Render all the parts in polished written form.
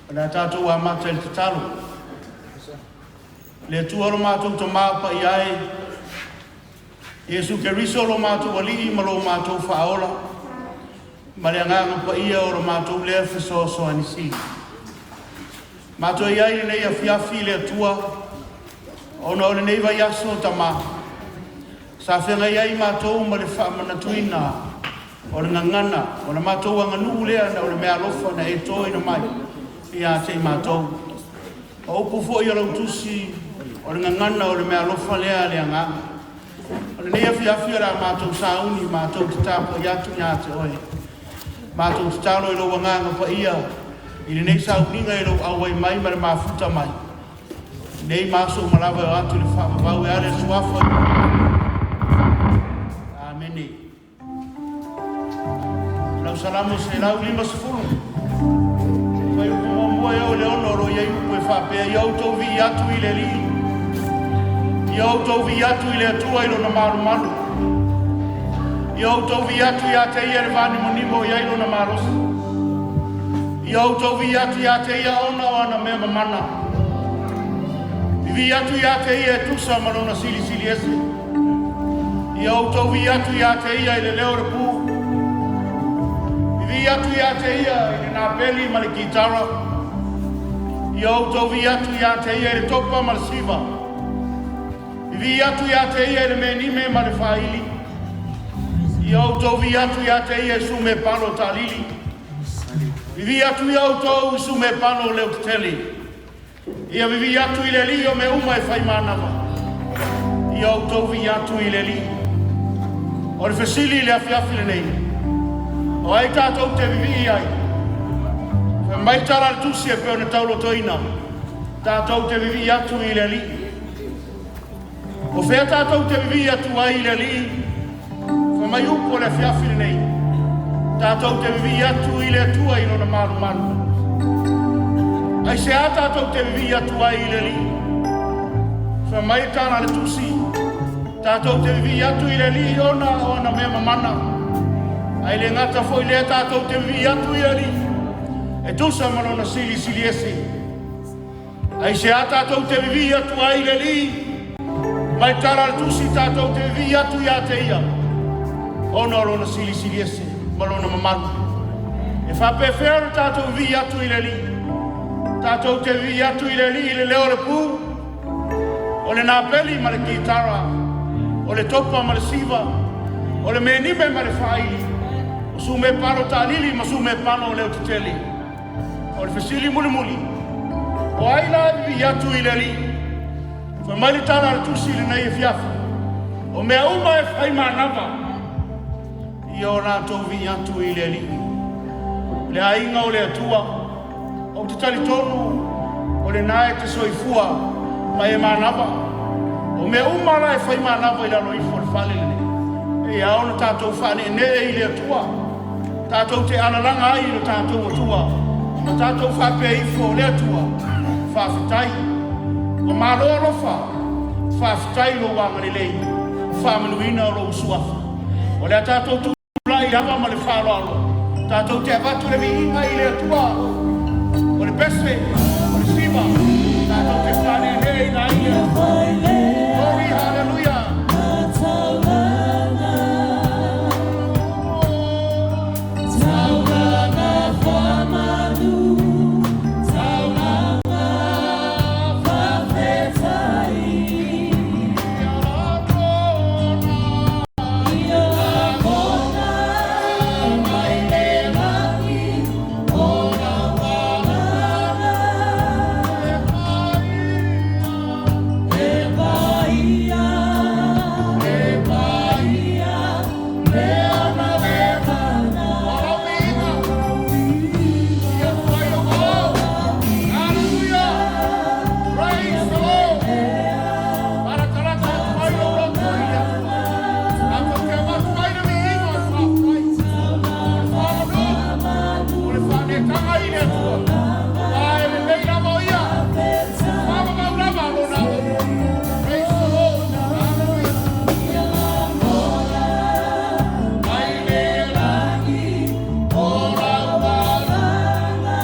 O le a tatou amata i le tatalo. Le Atua lo matou Tamā paia e, Iesu Keriso lo matou Alii ma lo matou Faaola, ma le Agaga Paia o lo matou lea Fesoasoani Sili. Matou i ai i lenei afiafi le Atua, ona o lenei vaiaso Tamā, sa feagai ai matou ma le faamanatuina o le gagana, o le matou aganuu lea na o le meaalofa na e toina mai ia te i matou. O upu foi a lau tusi, o le gagana o le meaalofa lea a le Agaga. O lenei afiafi o le a matou sauni, matou te tapuai atu ia te oe. Matou tatalo i lou Agaga Paia i lenei sauniga i lou auai mai ma le mafuta mai. Nei ma aso uma lava e o atu i le faavavau e ale le suafa. Amene. Lau Salamo 150, fuaiupu muamua e oo i le 6, o lo o i ai upu e faapea, Ia outou vivii atu i le Alii, ia outou vivii atu i le Atua i Lona malumalu, ia outou vivii atu ia te Ia i le vanimonimo i ai Lona malosi, ia outou vivii atu ia te Ia ona o ana mea mamana, vivii atu ia te Ia e tusa ma Lona silisili ese, ia outou vivii atu ia te Ia i le leo o le pū, vivii atu ia te Ia i le napeli ma le kitara, ia outou vivii atu ia te Ia i le topa ma le siva, vivii atu ia te Ia i le menime ma le faaili, ia outou vivii atu ia te Ia i sumepalo taalili, vivii atu ia outou i sumepalo leo tetele, ia vivii atu i le Alii o mea uma e fai manava, ia outou vivii atu i le Alii. O le fesili i le afiafi lenei, o ai tatou te vivii ai? Fai mai tala a le tusi e pei ona taulotoina, tatou te vivii atu i le Alii. O fea tatou te vivii atu ai i le Alii? Fai mai upu o le afiafi lenei, tatou te vivii atu i le Atua i Lona malumalu. Aisea tatou te vivii atu ai i le Alii? Fai mai tala a le tusi, tatou te vivii atu i le Alii ona o ana mea mamana. Ae le gata foi lea tatou te vivii atu i le Alii e tusa ma Lona silisili ese. Aisea tatou te vivii atu ai i le Alii? Mai tala a le tusi tatou te vivii atu ia te Ia ona o Lona silisili ese ma Lona mamalu. E faapefea ona tatou vivii atu i le Alii? Tatou te vivii atu i le Alii i le leo o le pū, o le napeli ma le kitara, o le topa ma le siva, o le menime ma le faaili, o sumepalo taalili ma sumepalo o leo tetele. O le fesili mulimuli, o ai la e vivii atu i le Alii? Fai mai le tala a le tusi i lenei afiafi, o mea uma e fai manava, ia o latou vivii atu i le Alii. Le aiga o le Atua, ou te talitonu o lena e te soifua ma e manava. O mea uma la e fai manava i lalo ifo o le fale lenei, e ao ona tatou faaneenee i le Atua. Tatou te alalaga ai i lo tatou Atua ma tatou faapea ifo, le Atua, faafetai. Ua malo alofa, faafetai lou agalelei, faamanuina o lou suafa. O le a tatou tulai i ava ma le faaaloalo, tatou te avatu le viiga i le Atua, o le pese, o le siva, tatou te faaneenee ai i le Atua. Glory, hallelujah. Praise the Lord. Barakalaka atu ai lou loto i le Atua. Tatou te avatu ai le viiga o le faafetai. O le faamanu, o le faanetaga i le Atua. Aua e lelei lava o ia. Faamamau lava lona alofa. Praise the Lord. Hallelujah. Mai le lagi o lau alaga.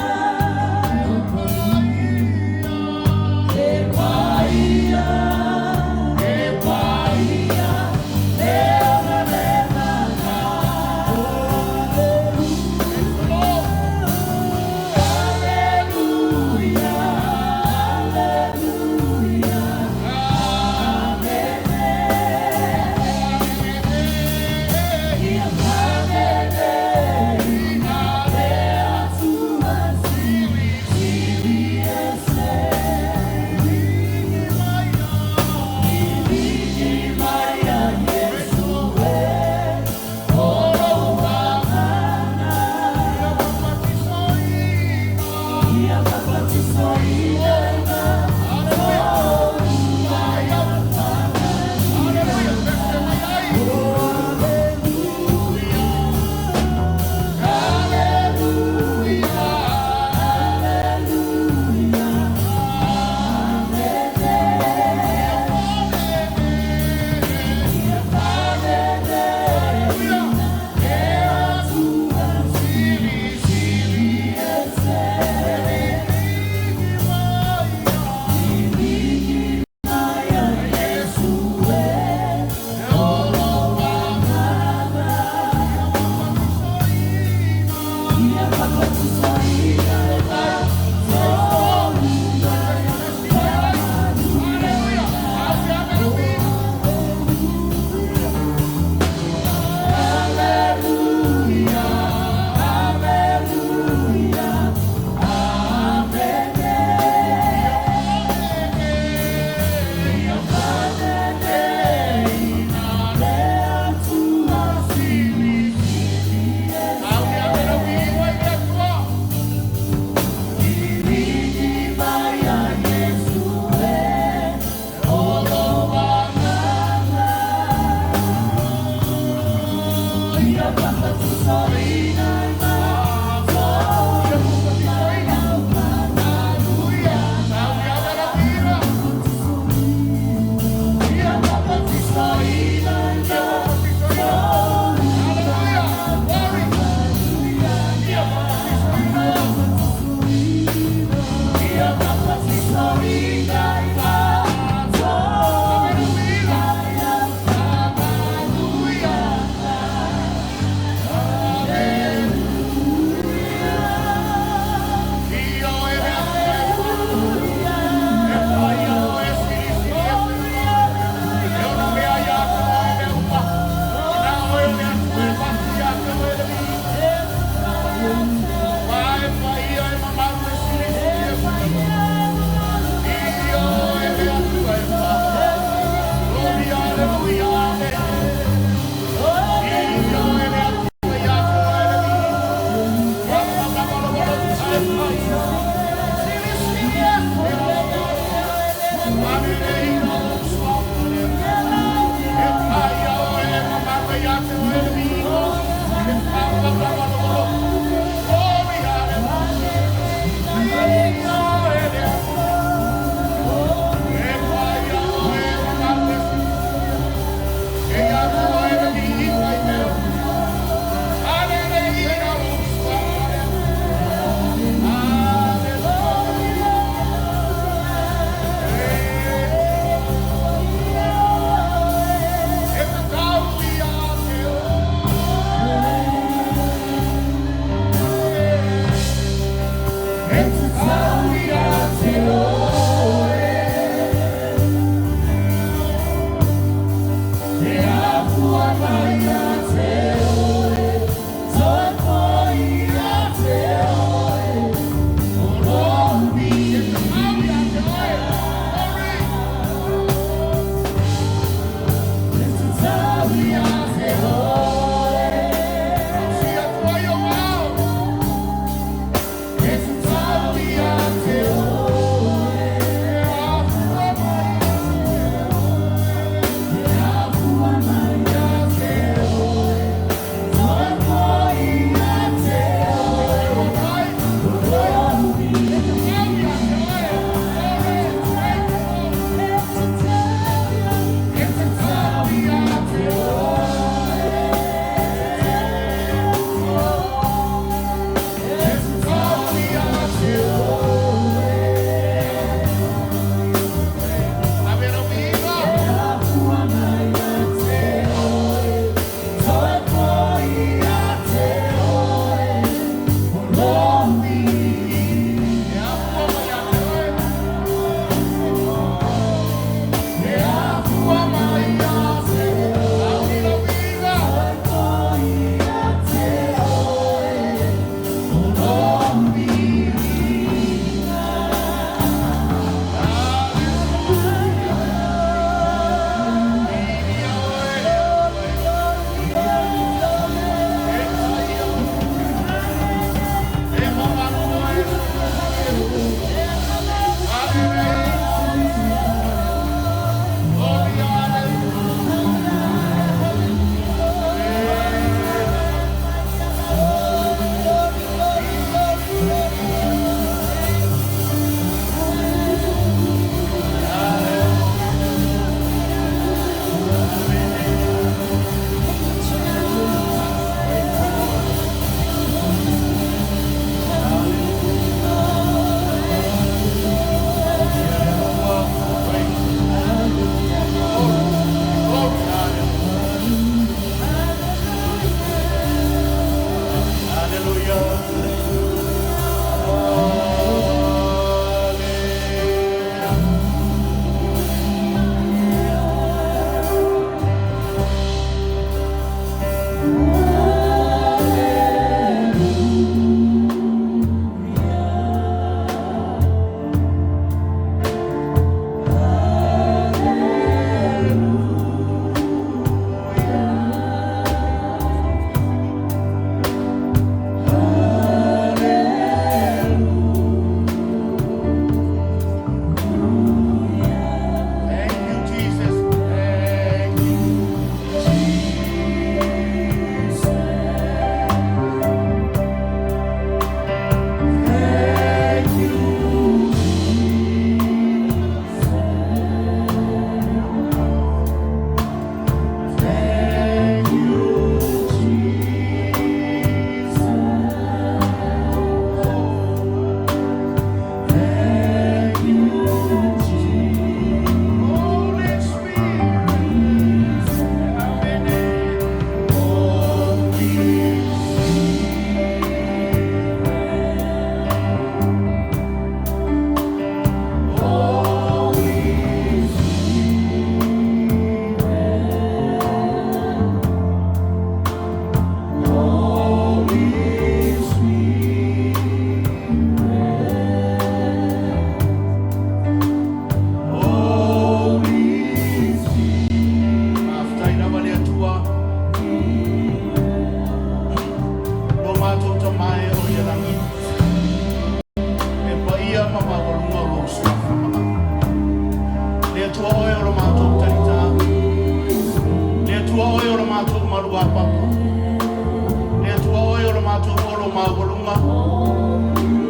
maualuga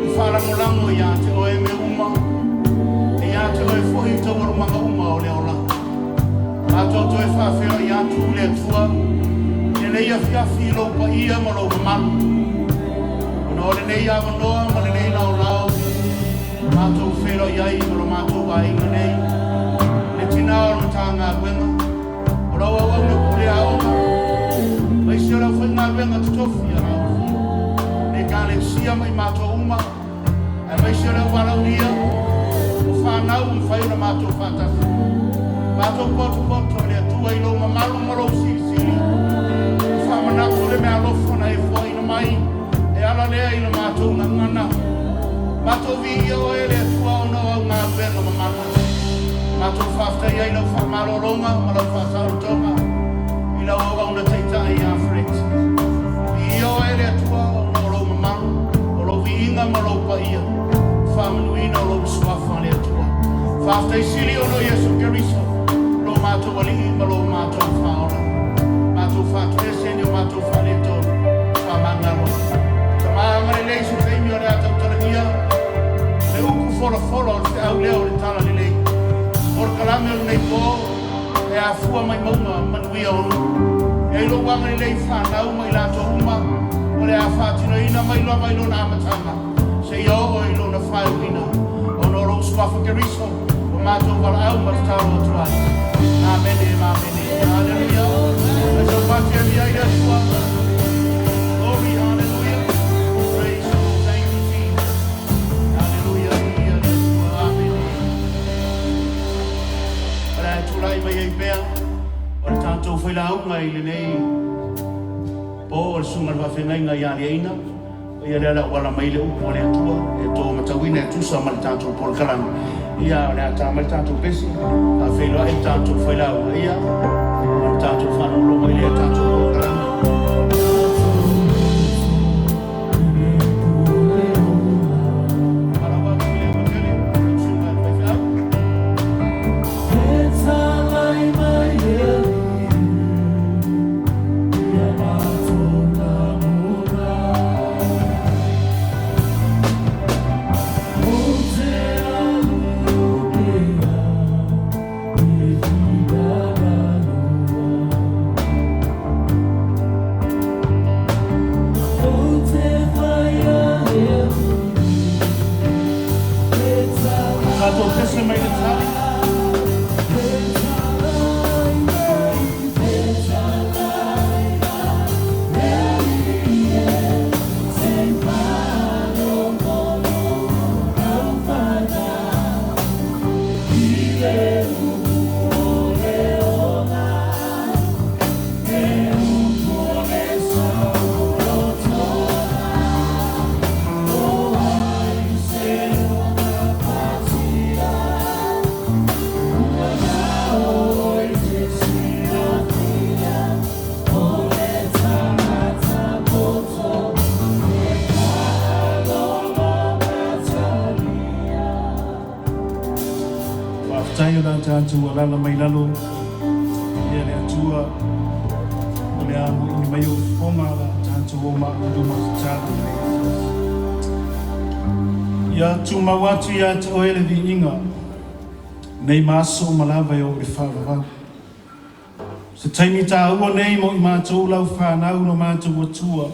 i faalagolago ia te oe mea uma, e ia te oe foi taualumaga uma o le olaga. Matou toe faafeiloai atu i le Atua i lenei afiafi i lou paia ma lou mamalu, ona o lenei avanoa ma lenei laolao matou feiloai ai ma lo matou aiga nei, le tina o le Matagaluega, o lau auauna pule aoga, aemaise o le aufaigaluega totofi a lau le Ekalesia ma i matou uma, aemaise o le auvalaaulia o fanau ua mafai ona matou faatasi. Matou potopoto i le Atua i lou mamalu ma lou silisili, ua faamanatu le meaalofa na e foaina mai e ala lea i le matou gagana. Matou viia oe le Atua ona o au galuega mamana. Matou faafetai ai lau faamalologa ma lau faasaolotoga i lau auauna taitai ia Fred. Viia oe le Atua ona o lou mamalu, o lou viiga ma lou paia, faamanuina o lou suafa le Atua. Faafetai sili ona o Iesu Keriso, lo matou Alii ma lo matou Faaola. Matou faatoese ni o matou faaletonu, faamagalo. Tama agalelei se taimi o le a tautalagia, le upu folafola o le feau lea o le talalelei. Polokalame o lenei po, e afua mai mauga manuia o nuu. E ai lou agalelei fanau ma i latou uma, o le a faatinoina mai lava i lona amataga, seia oo i lona faaiuina, ona o lou suafa Keriso, o matou valaau ma tatalo atu ai. Amene ma amene. Hallelujah. Fai sau pati e viia ai le Atua. Glory, hallelujah. Praise the Lord. Thank you, Jesus. Hallelujah. Viia le Atua. Amene. O le a tulai mai ai pea o le tatou failauga i lenei po o le susuga i le faafeagaiga ia Aliaina. O ia lea o le a auala mai le upu a le Atua e to matauina e tusa ma le tatou polokalame. Ia, o le a ta mai le tatou pese, faafeiloai le tatou failauga, ia, ona tatou faalogologo mai lea i le tatou polokalame. Valaau atu i le ava tele lau susuga i le faifeau. Tatou pese mai le tali. Faafetai o le a tatou alaala mai lalo ia le Atua o le a moini mai o fofoga o le a tatou o ma i luma tatalo i lenei afiafi. Ia tumau atu ia te oe le viiga nei ma aso uma lava e oo i le faavavau. Se taimi taua nei mo i matou lau fanau lo matou Atua,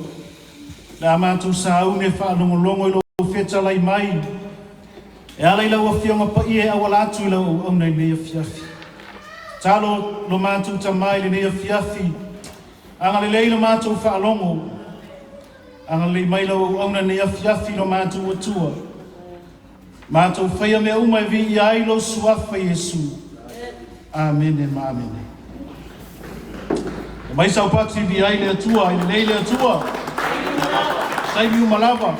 le a matou sauni e faalogologo i lou fetalai mai e ala i lau Afioga Paia e auala atu i lau auauna i lenei afiafi. Tatalo lo matou Tama i lenei afiafi, agalelei lo matou faalogo, agalelei mai lau auauna i lenei afiafi lo matou Atua. Matou faia mea uma e viia ai lou suafa Iesu. Amene ma amene. E mai sau pati viia ai le Atua, e lelei le Atua. Taimi uma lava.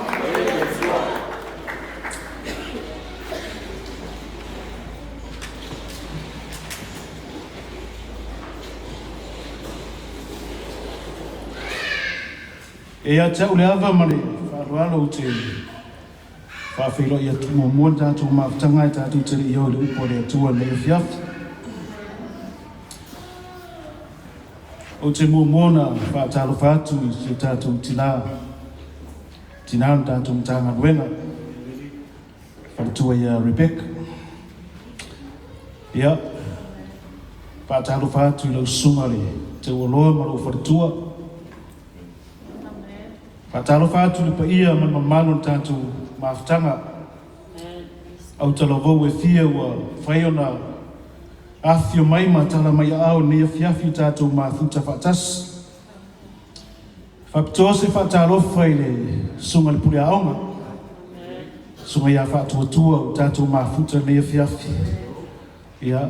E ia te au le ava ma le faaaloalo ou te faafeiloai atu muamua le tatou mafutaga e tatou te le i o i le upu a le Atua i lenei afiafi. Ou te muamua ona faatalofa atu i si o tatou tina. tinā o le tatou Matagaluega, faletua ia Rebecca. Ia, faatalofa atu i lau susuga le Teuoloa ma lou faletua. Faatalofa atu i le paia ma le mamalu o le tatou mafutaga autalavou e fia ua mafai ona afifio mai ma tala mai aao i lenei afiafi o tatou mafuta faatasi. Faapitoa se faatalofa i le Susuga i le Pule Aoga, Susuga ia Faatuatua ua tatou mafuta i lenei afiafi. Ia,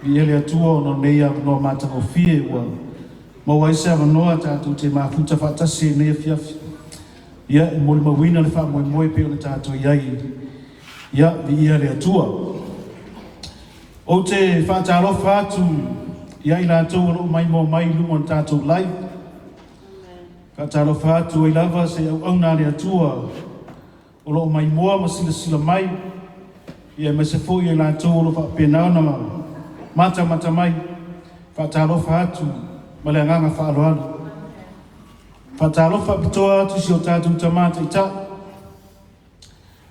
viia le Atua ona o lenei avanoa matagofie ua maua ai se avanoa tatou te mafuta faatasi ai i lenei afiafi. Ia, e molimauina le faamoemoe pei ona tatou i ai. Ia, viia le Atua. Ou te faatalofa atu ia i latou o lo o maimoa mai i luga o le tatou live. Faatalofa atu ai lava se auauna a le Atua o lo o maimoa ma silasila mai, ia aemaise foi i latou o lo o faapena ona matamata mai. Faatalofa atu ma le agaga faaaloalo. Faatalofa faapitoa atu i si o tatou Tama Taitai,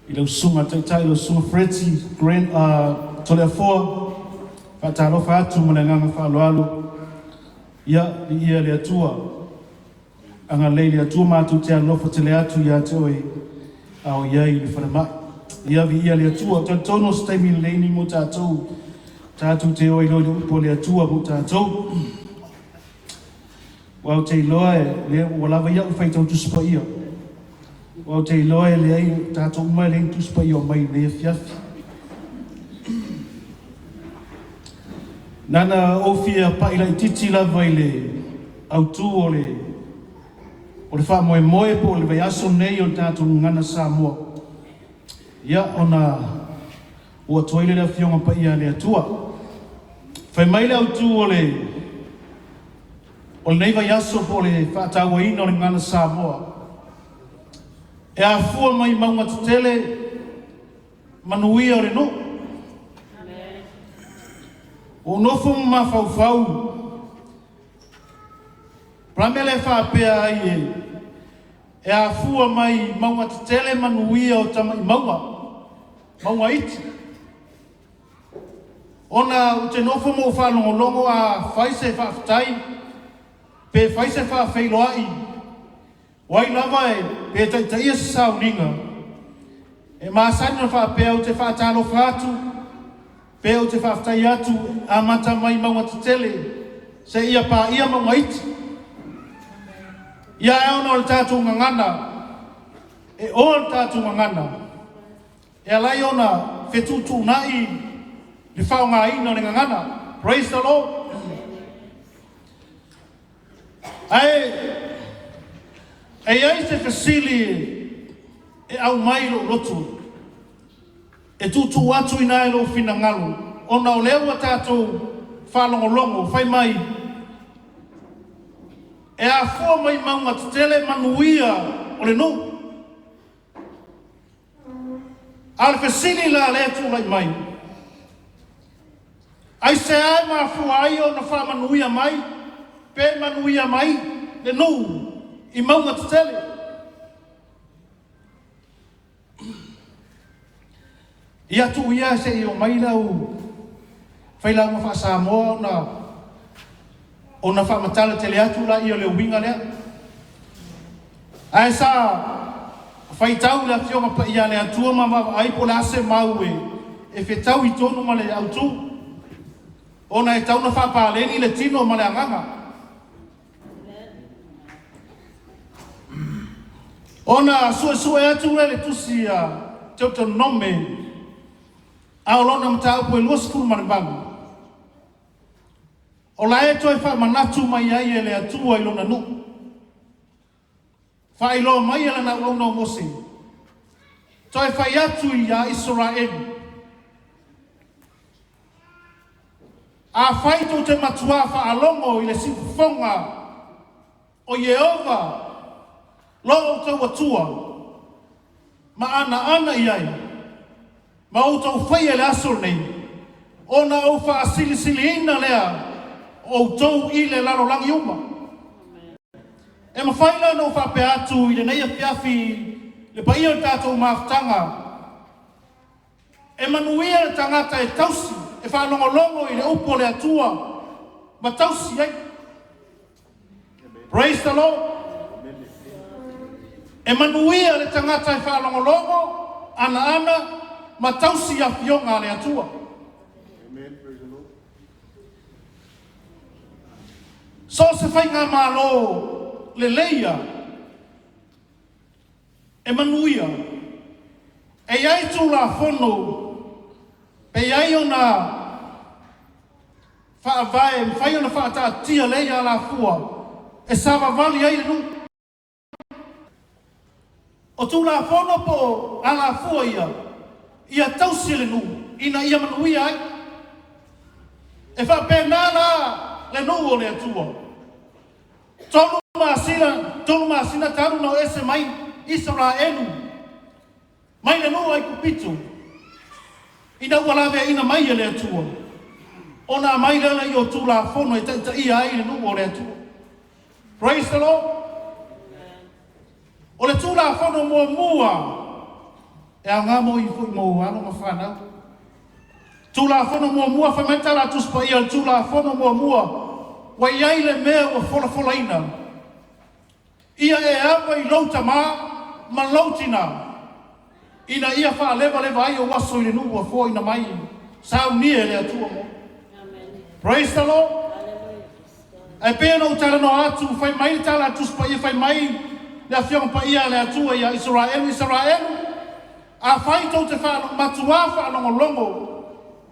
i lau Susuga Taitai, lau Susuga Freti Grant Toleafoa. Faatalofa atu ma le agaga faaaloalo. Ia, viia le Atua. Agalelei le Atua matou te alolofa tele atu ia te oe a o i ai i le falemai. Ia viia le Atua. Talitonu o se taimi lelei lenei mo tatou, tatou te o ai loa i le upu a le Atua mo tatou. Aua ou te iloa e le ua lava ia au faitau Tusi Paia. Aua ou te iloa e leai tatou uma e leai ni Tusi Paia o mai i lenei afiafi. Na ona ou fia pai laitiiti lava i le autu o le o le faamoemoe po o le vaiaso lenei o le tatou Gagana Samoa. Ia, ona oo atu ai lea i le Afioga Paia a le Atua. Fai mai le autu o le o lenei vaiaso po o le faatauaina o le Gagana Samoa, e afua mai mauga tetele manuia o le nuu. Ua ou nofo ma mafaufau, o le a le mea le faapea ai e afua mai mauga tetele manuia o tamai mauga, mauga iti. Ona ou te nofo ma ou faalogologo a fai se faafetai pe fai se faafeiloai, O ai lava e pe taitaia se sauniga, e masani ona faapea ou te faatalofa atu pe ou te faafetai atu amata mai mauga tetele seia paia mauga iti. Ia ae ona o le tatou gagana, e oa le tatou gagana e ala ai ona fetuutuunai le faaaogaina o le gagana. Praise the Lord. Ae e i ai se fesili e aumai i lou loto, e tuutuu atu i ina i lou finagalo, ona o lea ua tatou faalogologo, fai mai, e afua mai mauga tetele manuia o le nuu. A o le fesili la lea e tulai mai, aisea e mafua ai ona faamanuia mai pe manuia mai le nuu i mauga tetele? Ia tuu ia se i omai le au failauga faa-Samoa ona ona faamatala tele atu laia o le uiga lea. Ae sa faitau le Afioga Paia a le Atua ma vaavaai po o le a se mau e fetaui tonu ma le autu, ona e tau na faapaleni le tino ma le agaga. Ona suesue atu lea i le tusi a Teutonome, a o lona mataupu e 28. O la e toe faamanatu mai ai e le Atua i Lona nuu. Faailoa mai e Lana auauna o Mose, toe fai atu iā Isaraelu, Afai tou te matuā faalogo i le siufofoga o Ieova lo outou Atua, ma anaana i ai, ma outou faia i le aso lenei, ona ou faasilisiliina lea o outou i le lalolagi uma. E mafai la ona ou faapea atu i lenei afiafi le paia o le tatou mafutaga, E manuia le tagata e tausi, e faalogologo i le upu a le Atua ma tausi ai. Praise the Lord. E manuia le tagata e faalogologo, anaana ma tausi i afioga a le Atua. So o se faigamalo leleia E manuia, e i ai Tulafono pe i ai ona faavae e mafai ona faataatia lea i alafua e savavali ai le nuu. O Tulafono po o alafua ia, ia tausi e le nuu ina ia manuia ai. E faapena la le nuu o le Atua. 3 masina, 3 masina talu na o ese mai Isaraelu mai le nuu Aikupito, ina ua laveaiina mai e le Atua, ona aumai lea lea o Tulafono e taitaia ai le nuu o le Atua. Praise the Lord. O le Tulafono muamua e aoga mo i foi mo alo ma fanau. Tulafono muamua, fai mai le Tala a Tusi Paia, o le Tulafono muamua ua i ai le mea ua folafolaina. Ia e ava i lou tamā ma lou tinā, ina ia faalevaleva ai ou aso i le nuu ua foaina mai saunia e le Atua mo. Praise the Lord. Ae pei ona ou talanoa atu, fai mai le Tala a Tusi Paia, fai mai le Afioga Paia a le Atua ia Isaraelu, Isaraelu, afai tou te matuā faalogologo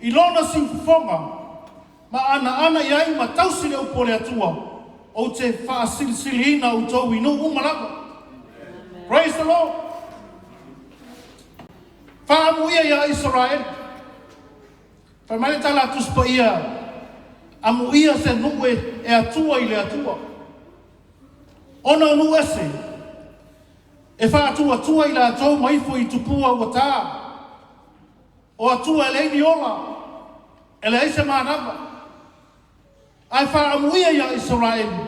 i lona siufofoga ma anaana i ai ma tausi le upu o le Atua, ou te faasilisiliina outou i nuu uma lava. Praise the Lord. Faaamuia ia Isaraelu. Fai mai le Tala a Tusi Paia, amuia se nuu e atua i le Atua. Ona o nuu ese, e faatuatua i latou ma ifo i tupua ua tā. O Atua e leai ni ola, e leai se manava. Ae faaamuia ia Isaraelu,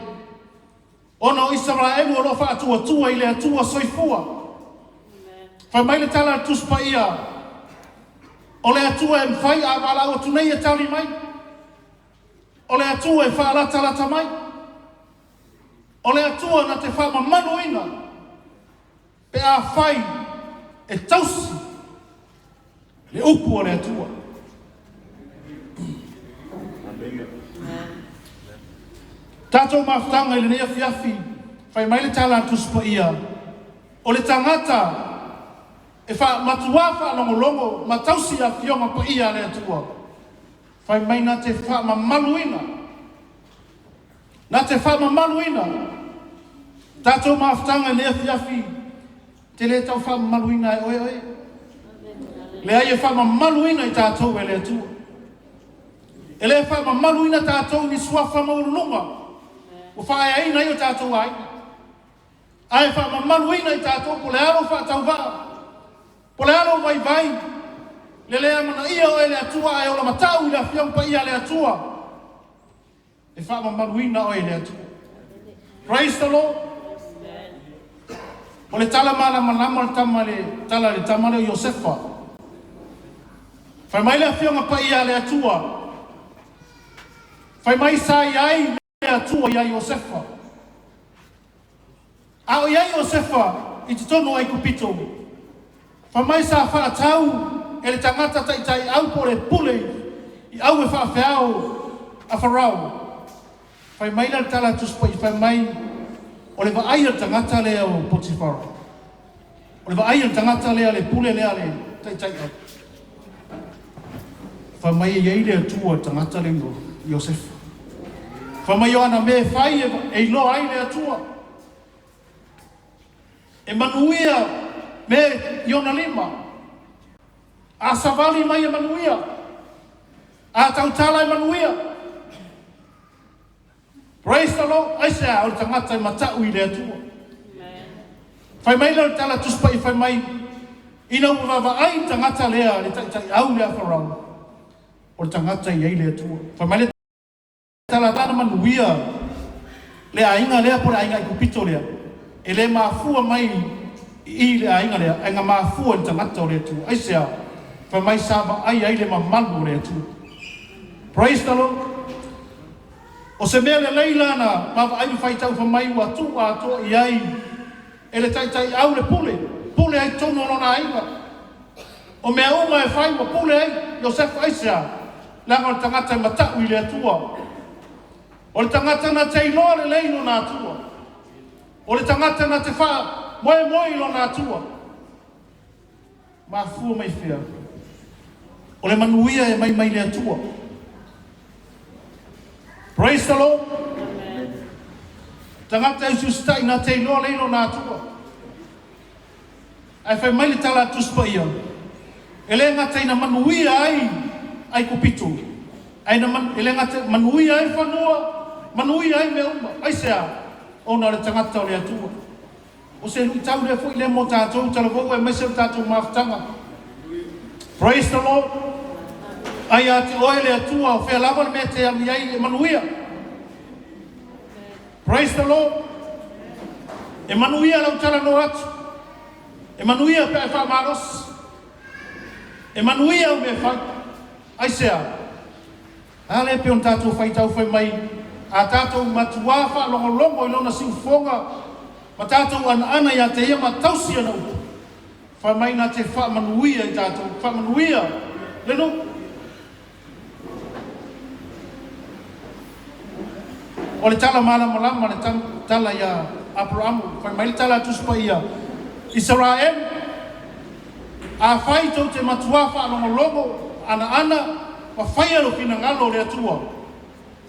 ona o Isaraelu o lo o faatuatua i le Atua soifua. Fai mai le Tala a le Tusi Paia, o le Atua e mafai a valaau atu nei e tali mai. O le Atua e faalatalata mai. O le Atua na te faamamaluina pe afai e tausi le upu o le Atua. Tatou mafutaga i lenei afiafi, fai mai le Tala a Tusi Paia, o le tagata e faamatuā faalogologo ma tausi afioga paia a le Atua, fai mai na te faamamaluina. Na te faamamaluina. Tatou mafutaga i lenei afiafi, te le tau faamamaluina e oe oe. Leai, e faamamaluina i tatou e le Atua. E le faamamaluina tatou ni suafa maualuluga ua faaeaina ai o tatou aiga. Ae faamamaluina i tatou po o le a lou faatauvaa, po o le a lou vaivai, le le amanaia oe e le Atua ae ola matau i le Afioga Paia a le Atua. E faamamaluina oe e le Atua. Praise the Lord. O le tala malamalama o le tama le tala a le tama lea o Iosefa. Fai mai le Afioga Paia a le Atua. Fai mai sa i ai le Atua ia Iosefa. A o i ai Iosefa i totonu o Aikupito, fai mai sa faatau e le tagata taitaiau po o le pule i au e faafeao a Farao. Fai mai la le Tala a Tusi Paia, fai mai o le vaai a le tagata lea o Potifara, o le vaai a le tagata lea, le pule lea, le taitaiau, fai mai e i ai le Atua i le tagata lea o Iosefa. Fai mai o ana mea e fai e iloa ai le Atua. E manuia mea i ona lima. A savali mai e manuia. A tautala e manuia. Praise the Lord. Aisea? O le tagata e matau i le Atua. Fai mai lea o le Tala Tusi Paia, fai mai ina ua vaavaai le tagata lea, le taitaiau lea a Farao, o le tagata e i ai le Atua. Fai mai le Tala na manuia le aiga lea po o le aiga Aikupito lea, e le mafua mai I le aiga lea, ae na mafua i le tagata o le Atua. Aisea? Fai mai sa vaaia ai le mamalu o le Atua. Praise the Lord. O se mea lelei la na vaavaai ma faitau fai mai ua tuu atoa i ai e le taitaiau le pule, pule ai totonu o lona aiga. O mea uma e fai ua pule ai Iosefa. Aisea? Leaga o le tagata e mata'u i le Atua. O le tagata na te iloa lelei lona Atua. O le tagata na te faamoemoe i lona Atua. Mafua mai fea? O le manuia e aumai mai le Atua. Praise the Lord. Tagata e usiusita'i na te iloa lelei lona Atua. Ae fai mai le tala a le Tusi Paia, e le gata ina manuia ai Aikupito, ae na e le gata manuia ai fanua, manuia ai mea uma. Aisea? Ona o le tagata o le Atua. O se luitau lea foi lea mo tatou talavou aemaise o le tatou mafutaga. Praise the Lord. Ai ia te oe le Atua, o fea lava le mea e te alu i ai e manuia. Praise the Lord. E manuia lau talanoa atu. E manuia pe a e faamalosi. E manuia au mea e fai. Aisea? A lea e pei ona tatou faitau fai mai, a tatou matuā faalogologo i lona siufofoga ma tatou anaana ia te ia ma tausi ana upu, fai mai na te faamanuia i tatou, faamanuia le nuu. O le tala malamalama le tala ia Aperaamu, fai mai le tala a Tusi Paia, Isaraelu, afai tou te matuā faalogologo, anaana, ma faia lo finagalo o le Atua,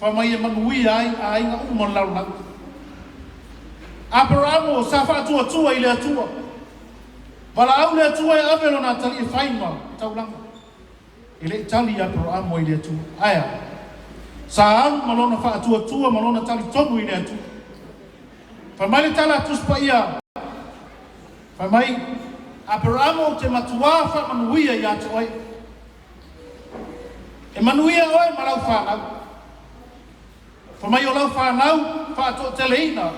fai mai e manuia ai aiga uma o le lalolagi. Aperaamu sa faatuatua i le Atua, valaau le Atua e ave lona atalii e fai ma taulaga. E le i tali Aperamo i le Atua. Ae a? Sa alu ma lona faatuatua ma lona talitonu i le Atua. Fai mai le tala a Tusi Paia, fai mai, Aperamo ou te matuā faamanuia ia te oe. E manuia oe ma lau fanau. Fai mai o lau fanau faatoateleina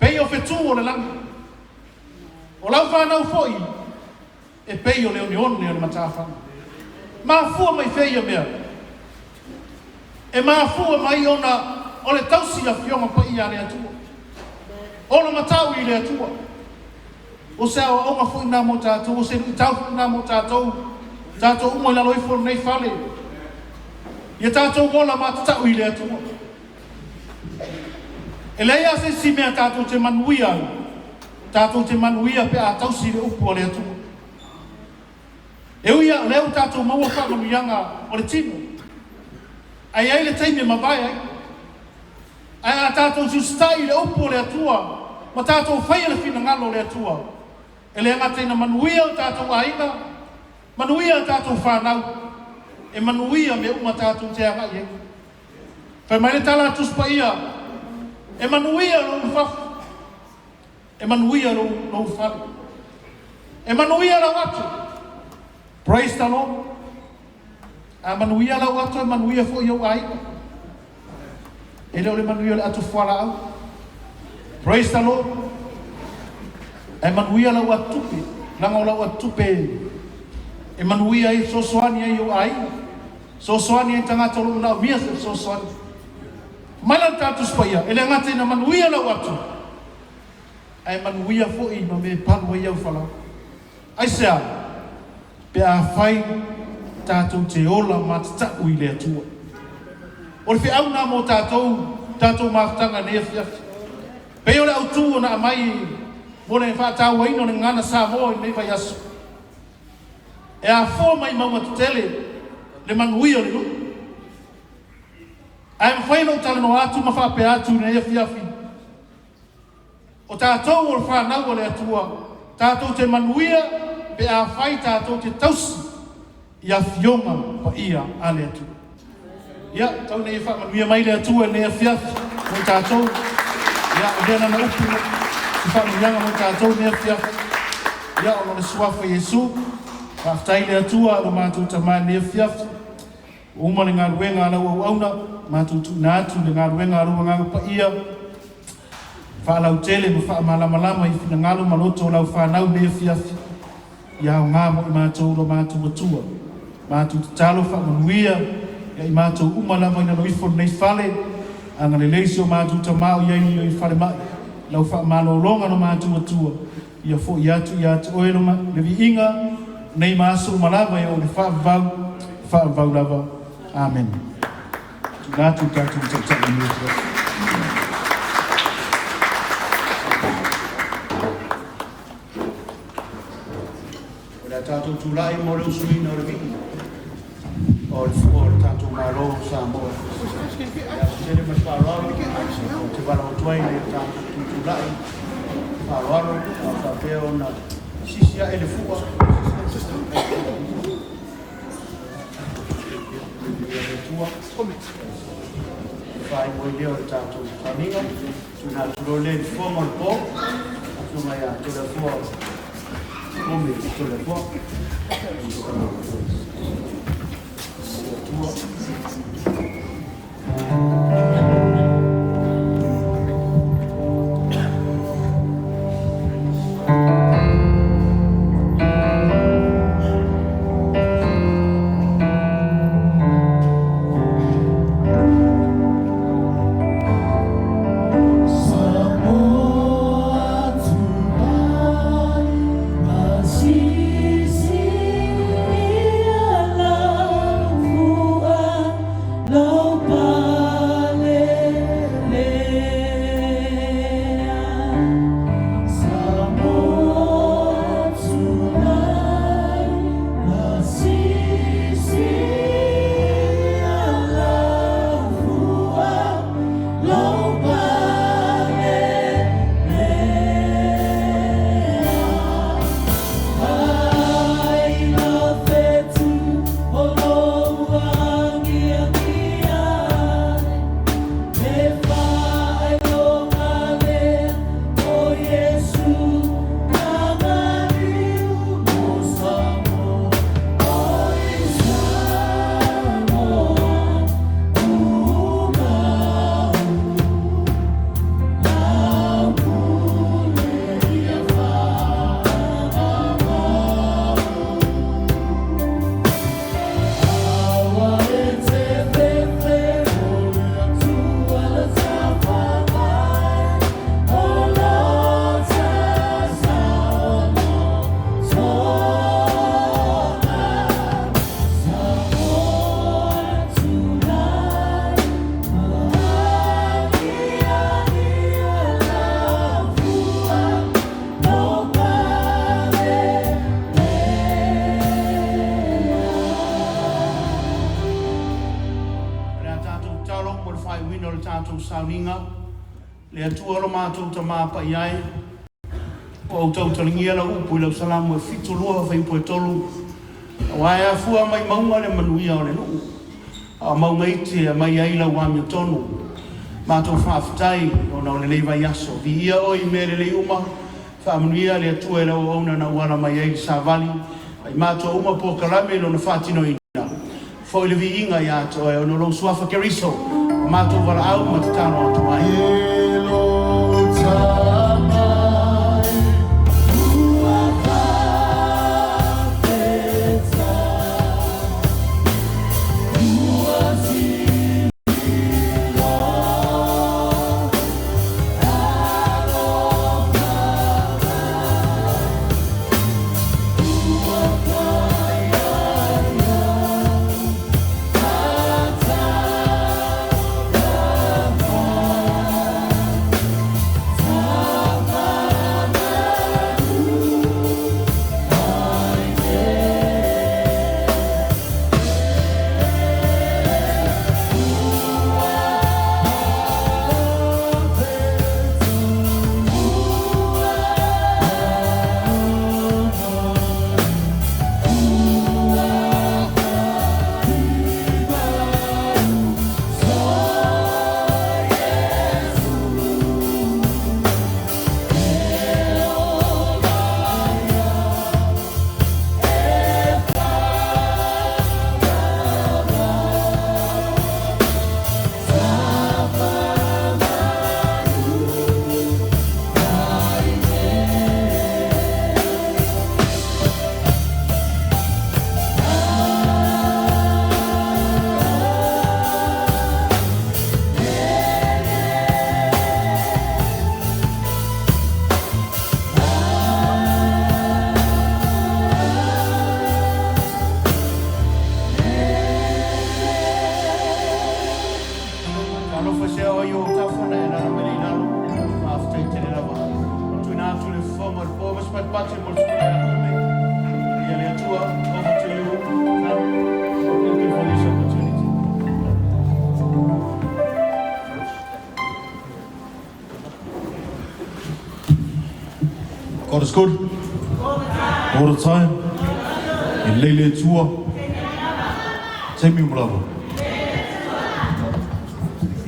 pei o fetu o le lagi. O lau fanau foi E pei o le oneone o le matafaga. Mafua mai fea ia mea? E mafua mai ona o le tausi Afioga Paia a le Atua. Ona matau i le Atua. O se aoaoga foi lena mo tatou, o se luitau foi lena mo tatou, tatou uma i lalo ifo o lenei fale. Ia tatou ola matatau i le Atua. E leai lava se isi mea tatou te manuia ai, tatou te manuia pe a tausi le upu a le Atua. E ui lava o lea ua tatou maua faamanuiaga o le tino, ae i ai le taimi e mavae ai. Ae a tatou usiusitai i le upu a le Atua ma tatou faia le finagalo o le Atua, e le gata ina manuia o tatou aiga, manuia a tatou fanau, e manuia mea uma tatou te agai ai. Fai mai le tala a Tusi Paia, E manuia lou ulufafo, e manuia lou, lou ulufale, e manuia lau ato. Praise the Lord. A manuia lau ato, e manuia foi ou aiga. E le o le manuia o le ato fualaau. Praise the Lord. Ae manuia lau ato tupe, leaga o lau ato tupe e manuia ai, fesoasoani ai i ou aiga. Fesoasoani ai tagata o lo o manaomia se fesoasoani. Mai la le tala Tusi Paia, e le gata ina manuia lau atu, ae manuia foi ma mea e palu ai au falaoa. Aisea? Pe afai tatou te ola matatau i le Atua. O le feau lena mo tatou, tatou mafutaga i lenei afiafi. Pei o le autu ona aumai mo le faatauaina o le gagana Samoa i lenei vaiaso. E afua mai mauga tetele le manuia o le nuu. Ae mafai ona ou talanoa atu ma faapea atu i lenei afiafi, o tatou o le fanau a le Atua, tatou te manuia pe afai tatou te tausi i Afioga Paia a le Atua. Ia, tau ina ia faamanuia mai le Atua i lenei afiafi mo i tatou. Ia, o lea lana upu, se faamanuiaga mo i tatou i lenei afiafi. Ia, ona o le Suafa o Iesu, faafetai i le Atua lo matou Tama i lenei afiafi. Ua uma le galuega a lau auauna, matou tuuina atu le galuega a lou Agaga Paia. Faalautele ma faamalamalama i finagalo ma loto o lau fanau i lenei afiafi, ia aoga mo i matou lo matou Atua. Matou tatalo faamanuia ia i matou uma lava i lalo ifo o lenei fale, agalelei si o matou tama o i ai i falemai, lau faamalologa lo matou Atua, ia foi atu ia te oe le viiga, nei ma aso uma lava e oo i le faavavau, faavavau lava. Amene. Tuuina atu le tatou Taitai i lenei afiafi. O le a tatou tulai mo le usuina o le vii o le fua o le tatou Malo o Samoa. Le ava tele ma le faaaloalo ou te valaau atu ai ina ia tatou tutulai faaaloalo a o faapea ona sisi ae le fua. Viia le Atua. Faaiu ai lea o le tatou sauniga. Tuuina atu loa lea i le fofoga o le po, Afioga ia Toleafoa Kome Toleafoa. Le Atua. Samoa tulai ma sisi ia lau fua lau pale lea. Samoa tulai ma sisi ia lau fua lau pale lea. Ai na fetu o lou agiagi ai, e faailoga lea o Iesu na maliu mo Samoa, oi Samoa tumau, lau pule ia faamau. Aua e te fefe o le Atua le tafamai, o lo te saono toga. Samoa tulai ma agiagi lau fua lau pale lea. O le a tatou tatalo mo le faaiuina o le tatou sauniga. Le Atua lo matou Tama paia e, ua ou tautalagia lau upu i lau Salamo e 72 fuaiupu e 3, aua e afua mai mauga le manuia o le nuu, a o mauga iti e aumai ai lau amiotonu. Matou faafetai ona o lenei vaiaso. Viia oe i mea lelei uma, faamanuia le Atua i lau auauna na ua ala mai ai i le savali, ma i matou uma polokalame i lona faatinoina. Foi le viiga ia te oe ona o lou Suafa Keriso, ua matou valaau ma tatalo atu ai. E lo tamai ua fafeta, ua sililo alofa mai, ua paiaia mataugafa. good. All the time. E lelei le Atua. Taimi uma lava.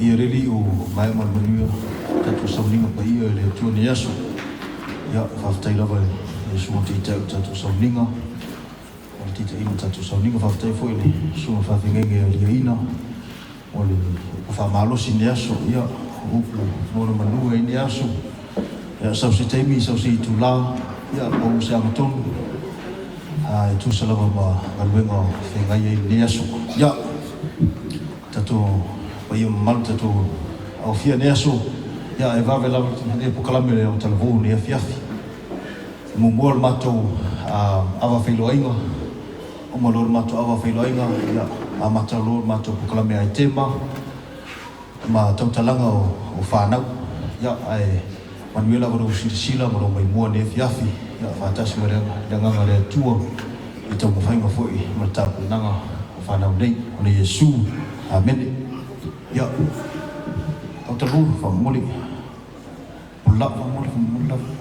Ia le Alii ua maea ma le manuia tatou sauniga paia i le Atua i lenei aso. Ia, faafetai lava i le Susuga Taitai o le tatou sauniga, o le taitaiina o le tatou sauniga. Faafetai foi i le Susuga Faafeagaiga ia Liaina mo le upu faamalosi i lenei aso. Ia, o upu nonomanu ai lenei aso. Ia, sau se taimi, sau se itula, ia, pau se agatonu, e tusa lava ma galuega o feagai ai i lenei aso. Ia, tatou paia mamalu tatou aofia i lenei aso, ia, e vave lava lenei polokalame o le aotalavou i lenei afiafi. E muamua le matou ava feiloaiga, uma loa le matou ava feiloaiga, ia, amata loa le matou polokalame aitema ma tautalaga o fanau. Ia, ae manuia lava lou silasila ma lou maimoa i lenei afiafi, ia, faatasi ma le Agaga o le Atua i taumafaiga foi ma le tapenaga o fanau nei, ona Iesu. Amene. Ia, autalavou, faamomoli. O lau faamomoli, faamomoli lava.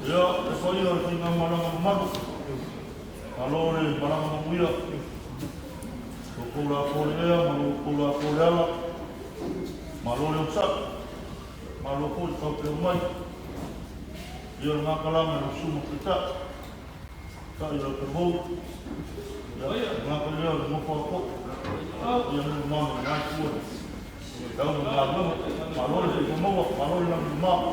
Ia, e fai o le faigamalaga mamalu, malo le malaga manuia, lo outou lafoa le ea ma lo outou lafoa le ala, malo le onosai, malo foi le faaupeu mai. Ia le gakalana i lau susuga Taitai, Taitai o lau Talavou, ia le gaka lea o le nofo a po'o, ia le mamalu o lena itu o le tau ma le galuega, malo le soifua maua, malo le lagi e mama.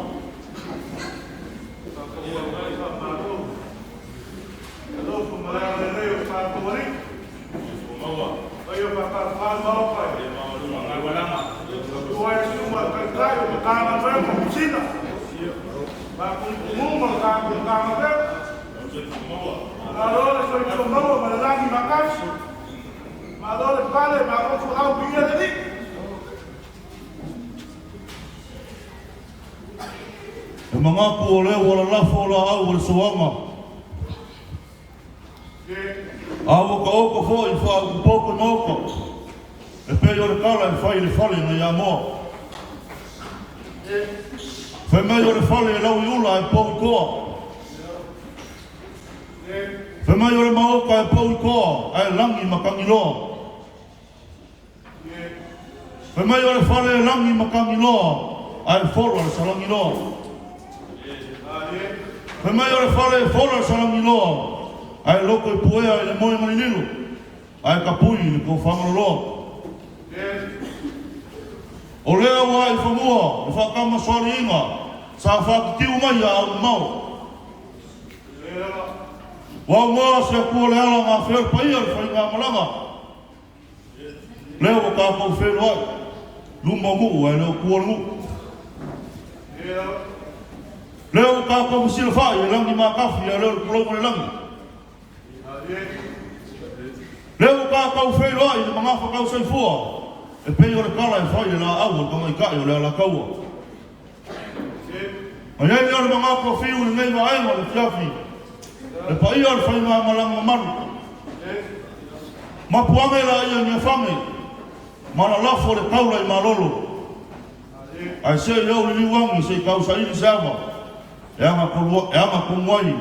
E manatu o lea ua lalafo laau o le soaga, a ua taoto foi faaupu poto i maota, e pei o le tala e fai i le fale nai Amoa. Fai mai o le fale e lau i ula ae pou i toa. Fai mai o le maota e pou i toa ae lagi matagiloa. Fai mai o le fale e lagi matagiloa ae fola le salagiloa. Fai mai o le fale e fola le salagiloa ae loko i puea i le moe malililo ae tapui i le tofagaloa. O lea ua i fanua le faatamasoaliiga sa faatitiu mai ia au mamao. Ua aunoa se atua le ala gafea le paia o le faigamalaga. Lea ua tatou feiloai, luma o nuu ae le o tua le nuu. Lea ua tatou fesilafai e lagi matafi ae le o le pulou o le lagi. Lea ua tatou feiloai i le magafa tausoifua e pei o le tala e fai i le laau o le tamaitai o le Alataua. Na i ai lea o le manatu o fiu i lenei vaega o le afiafi, le paia o le faigamalaga mamalu. Mapuage laia i Niafage, ma lalafo le taula i Malolo. Ae se i ou liliu agi se i tausaili se ava e aga tonu ai le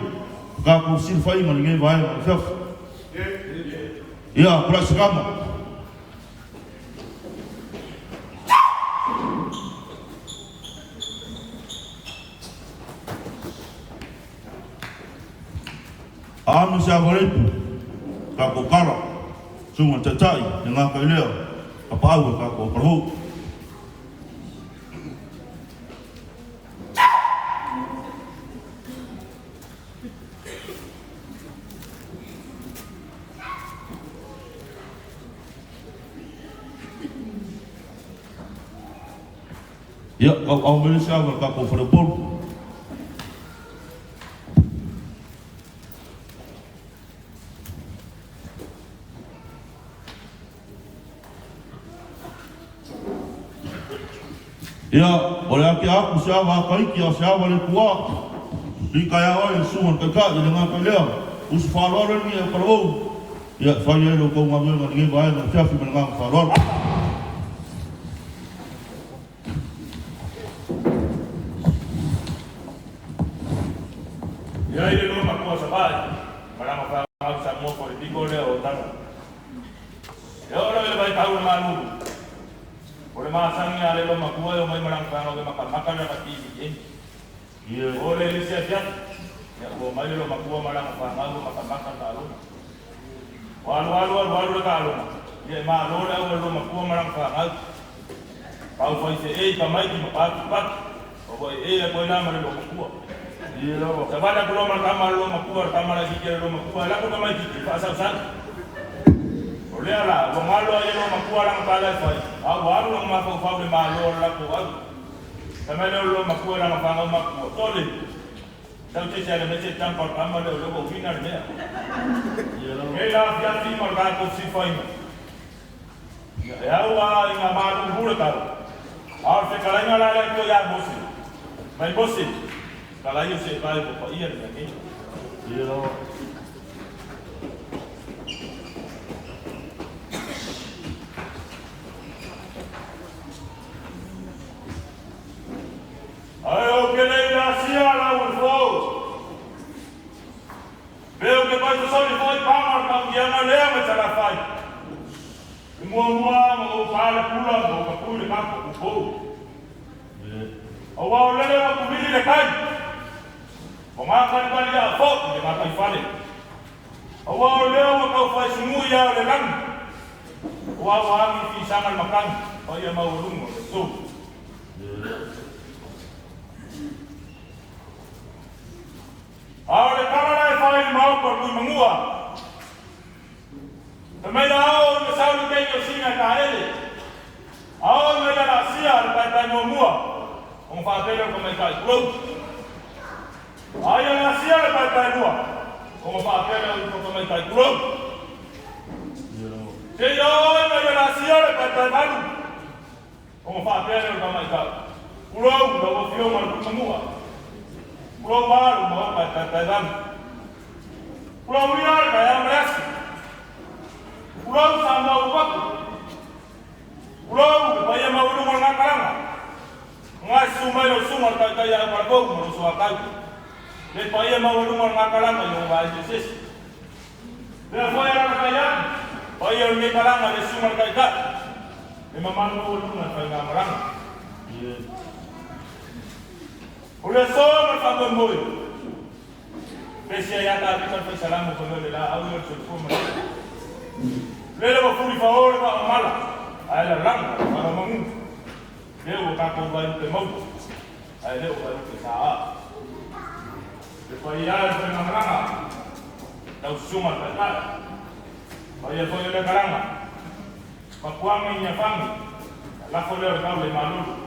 tatou fesilafaiga i lenei vaega o le afiafi. Ia, tulai se tama. Aami se ava leipu, tatou tala, susuga i le Taitai, le gatailea, tapaau e tatou Talavou. Ia, tauau mai le isi ava i le tatou faleupolu. Ia, o le ake aku se ava a Kaiki a o se ava le tuā. Li taeao ai le susuga i le Taitai, e le gata i lea, usu faaaloalo ai lenei au-talavou. Ia, e fai ai lo outou galuega i lenei vaega o le afiafi ma le agaga faaaloalo. Ia i le lua matua Savaii, ma lana fanau Samoa po o le pito lea o Tala. E oo lava i le vaitau o le malulu, o le masani a le lua matua e omai ma lana fanau e matamata lana TV O le isi afiafi, ia ua omai le lua matua ma lana fanau e matamata le taaloga. Ua alu alu alu alu le taaloga, ia e malo le au a le lua matua ma lana fanau. Pau fai feei tamaiti ma patupatu, ua e'e atu ai la ma le lua matua. Savali atu loa ma le tama a le lua matua, le tama laitiiti a le lua matua, e lako tamaitiiti e faasausau. O lea la, ua galo ai e lua matua lana tala e fai, a ua alu lona mafaufau i le malo o le latou au. Fai mai lea o le lua matua i lana fanau matutua, Tole! Sau se isi ala mai se tampa o le tama lea o lea ua uiga le mea. Nei la afiafi ma le tatou sifaina. Ia, e au lava ina malulu le tau, a o le fetalaiga la a le Atua ia Mose, mai Mose, talai o se vae ua paia le mea nei. Ae ou te le i asia lau i fou. Pe ou te mai sosoli foi paga o le tautiaga lea mai Salafai. E muamua ona ou pa le pula ma ou tapui le tapo pupou. Aua o lele ua tulili le tai, ua gatalikaliaa foi le gataifale. Aua o lea ua tau fai sugui ao le lagi, aua ua agi i fisaga le matagi, paia maualuga o le aso. A o le tala la e fai i le maota o Tuimanua, fai mai la ao ina sau le keiki o Sina e taele, ao ina ia laasia le paepae muamua ona faapea lea o le tamaitai, Tulou. A ia laasia le paepae lua ona faapea lea o le tamaitai, Tulou. Seia oo ina ia laasia le paepae valu Ona faapea lea o le tamaitai, Tulou lau Afioga i le Tuimanua, tulou lava lou maota e paepaevalu, tulou ia le taeao ma le aso, tulou Samoa ua papu, tulou le paia maualuga o le Gagalaga, na susu mai lau susuga i le Taitai ia Autalavou ma lou soatau, le paia maualuga o le Gagalaga i ona vaega eseese. Lea foi e alalatai atu, paia o lenei malaga i le Susuga i le Taitai, le mamalu maualuga i le faigamalaga. O le aso ma le faamoemoe, pese ai ia Tavita le fai salamo fai mai o le laau ia o le soifua ma le ola. Lele ua fuli fao le vaa o mala, ae lalaga le fala o manu. Lea ua tatou vaelupe maua, ae le o vaelupe saa. Le paia e o le faigamalaga, lau susuga i le Taitai, paia foi o lea kalaga, mapuaga i Niafagi, lafo lea o le taula i Malolo.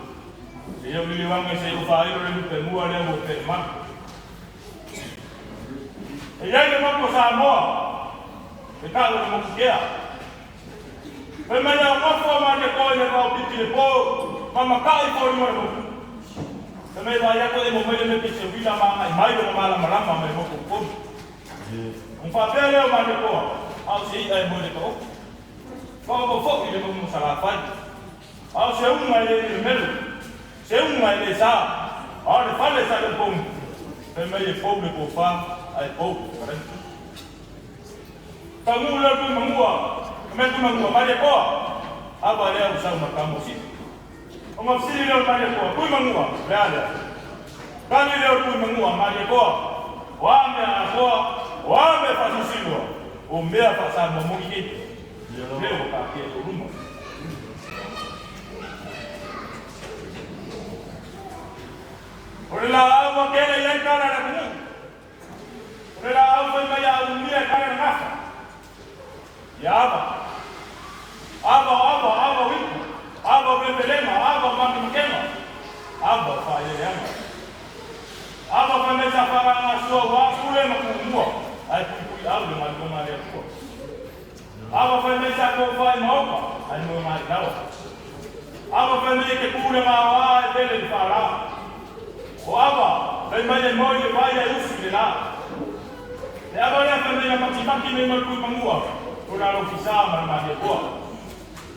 Se i ou liliu ane se i ou faailo le lupe mua lea ua opea i malu. E i ai le motu o Samoa, e tau o le motu kea. Fai mai au nofo ma le koe le vao pipi le po, ma makai foliga o le motu. Fai mai vaai atu e mo mai le mea se uila ma agai mai lona malamalama mai motu o Upolu. Ona faapea lea o Malietoa, a o se i'a e moe le taoto. Faaopoopo foi le mauga o Salafai. A o se uga e le melomelo, se uga e le sa, a o le fale sa le opogi. Fai mai e pou le tofa ae pou le fetalaiga. Taunuu lea o Tuimanua, fai mai Tuimanua, Malietoa, ava lea ua sau ma le tamosi. Ona fesili lea o Malietoa, Tuimanua, o le a lea? Tali lea o Tuimanua, Malietoa, o a mea atoa, o a mea faasiusiua, o mea faa-Samoa moni nei, lea ua taatia i ou luma. O le laau a tele i ai tala a le atunuu. O le laau fai mai a umia e kala le gafa. Ia ava. Ava o ava, ava o ipu, ava o velevelema, ava o makemakema, ava o faaeleeleaga. Ava fai mai sa faagasua ua pule ma kuumua, ae puipuiau le galuega a le Atua. Ava fai mai sa tofa i maota, ae moe mai lawa. Ava fai mai e te pule gaoa ae vele i le faala. O ava fai mai e moe i le vai ae ufi i le la. Le ava lea fai mai a makimaki nei ma le Tuimanua, o la lou fisa ma le Malietoa.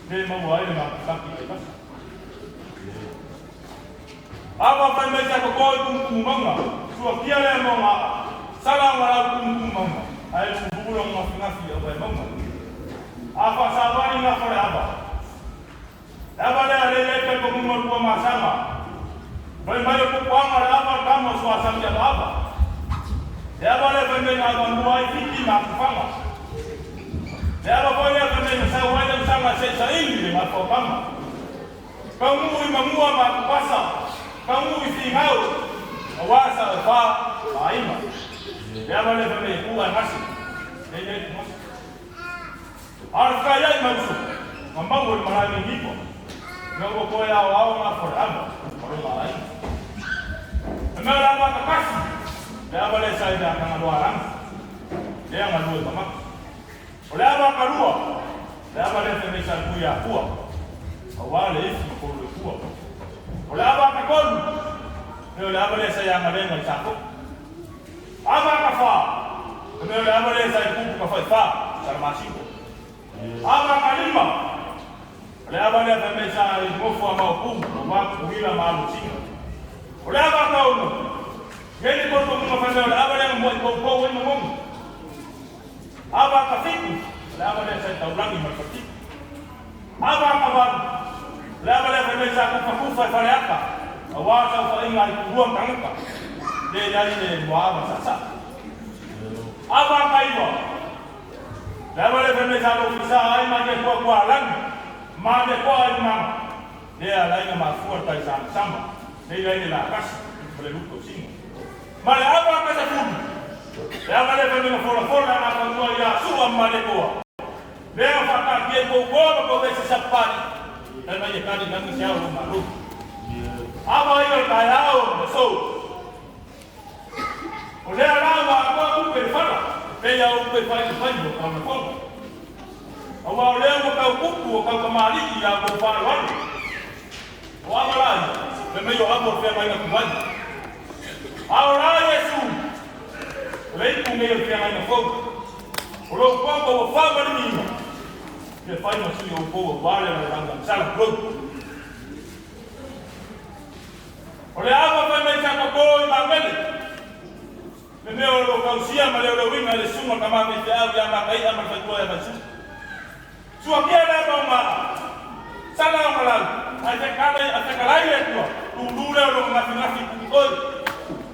Le maua ai le makimaki taitasi. Ava fai mai sa toto i tumutumu mauga, suakia lea mo nga sala o nga lau tumutumu mauga, ae luluulu lona gafigafi i auvae mauga. A faasavali nga fale ava. Le ava lea le iai talitonuga o le Tuamasaga. Fai mai o pupuaga le ava le tama o Suasami avaava. Le ava lea fai mai na avanua ai Fiti ma Atufaga. Le ava foi lea fai mai na sau ai le usaga se i saili le gafaopaga. Taunuu i Mamua ma Atupasa, taunuu i Finau, aua sa o fa ma aiga. Le ava lea fai mai e tu ae gase, le iai ku gase. A o le fekaiai ma uso, na maua i le malae niniva, ina ua toe aoao gafa o le ava ma lona aiga. Fai mai o le ava atatasi, Le ava lea sa i le akagaloa alagi, lea galue ma maki. O le ava akalua, le ava lea fai mai sa le pui afua, auā le ifi ma polu e fua. O le ava akatolu, mea o le ava lea sa i agalega i safoʻi. Ava akafā, mea o le ava lea sa i pupu ka faifā, salamasino. Ava akalima, o le ava lea fai mai sa i gofo a maopu, auā kukuila ma alosina. O le ava akaono, nei le tolutonuga fai mai o le ava lea na muaʻi poupou ai mamogi. Ava akafitu, o le ava lea sa i taulagi ma le fatitu. Ava akavalu, o le ava lea fai mai sa tufakufa e faleata, auā saofaiga a le pulua ma tagata, lea i ai le muaava saasaa. Ava akaiva, le ava lea fai mai sa lofisa ai ma le kuakualagi ma le koa i lumaga, lea ala ai ona mafua le taisamasama, lea i ai le lakasi ma le lupe o sina. Ma le ava akasefulu, le ava lea fai mai na folafola e nafanua ia Sua ma Malietoa, lea na faataatia i poukoa ma pouese sapapalii, fai mai e tali lagi se ao o lou Malo. Ava ia o le taeao ma le aso. O lea la ua atoa upe i le fala, e pei lava o upe e fai i le faiva o taulafoga. Aua o lea ua tau kupu o tau tamalii i a outou faaaloalo. O ava la ia, fai mai o ava o le feagaiga tuai. A o la Iesu, o le ipu nei o le feagaiga fou. O lou toto ua fau ma limiina, fia fai ma sui o outou aua le lalolagi agasala. Tulou. O le ava fai mai sa toto i Magele, le mea o lo o tausia ma leoleuina e le susuga o le tama faifeau ia Matai'a ma le faletua ia Vaisusu. Suakia le ava o Maa, sala o Malau, ae fetalai le Atua, lulu lea o lona gafigafi i Pukutoi,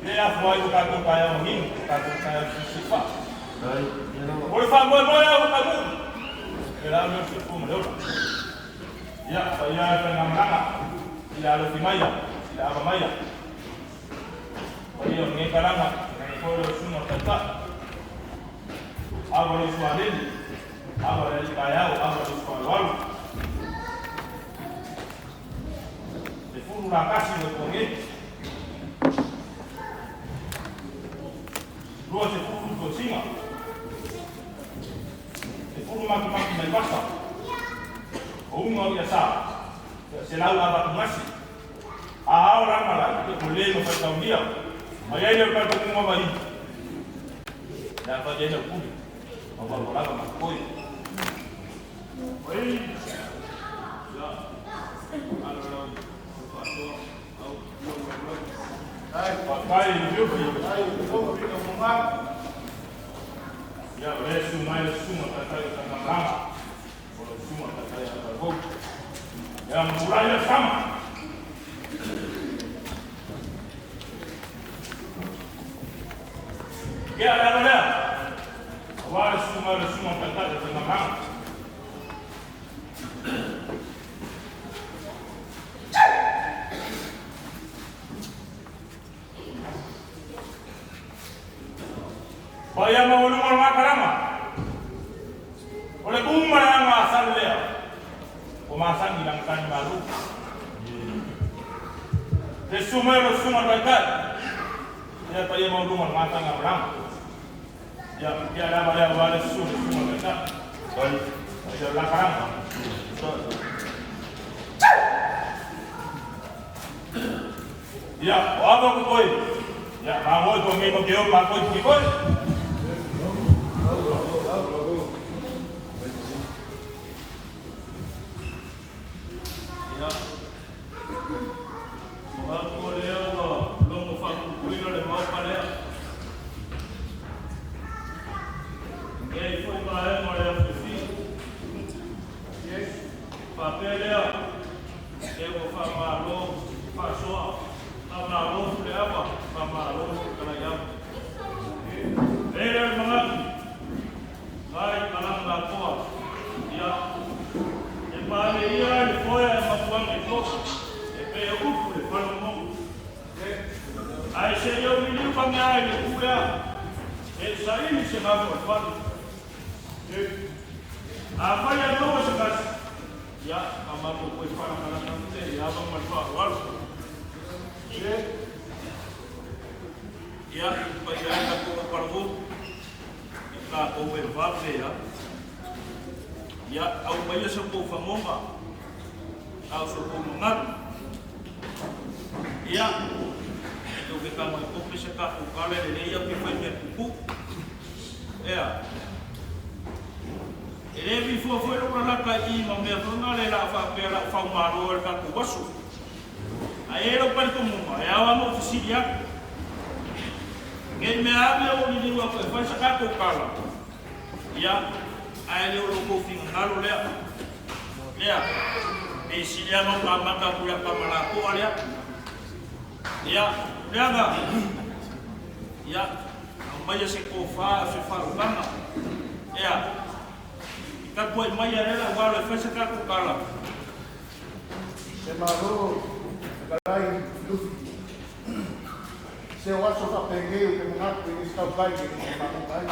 lea e afua ai lo tatou taeao manino, lo tatou taeao silisili faa. O le faamoemoe au o taunuu, le la lea o le soifua ma le ola. Ia, paia e le faigamalaga, i le alofi maia, i le ava maia. Paia o lenei talaga, tainane foi lau susuga o le Taitai. Ava lou sualili, ava le alii taeao, ava lou sualoalo. Le fulu lakasi o le tuangei. 20 tosina. Le fulu makimaki mai vasa. O uga o ia sa. Se lau avatugasi. A ao la malai, o le ma faitaulia. Mai ai le o talitonuga mai. Le a fai ai lau pule. Ma ua lava ma koi. Oi. Ya. Alo lau. Faasoa. Au. Faafetai i le fiufi. Ia, o lea susu mai le susuga taitai o Taigamalaga, o le susuga taitai a Talavou. Ia, ma tulai le sama. Ia, le ava lea. Aua le susu mai o le susuga taitai o Taigamalaga. Paia maualuga o le Makalama. O le uma le aga a Salelea. O masani lagatani malu. Le susu mai o le susuga taitai. Ia paia maualuga o le Matanga Malama. Ia, ia le ava lea aua le susu o le susuga taitai. Ia o le lakalama. Ia, o ava ko koe. Ia, mangoi ko ngi mo ke o pa koe ki koe. Ia. O atu o lea ua logo faapuipuina le maopa lea. Nei foi vaega o le afifi. Faapea lea, e ua faamalo faasoa, faamalo fuleava, faamalo fetalai ava. E le manatu, mai kalanga lapoa, ia, e pale ia le foea e mapuange i toso, e pe o upu le falomomo. Ae se i au liliu ka mea ai le pulea, e saili se gafa o le fale. A fai a maua se kasi, ia, ka matou koe falakalaka ute i ava ma le faaaloalo. Ia, paia e tatou au kalafou, i tatou e vave a. Ia, aumaia so tou fagoga, a o so tou manatu. Ia, tou te tago e kope se tatou tala e lelei au ke fai mea puupuu. Ea, e le vifua foi lou lalata i i ma mea foi na le la a faapea la o faumalo e le tatou aso. Ae i ai lou talitonuga, e ao lava ona ou fesili atu, ne i mea ane ua liliu atu e fai se tatou tala, ia, ae le o lo outou finagalo lea. Lea, pei sili lava ona ou amata atu i lau tama lapoa lea. Ia, Leaga, ia, aumaia se tofa a o se faautaga. Ea, i tapuai mai a lea lau alo e fai se tatou tala. Se malo fetalai Lufi. Se o aso faapenei ou te manatu e le se tautai e le mafuta ai.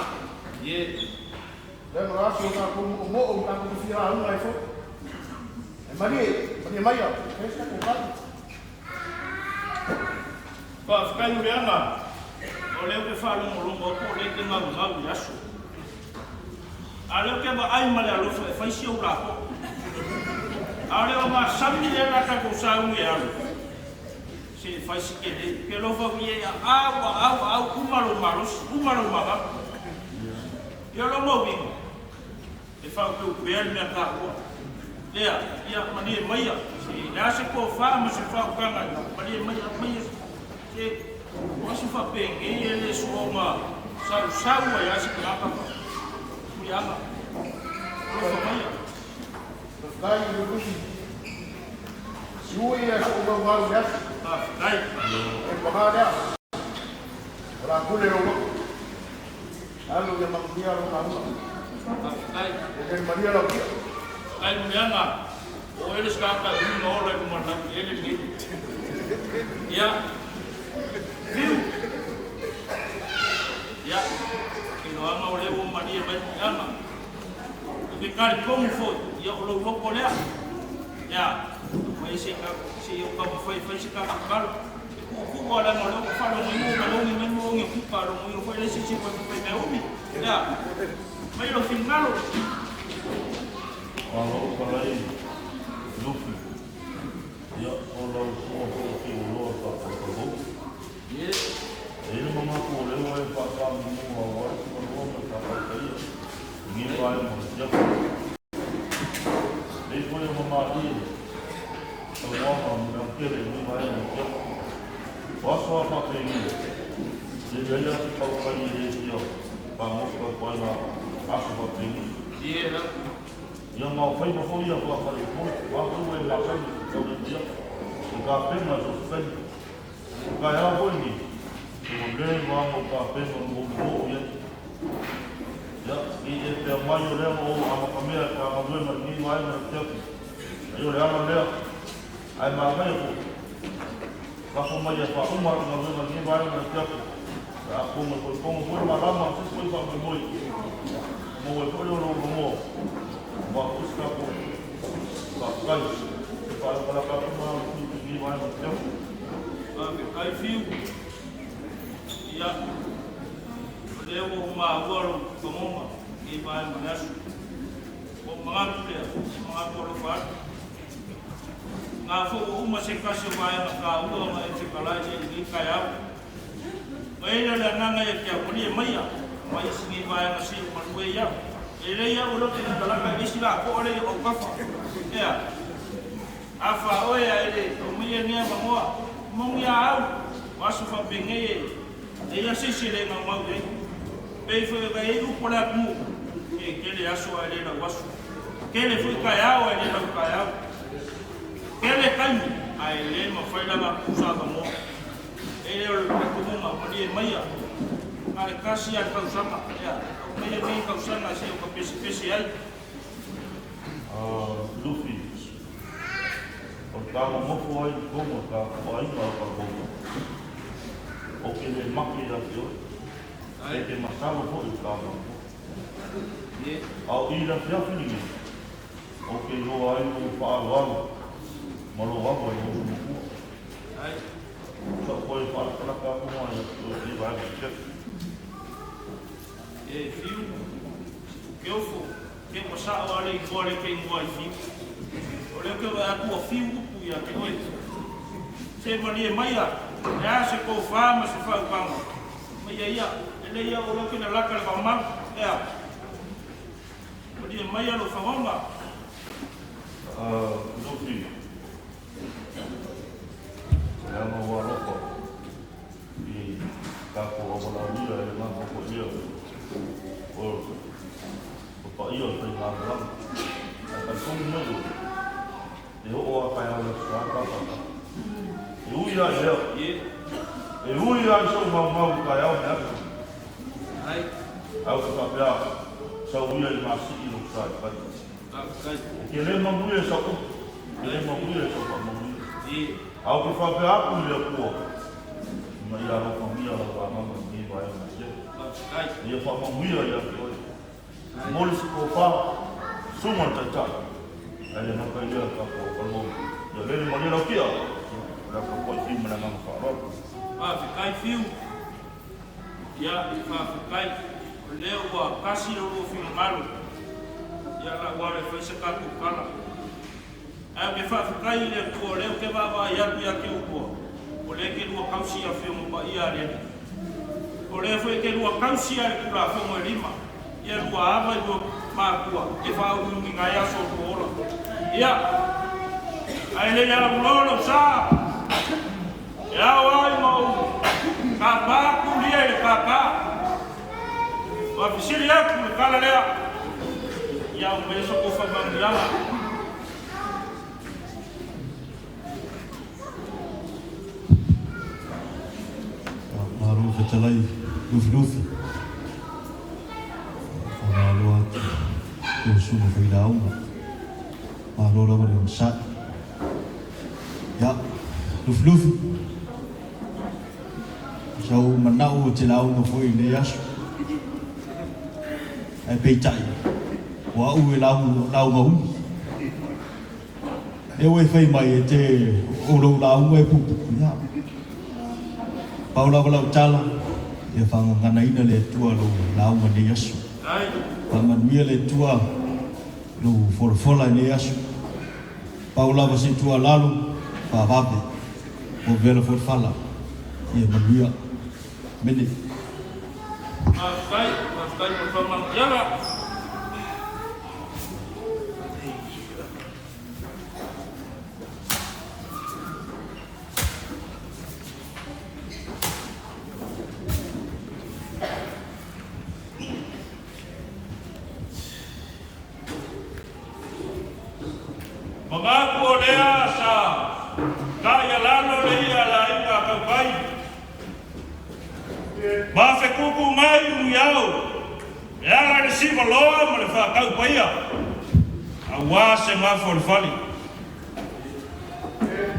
Lea o aso o tatou moomoo ma tatou te fia lauga ai foi. E malie, malie maia, fai se tatou tala. Faafetai Muliaga, o lea ou te faalogologo atu o lea e te gaugau i aso. A o lea ou te vaai ma le alofa e fai si ou lapoa. A o le ogasami lea na tatou sauni e alu, se i fai si tele. Ou te alofa atu i ai, a au, a au, a au, uma lou malosi, uma lou mavae. Ia o lona uiga, e faaopeopea le mea taua. Lea, ia malie maia, se le a se tofa ma se faautaga, malie maia, maia se o aso faapenei e le soona sausau ai lava se tagata ma Muliaga. Alofa maia. Faafetai i le Lufi. Siui ia so'u gaugau i le aso. Faafetai. E paga lea, o le a pule lou loto. Alo ia manuia lou lauga. Faafetai. E le malia lau tia. Faafetai Muliaga. O oe le isi tagata e umi ona ola i luma o le laueleele lenei. Ia, fiu. Ia, iloaga o lea ua malie mai Muliaga. Ou te talitonu foi, ia o lou loto lea. Ia, aumai se se i ou taumafai e fai se tatou tala. E puupuu lava leaga o lea ua ou faalogoina ua malogi mai mologi o puka, logoina foi le isi se fai mea umi. Ia, aumai lou finagalo. Malo palai Lufi. Ia, o lau susuga foi o Fiuloa sa tautavou. E i ai le manatu o lea ua e faatamumu aua le tuualoa ma le faatautaia i lenei vaega o le siafa. Lelei foi ona malie saunoaga a Muliautele i lenei vaega o le siafa. O aso lava faapenei, e leai lava se tautai e le fia fagota atu ai la aso faapenei. Ia ma o faiva foi ia faafaleupolu, o a foi ua e masani i te taulia, o tapena i so o se taimi. O le taeao foi lenei, ua leva lava ona ou tapena ma ou oo i ai. Ia, ne i e pea mai o lea ua ou amatamea i ta galuega i lenei vaega i le afiafi, ai o le ala lea, ae manaia foi, lafo mai ia faauma lau galuega i lenei vaega i le afiafi, pe a pono foi, pono foi le malama o se isi foi faamoemoe, maua ai foi lea o lou avanoa, aua foi se tatou faafetai. E faalakalaka atu ma le sui i lenei vaega i le afiafi. Faafetai Fiu. Ia, o lea ua ou maua lou fagoga i lenei vaega o le aso. Ua ou manatu lea, e manatu alofa atu. Na foi ua uma se tasi o vaega taua ona e fetalai i ai i lenei taeao. Ua i ai lea o le agaga ia te au, malie maia, aumai isi nei vaega se i ou galue ai au. E lelei au e loto i talaka i le isi lapoa lea i ou autafa. Ea, a fa oe a e le aumaia lenei avanoa, moni a au, o aso faapenei e leai lava se isi e le naunau i ai. Pei foi ona i ai upu a le atunuu, e tele aso ae le lau aso. Tele foi taeao ae le lau taeao. Tele taimi ae le mafai lava ona tuusa avanoa. E le o le talitonuga, malie maia, na o le tasi lava le tausaga, ea, aumaia lenei tausaga se i ou tapesepese ai. Lufi, o le ta nonofo ai i totonu o le tatou aiga o Kalahou, ou te le make ia te oe, e te masalo foi i le ta matua. A o i le afiafi lenei, ou te iloa ai lou faaaloalo ma lou ava i lou uso matua. Sa ou toe faalatalata atu lena ia te oe i lenei vaega o le afiafi. E Fiu, Keofo, ke ua sao lava le igoa lea e te igoa ai Fiu. O lea ou te vaai atu ua fiu upu ia te oe. Se malie maia, le a se tofa ma se faautaga, maia ia, e lei au o lea ou te lalata i le vaomalu, e a? Malie maia lou fagona. Lufi, leaga ua alofa i tatou aualaaulia e le gata foi ia o le paia o le faigamalaga. Ae talitonu mai oe, e oo lava taeao i le Aso Sa ta faatasi. E ui lava i lea, e ui lava i sou maumau i taeao me aso, ae ou te faapea, sau ia i masii lou sa e fai. E te le manuia i sau upu, e te le manuia i sau faamanuia. A ou te faapea atu i le Atua, ina ia alofagia lau agaga i lenei vaega e tele. Ina ia faamanuia ia te oe. Momoli se tofa, susuga i le Taitai, ae le gata i lea le tatou aukalou. Ia lele malie lau tia, o le a tapuai Fiu ma le agaga faaaloalo. Faafetai Fiu. Ia, faafetai, o lea ua tasi lo lua finagalo, ia la ua ala e fai se tatou tala. Ae ou te faafetai i le Atua o lea ou te vaavaai atu ia te outou, o lea e te lua tausi i Afioga Paia a le Alii. O lea foi e te lua tausi a le Tulafono e lima, ia lua ava i lua matua e faaumiumiga ai aso o lua ola. Ia, ae le i alamuloa lou sa, E ao ai ma ou tapa atu lia i le kākā. Ua fesili atu le tala lea, Ia aumaia so tou faamanuiaga. Malo fetalai Lufilufi. Faamalo atu i lau susuga failauga. Malo lava le onosai. Ia, Lufilufi, sa ou manao ou te lauga foi i lenei aso. Ae peitai, o au e lauga umi. Lea ua e fai mai e te o lou lauga e puupuu. Ia, pau lava lau tala, ia faagaganaina le Atua lou lauga i lenei aso. Faamanuia le Atua lou folafola i lenei aso. Pau lava se tuualalo, faavave, ua vela foi le fala. Ia manuia. Amene. Faafetai, faafetai mo le faamanuiaga. Manatu o lea sa taialalo le ia a le aiga a Tautai. Ma fetutu mai Uluiao e ala i le siva loa ma le faatau paia aua se gafa o le fale.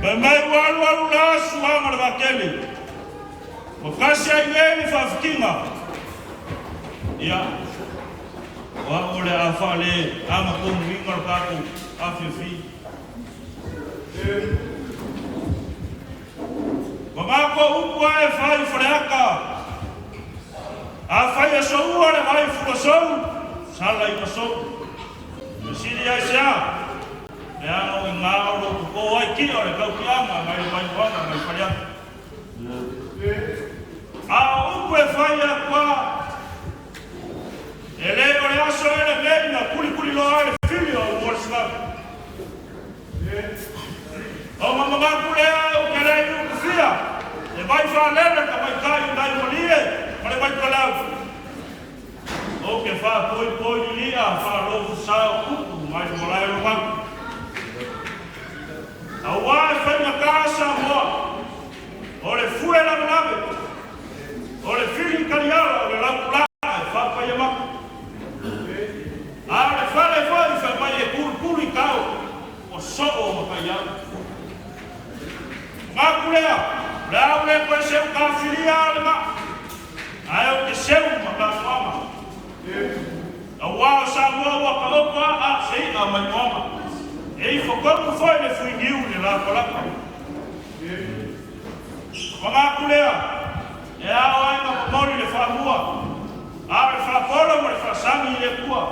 Fai mai ua alualu la suaga o le vaatele, ua tasi ai nei le faafitiga. Ia, O au o le a faale agatonuina lo tatou afiafi. Mamato upu ae fai Faleata, Afai e soua le vai fulasou, sala i masou. Fesili ai se a? Leaga o i gā o lou totō ai kia o le tautiaga mai le Vaimoana mai Faleata. A o upu e fai atu a, E le o le aso ea lenei na kulikuli loa ai le fili o au molisinaga. O ma manatu lea ou te le i utufia le vai faalele tamaitai i nai malie ma le vaitalau. Ou te faapoipoi lilia faalofusao upu mai le malae o Lomau. Aua e faigata Samoa, o le fue lavelave, O le fili taliala o le laupulaa e faapaia mata. A o le fale foi fai mai e pulupulu i tao ua soo ma taiao. Manatu lea, o le a ou le toe seu tafilia le maa, ae ou te seu ma tafoaga. Aua o Samoa ua taoto aa se i'a mai moana. E ifo tonu foi le fuiniu i le lapalapa. Manatu lea, e ao ai ona momoli le faamua, a o le faapolo ma le faasagi i le Atua.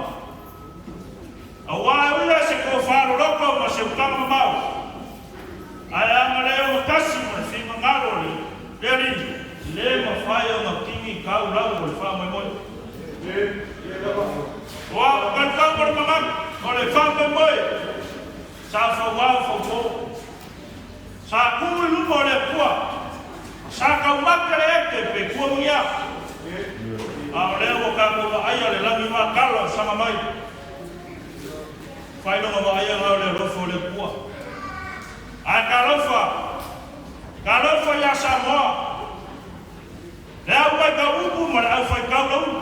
Aua e ui lava i se tofa loloto ma se utaga mamao, ae a na le ogatasi ma le finagalo o le Alii, e le mafai ona kini tau lau o le faamoemoe. Ua tautau ma le manatu o le faamoemoe sa fauao faupo. Sa tu i luma o le Atua, sa taumate le ete pe tua ma ni a. A o lea ua tatou vaaia le lagi matala o saga mai. Faailoga vaaia na o le alofa o le Atua. Ae talofa, talofa ia Samoa, le au maitau upu ma le au faitau laulu.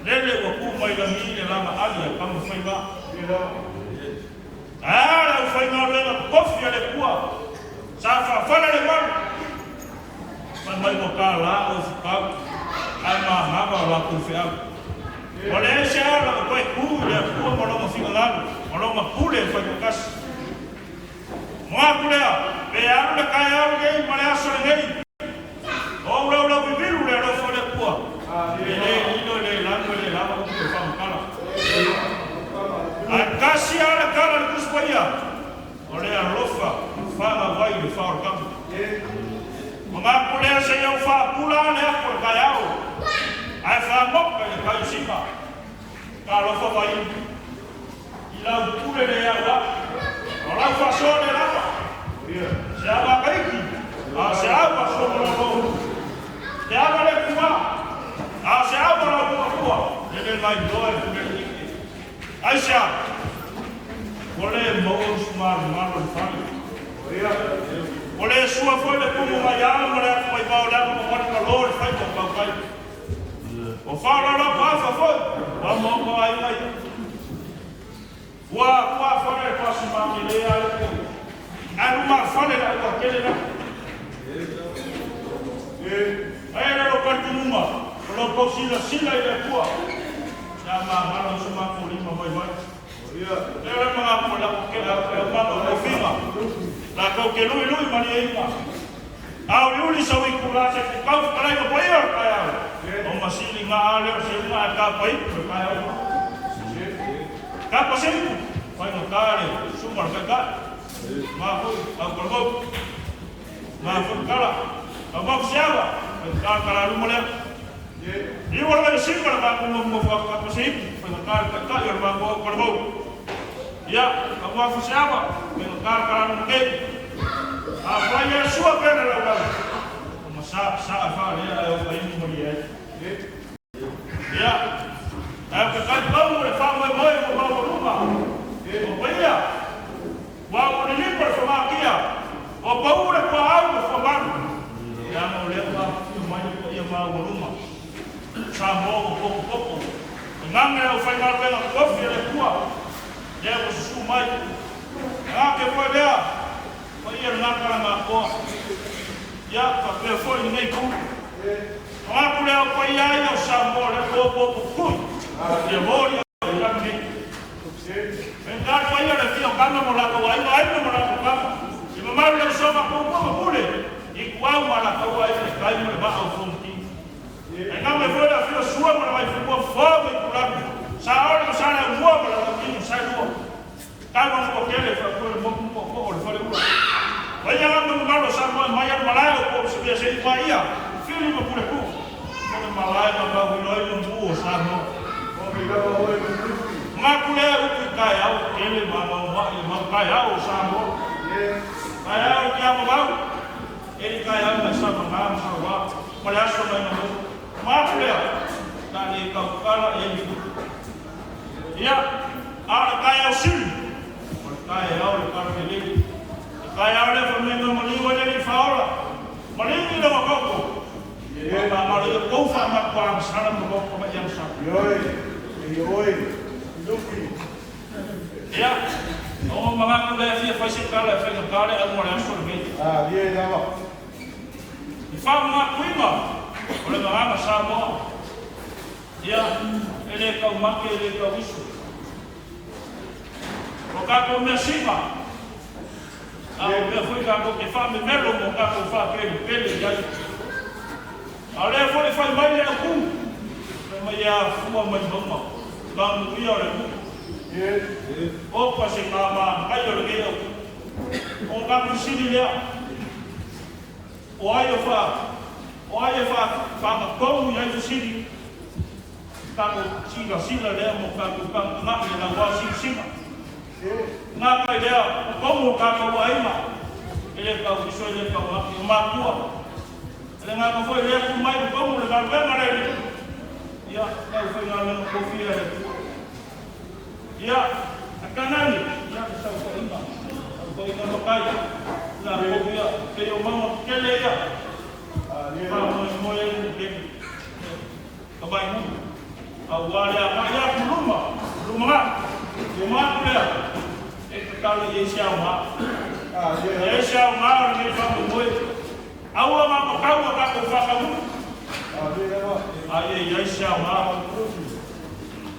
Lele ua tu mai lagi le laga ali a Tamafaiga. Ae a le aufaigaluega totofi a le Atua sa faafala le malu? Fai mai ua tala o futau, ae manava o latou feau. Ua leai se ala o toe tu i le Atua ma Lona finagalo ma Lona pule e faitoatasi. Manatu lea, pe alu le taeao lenei ma le aso lenei, o ou laulau vivilu le alofa o le Atua, e le lilo e le lanu e le lava upu e faamatala. Ae tasi lava le tala a le Tusi Paia, o le alofa fanau ai le faaolataga. Manatu lea seia ou faapula le ato o le taeao, ae faamoka i le taiusina. Talofa vai i lau pule le au aʻu, o lau faasoa le lava. Se ava a Kaiki, a o se ava a Suamalolo. Te ava le kua, a o se ava lau puapua, e le lailoa e pule le ike. Aisea? Ua le maua usu malomalo i le fale. Ua le sua foi le tumu mai ala ma le atu mai vao leaga ma wali malo le faiva o tautai. Ua faaolaola paafa foi, ua maomaoa aiga ia. Ua tuafale le pasi makele a le Atua, ae lumafale le auatele la. Ae le lou talitonuga, o lo outou silasila i le Atua, se a magalo ai so matou lima vaivai. Lea le manatu o lako kele au e umana o tofiga, latou te luilui malieina. A uliuli sau itula se te tau fetalaiga paia o le taeao, o masili ga a lea o se uga ae tapa ipu le taeao uma. Tapa se ipu, faigata le susuga o le taitai. Ma foi au talavou. Ma foi tala, au mau seava, faigata le tala luma lea. Iu o le vaisima le matou nofonofo atu tapa se ipu, faigata le taitai o le matou au talavou. Ia, au afu seava, faigata le tala luma nei. Afai e sua pea le laulau, o ma sa sa e faalea ae o taimi malie ai. Ia, ae o ke kaipau o le faamoemoe ua maualuga, o paia, ua aulilipa le famatia, ua pau le tuaau ma fuamalu, leaga o lea ua afifio mai le paia maualuga o Samoa ua potopoto, e gaga le aufaigaluega tofi a le Atua, lea ua susu mai. Gake foi lea, paia lena Kalamakoa. Ia, faapea foi lenei itu. Manatu lea o paia ai o Samoa lea poopoo pupui, ia moli au i lagi nei. Faigata le paia o le afio o Tama ma o latou aiga, aiga ma latou tama. I mamalu le usoga puupuu ma pule, i Ituau ma Alataua aiga i le tai ma le vaa o Fonoti. Ae gama foi le afio o Sua ma le Vaifanua, Fofo ma Itulagi, Saole ma Saleaaumua ma Laloutino ma Saelua. Tau ana ua tele faapea le motu poopoo o le faleula. Paia lava le mamalu o Samoa e mai alu malae o po o se mea se i paia, fili ma puletuu. O le malae ma tauiloa i le mu o Samoa. Manatu lea upu i taeao tele ma maumai le mau taeao o Samoa. Taeao i Tiamamau, e li taeao mai Savaga ma Saua ma le aso mai Manu. Manatu lea, na le tautala e li futu. Ia, a o le taeao sili, o le taeao o le Talalelei. Le taeao lea fai mai na maliu ai le Alii Faaola, maligi lona toto, ma faamalo ia outou faamatuaga sala ma matou tamaiaga sala. Ioe, ioe, Lufi. Ia, na ou manatu lea e fia fai se tala e faigata le auga o le aso lenei. A, ie lava. I faamanatuina o le gagana Samoa. Ia, e le taumate, e le tauiso. O tatou measina, A o mea foi tatou te faamemelo ma o tatou faapelepele i ai. A o lea foi e fai mai le autu, fai mai e afua mai mauga, manuia o le nuu. Oka se manaia o lenei autu. Ona tatou fesili lea, o ai o faa, o ai e faagatonu i ai fesili? Tatou silasila lea ma tatou tagatagai i lau asiasiga. Gata i lea, o totonu o tatou aiga, e le tau uso e le tau ati, o matua. O le agaga foi lea tuu mai i totonu o le galuega a le Alii, ia, le aufaigaluega tofia e le Atua. Ia, a Kanani, ia, le saofaiga, saofaiga matai, latou ia, pei o mauga tetele ia, faamoemoe ai le lele. Tavainuu, aua le agai atu i luma, lumanai. Uma atu lea, e tatalo i ai se aoga. E i ai se aoga o lenei faamoemoe. Aua matatau a tatou faataunuu, a ia i ai se aoga.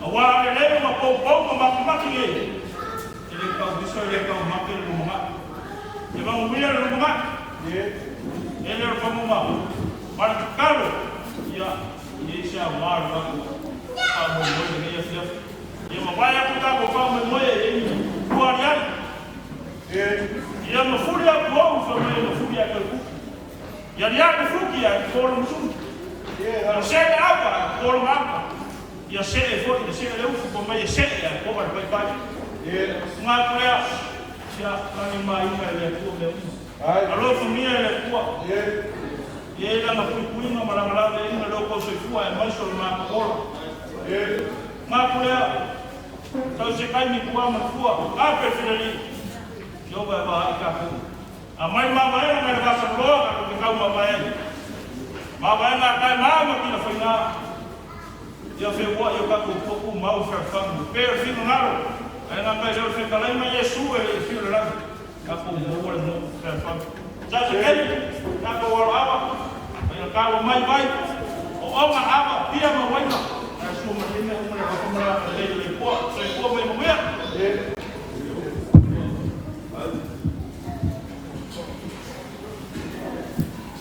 Aua a lelei ona poupou ma matimati nei, e le tau uso e le tau mate le lumanai. E manuia le lumanai. E le o le faguga ma le tatalo, ia i ai se aoga o le tatou faamoemoe i lenei afiafi. Ia mavae atu tatou faamoemoe e i ai ni tua aliali. Ia mafuli atu ou fai mai e mafuli atu e kuku. Ia aliali fuki ae toto lona sulu. Ia see le ava ae toto lona ava. Ia see foi le see le ufu fai mai e see ae toa le paipai. Uga atu lea, ia lagi maina e le Atua mea uma. Alofagia e le Atua. Ia i ai lana puipuiga ma lana laveaiga i lo outou soifua aemaise o le matou ola. Uga atu lea, sau se taimi tua ma le fua, ape le filali, Jehovah e vaai tatou. Aumai mavaega mai le vasaloloa tatou te tau mavae ai. Mavaega a tae ma ma kila faiga. Ia feua'i o tatou tua tumau i fealofani. Pe o le finagalo, ae gata i lea o le fetalai ma Iesu e le i afio i le lagi. Tatou maua le nofo fealofani. Sa se taimi, tatou aloaga, faigata ua mai vai, ooga, ava, pia ma uaina, ae sua ma nei mea uma le alofa ma le agalelei o le Atua. Soifua ma ia manuia.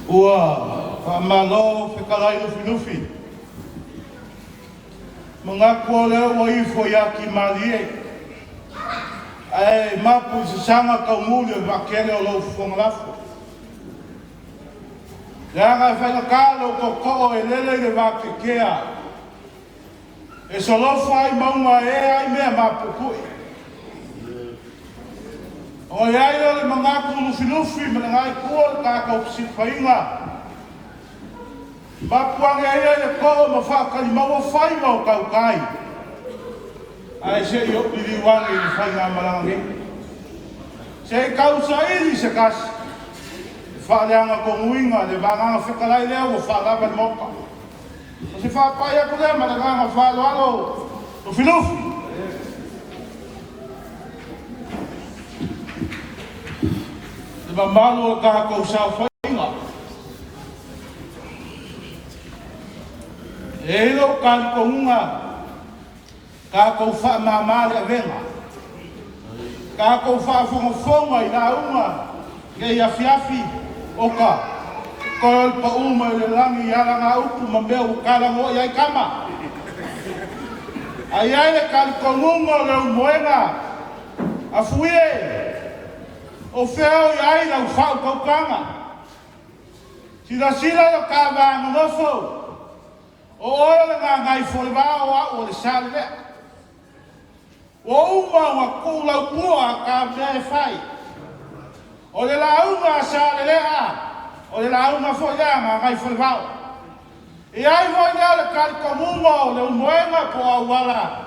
Ua faamalo fetalai Lufilufi. Manatu o lea ua ifo ia Timalie, ae mapu i sasaga taumuli o le vaatele o lou fofoga lafo. Leaga e faigata lou tootoo e lele i le vateatea, e solofa ai mauga e ea ai mea mapuipui. Ona i ai lea o le manatu lufilufi ma le gaetua o le tatou fesilafaiga, Mapu ane ai ia i le too ma faatalimaua faiva o tautai, ae se i ou liliu ane i le faigamalaga nei. Se i tausaili se tasi, e faaleagatonuina le vagaga fetalai lea ua faalava le Maota. O se faapai atu lea ma le agaga faaaloalo Lufilufi. Le mamalu o le tatou saofaiga. E i ai lou talitonuga, tatou faamama le avega, tatou faafogafoga i lauga nei afiafi, oka, toe o le pau mai o le lagi i alagaupu ma mea ua talanoa i ai tama. A i ai le talitonuga o le aumoega, Afuie, o fea o i ai lau faautautaga? Silasila i o ta va nonofo, o oe o le Gagaifomauga o au o le Salelea. Ua uma ona tuu lau pua a ta mea e fai. O le lauga a Salelea, o le lauga foi lea a Gagaifomauga. E ai foi lea o le talitonuga o le umoega po o auala,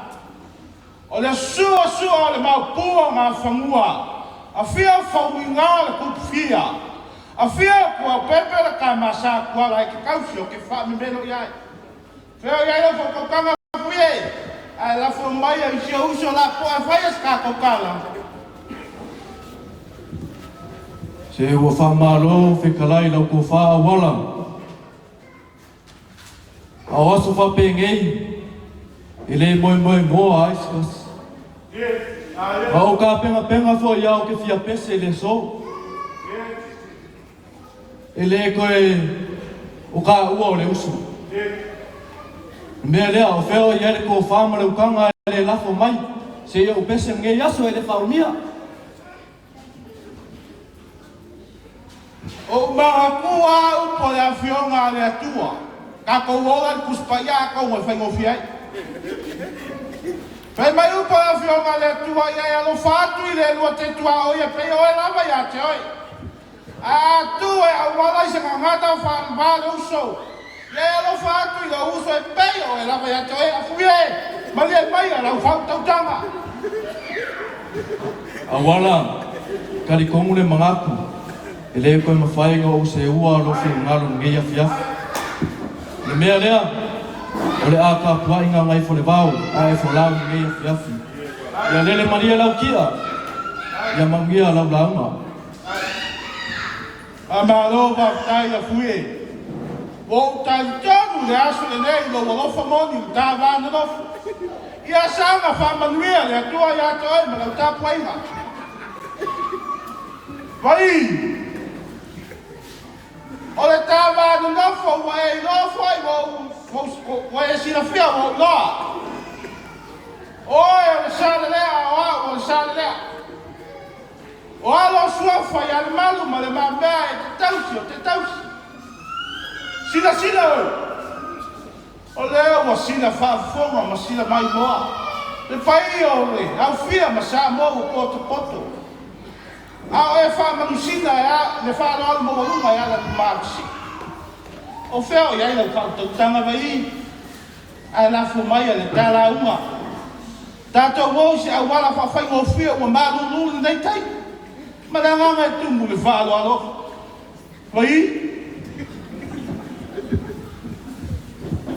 o le suasua o le maopu o Gafanua, afio Faumuiga o le Tupufia, afio Tuaopepe o le tama sa Tuala e te tausi ou te faamemelo i ai. Fea o i ai lau faautautaga Afuie, ae lafo mai ai si ou uso lapoa e faia se tatou tala. Se ua faamalo fetalai i lau tofa auala. A o aso faapenei, e le moemoenoa ai se tasi. A o tapenapena foi au te fia pese i le aso. E lē toe o taua o le uso. O le mea lea, o fea o i ai le tofa ma le utaga e le lafo mai seia ou pese lenei aso e le faaumia. Ou manatua a upu a le Afioga a le Atua, tatou ola i le Tusi Paia atonu e faigofie ai. Fai mai upu a le Afioga a le Atua, Ia e alofa atu i le lua te tuaoi e pei o oe lava ia te oe. A tu e auala i se gagana faaleva le uso, ia e alofa atu i lou uso e pei o oe lava ia te oe. Afuie e, malie maia lau faautautaga. Auala, talitonu le manatu, e le toe mafai ona ou seua lou finagalo i lenei afiafi. O le mea lea, o le a tapuai Gagaifolevao ae folau i lenei afiafi. Ia lele malie lau tia, ia manuia lau lauga. Faamalo faafetai Afuie. Ua ou talitonu i le aso lenei i lou alofa moni i le ta va nonofo. Ia saga faamanuia le Atua ia te oe ma lau tapuaiga. Vai! O le ta va nonofo ua e iloa foi ua ou, ua e silafia ua ou iloa. O oe o le Salelea o au o le Salelea. O alo o suafa ia Lemalu ma Lemamea e te tausi o te tausi. Silasila oe, o lea ua sila faafofoga ma sila maimoa le paia o le aufia ma Samoa ua potopoto. A o e faamanusina e a le faaaloalo maualuga e ala i le malosi. O fea o i ai lau faautautaga vaii ae lafo mai a le ta lauga. Tatou o i se auala faafaigofie ua malulu lenei tai ma le agaga e tumu i le faaaloalo. Vaii.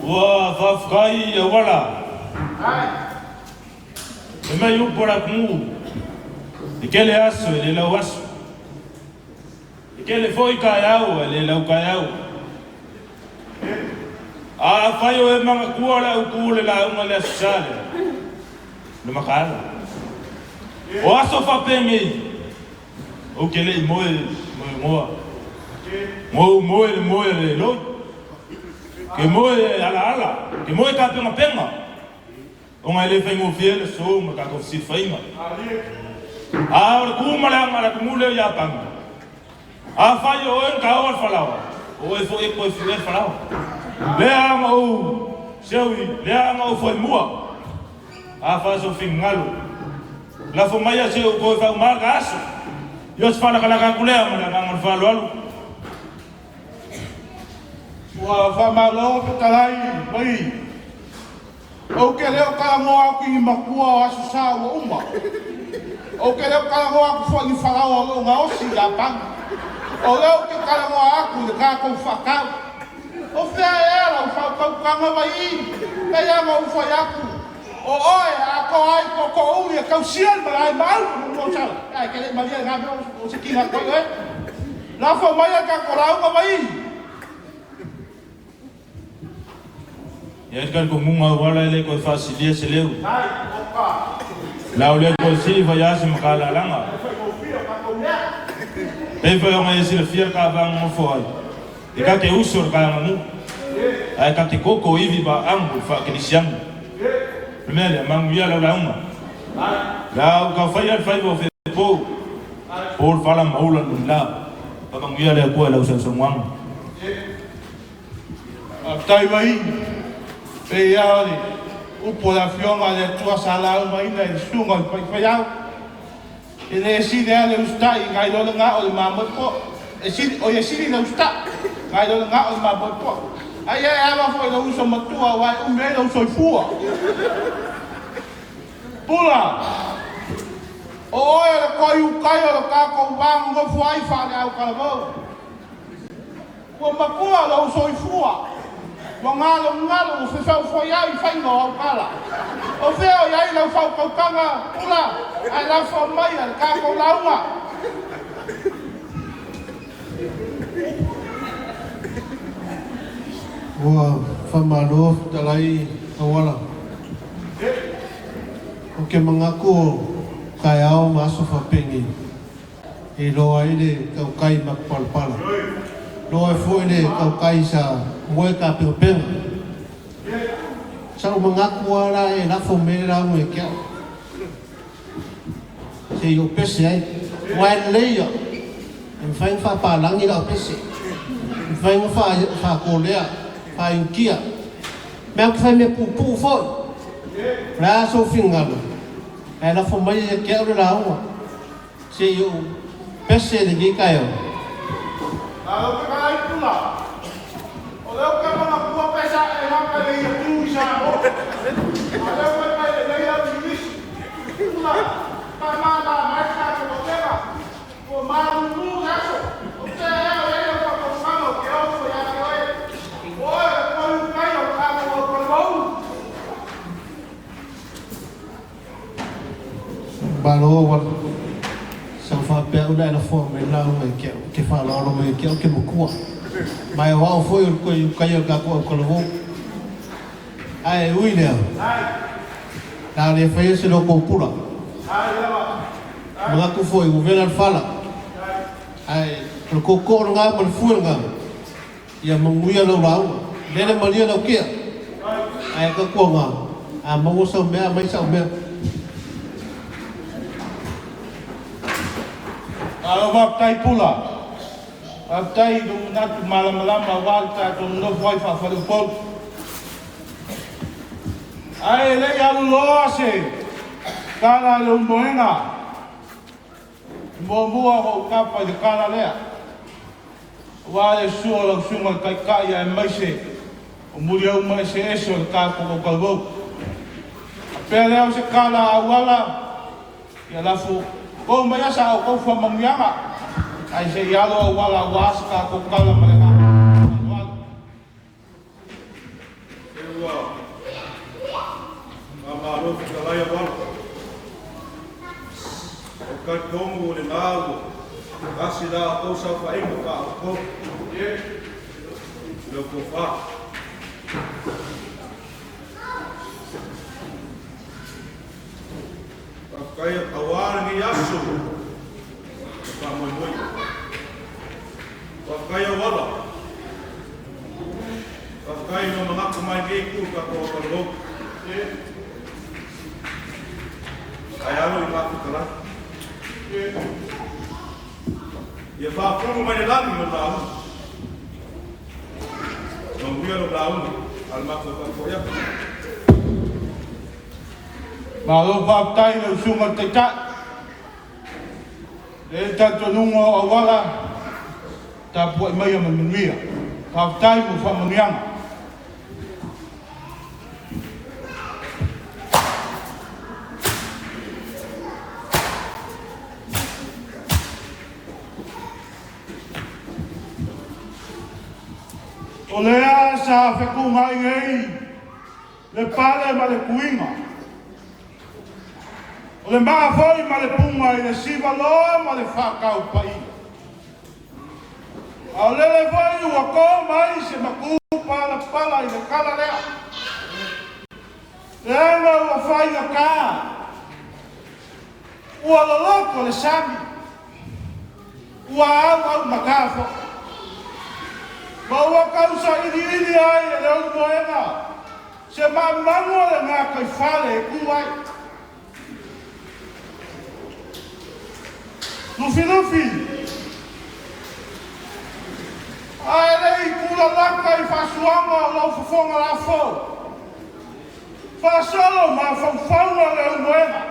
Ua faafetai auala. E mai upu a le atunuu, e tele aso e le lau aso. E tele foi taeao e le lau taeao. A afai o e manatua le autu o le lauga i le Aso Sa lea, o le mataala. O aso faapenei, ou te le i moe moemoa. Mo ou moe le moe a le loi. Ke moe e alaala, ke moe tapenapena. Ona e le faigofie le aso ma le tatou fesilafaiga. A o le tu ma le aga a le atunuu lea o Iapani, afai o oe na taoa le falaoa, o oe foi e toe fue le falaoa. Lea na ou seu i, lea na ou foemua, afai sou finagalo, lafo maia se ou toe faauma le ta aso. Ia o se faalakalaka atu lea ma le agaga o le faaaloalo. Ua faamalo fetalai mai. Ou te le o talanoa atu i ni matua o Aso Sa ua uma. Ou te le o talanoa atu foi i ni falaoa o lo o gaosi i Iapani. O lea ou te talanoa atu i le tatou faatau. O fea ea lau faautautaga vaii? Pei lava ona ou fai atu, o oe e atoa ai tootoouli e tausia le malae maau i lou sala. Ae e te le i malie lena mea o se kina atu ai oe. Lafo mai a tatou lauga vaii. E ai le talitonuga auala e le toe faasilia se leo. La o lea toe sii fai lava se matalalaga. Pei foi ona e silafia le ta vanonofo ai, e ta te uso i le ta aganuu, ae ta te koko ivi vaamu i le faakelisiano. O le mea lea, manuia lau lauga. La ua tau faia le faiva o Fepo, po le fala ma ula le mulila. Faamanuia le Atua i lau sausaunoaga. Faafetai Vaii, pei lava o le upu a le Afioga a le Atua sa laugaina i le susuga o le Paifaiau, e le sili lava le usitai nai lo le gao o le mamoe poa. E sili, oi e sili le usitai nai lo le gao o le mamoe poa. Ai e ava foi i lou uso matua aua e umi ai lou soifua. Pula, o oe o le toiukai o lo tatou va nonofo ai faale-autalavou. Ua matua lou soifua, ua galogalo, ua fefaufoi ai i faiga o au tala. O fea o i ai lau faautautaga pula ae lafo mai a le tatou lauga? Ua faamalo fetalai Tauala. Ou te manatu o taeao ma aso faapenei. E iloa ai le tautai matupalapala. Loa ai foi le tautai sa moe tapenapena. Sa ou manatu lava la e lafo mai le lauga ia te au se i ou pese ai. Aua e lelei ia, e mafai ona faapalagi lau pese, e mafai ona faakolea, faaiutia. Mea ou te fai mea puupuu foi. O le a sou finagalo, ae lafo mai ia te au le lauga se i ou pese i lenei taeao. Malo te kalai pula. O lea ou te manatua pesa e gata i le ia tu i Samoa. A o lea ua fai mai lenei au English. Pula, faamama mai sa te motega. Ua malulu le aso. Ou te ea o lea faatausaga o te ofo ia te oe. O oe o le toi ukai o le tatou au talavou. Malo auala. Sa ou faapea au le a lafoa mai le lauga ia te au, te faaaloalo mai ia te au ke matua. Ma e o au foi o le toe ukaia o le tatou autalavou. Ae ui lea, o le a le faia se loto pula. Manatu foi ua vela le fala. Ae o le tootoo lena ma le fue lena, ia manuia lau lauga. Lele malie lau tia. Ae tautuana, a maua sau mea, aumai sau mea. Malo faafetai Pula. Faafetai i lou manatu malamalama aua le tatou nonofo ai faa-faleupolu. Ae le i alu loa se tala i lou moega, e muamua ona ou tapa i le tala lea, aua le susu o lau Susuga i le Taitai aemaise o muliauma eseese o le tatou autalavou. A pea lea o se tala auala, ia lafo tou mai lava sa outou faamanuiaga, ae se i alo auala aua se tatou tala ma le agaga faaaloalo. Se ua faamalo fetalai auala. Ou te talitonu o lena ua tasi la outou saofaiga faaopoopo i lau tofa. Faafetai aua lenei aso e faamoemoe. Faafetai auala. Faafetai i lou manatu mai lenei itu i tatou autalavou. Ae alo i ma fetalai. Ia faafulu mai le lagi lau lauga. Manuia lau lauga a le matou faafoi atu. Malo faafetai i lau Susuga i le Taitai. E i ai le talitonuga o auala, tapuai maia ma le manuia. Faafetai mo faamanuiaga. O lea sa fetuunai nei le pale ma le tuiga, o le maa foi ma le puga i le siva loa ma le faataupaia. A o lele foi ua to mai se matu palapala i le tala lea, leaga ua faigata, ua loloto le sami, ua auaumata foi, ma ua tausailiili ai e le ulumoega se maumau o le gataifale e tu ai. Lufilufi, a e le i tulalata i faasuaga o lau fofoga lafo, faasolo mafaufauga le ulumoega.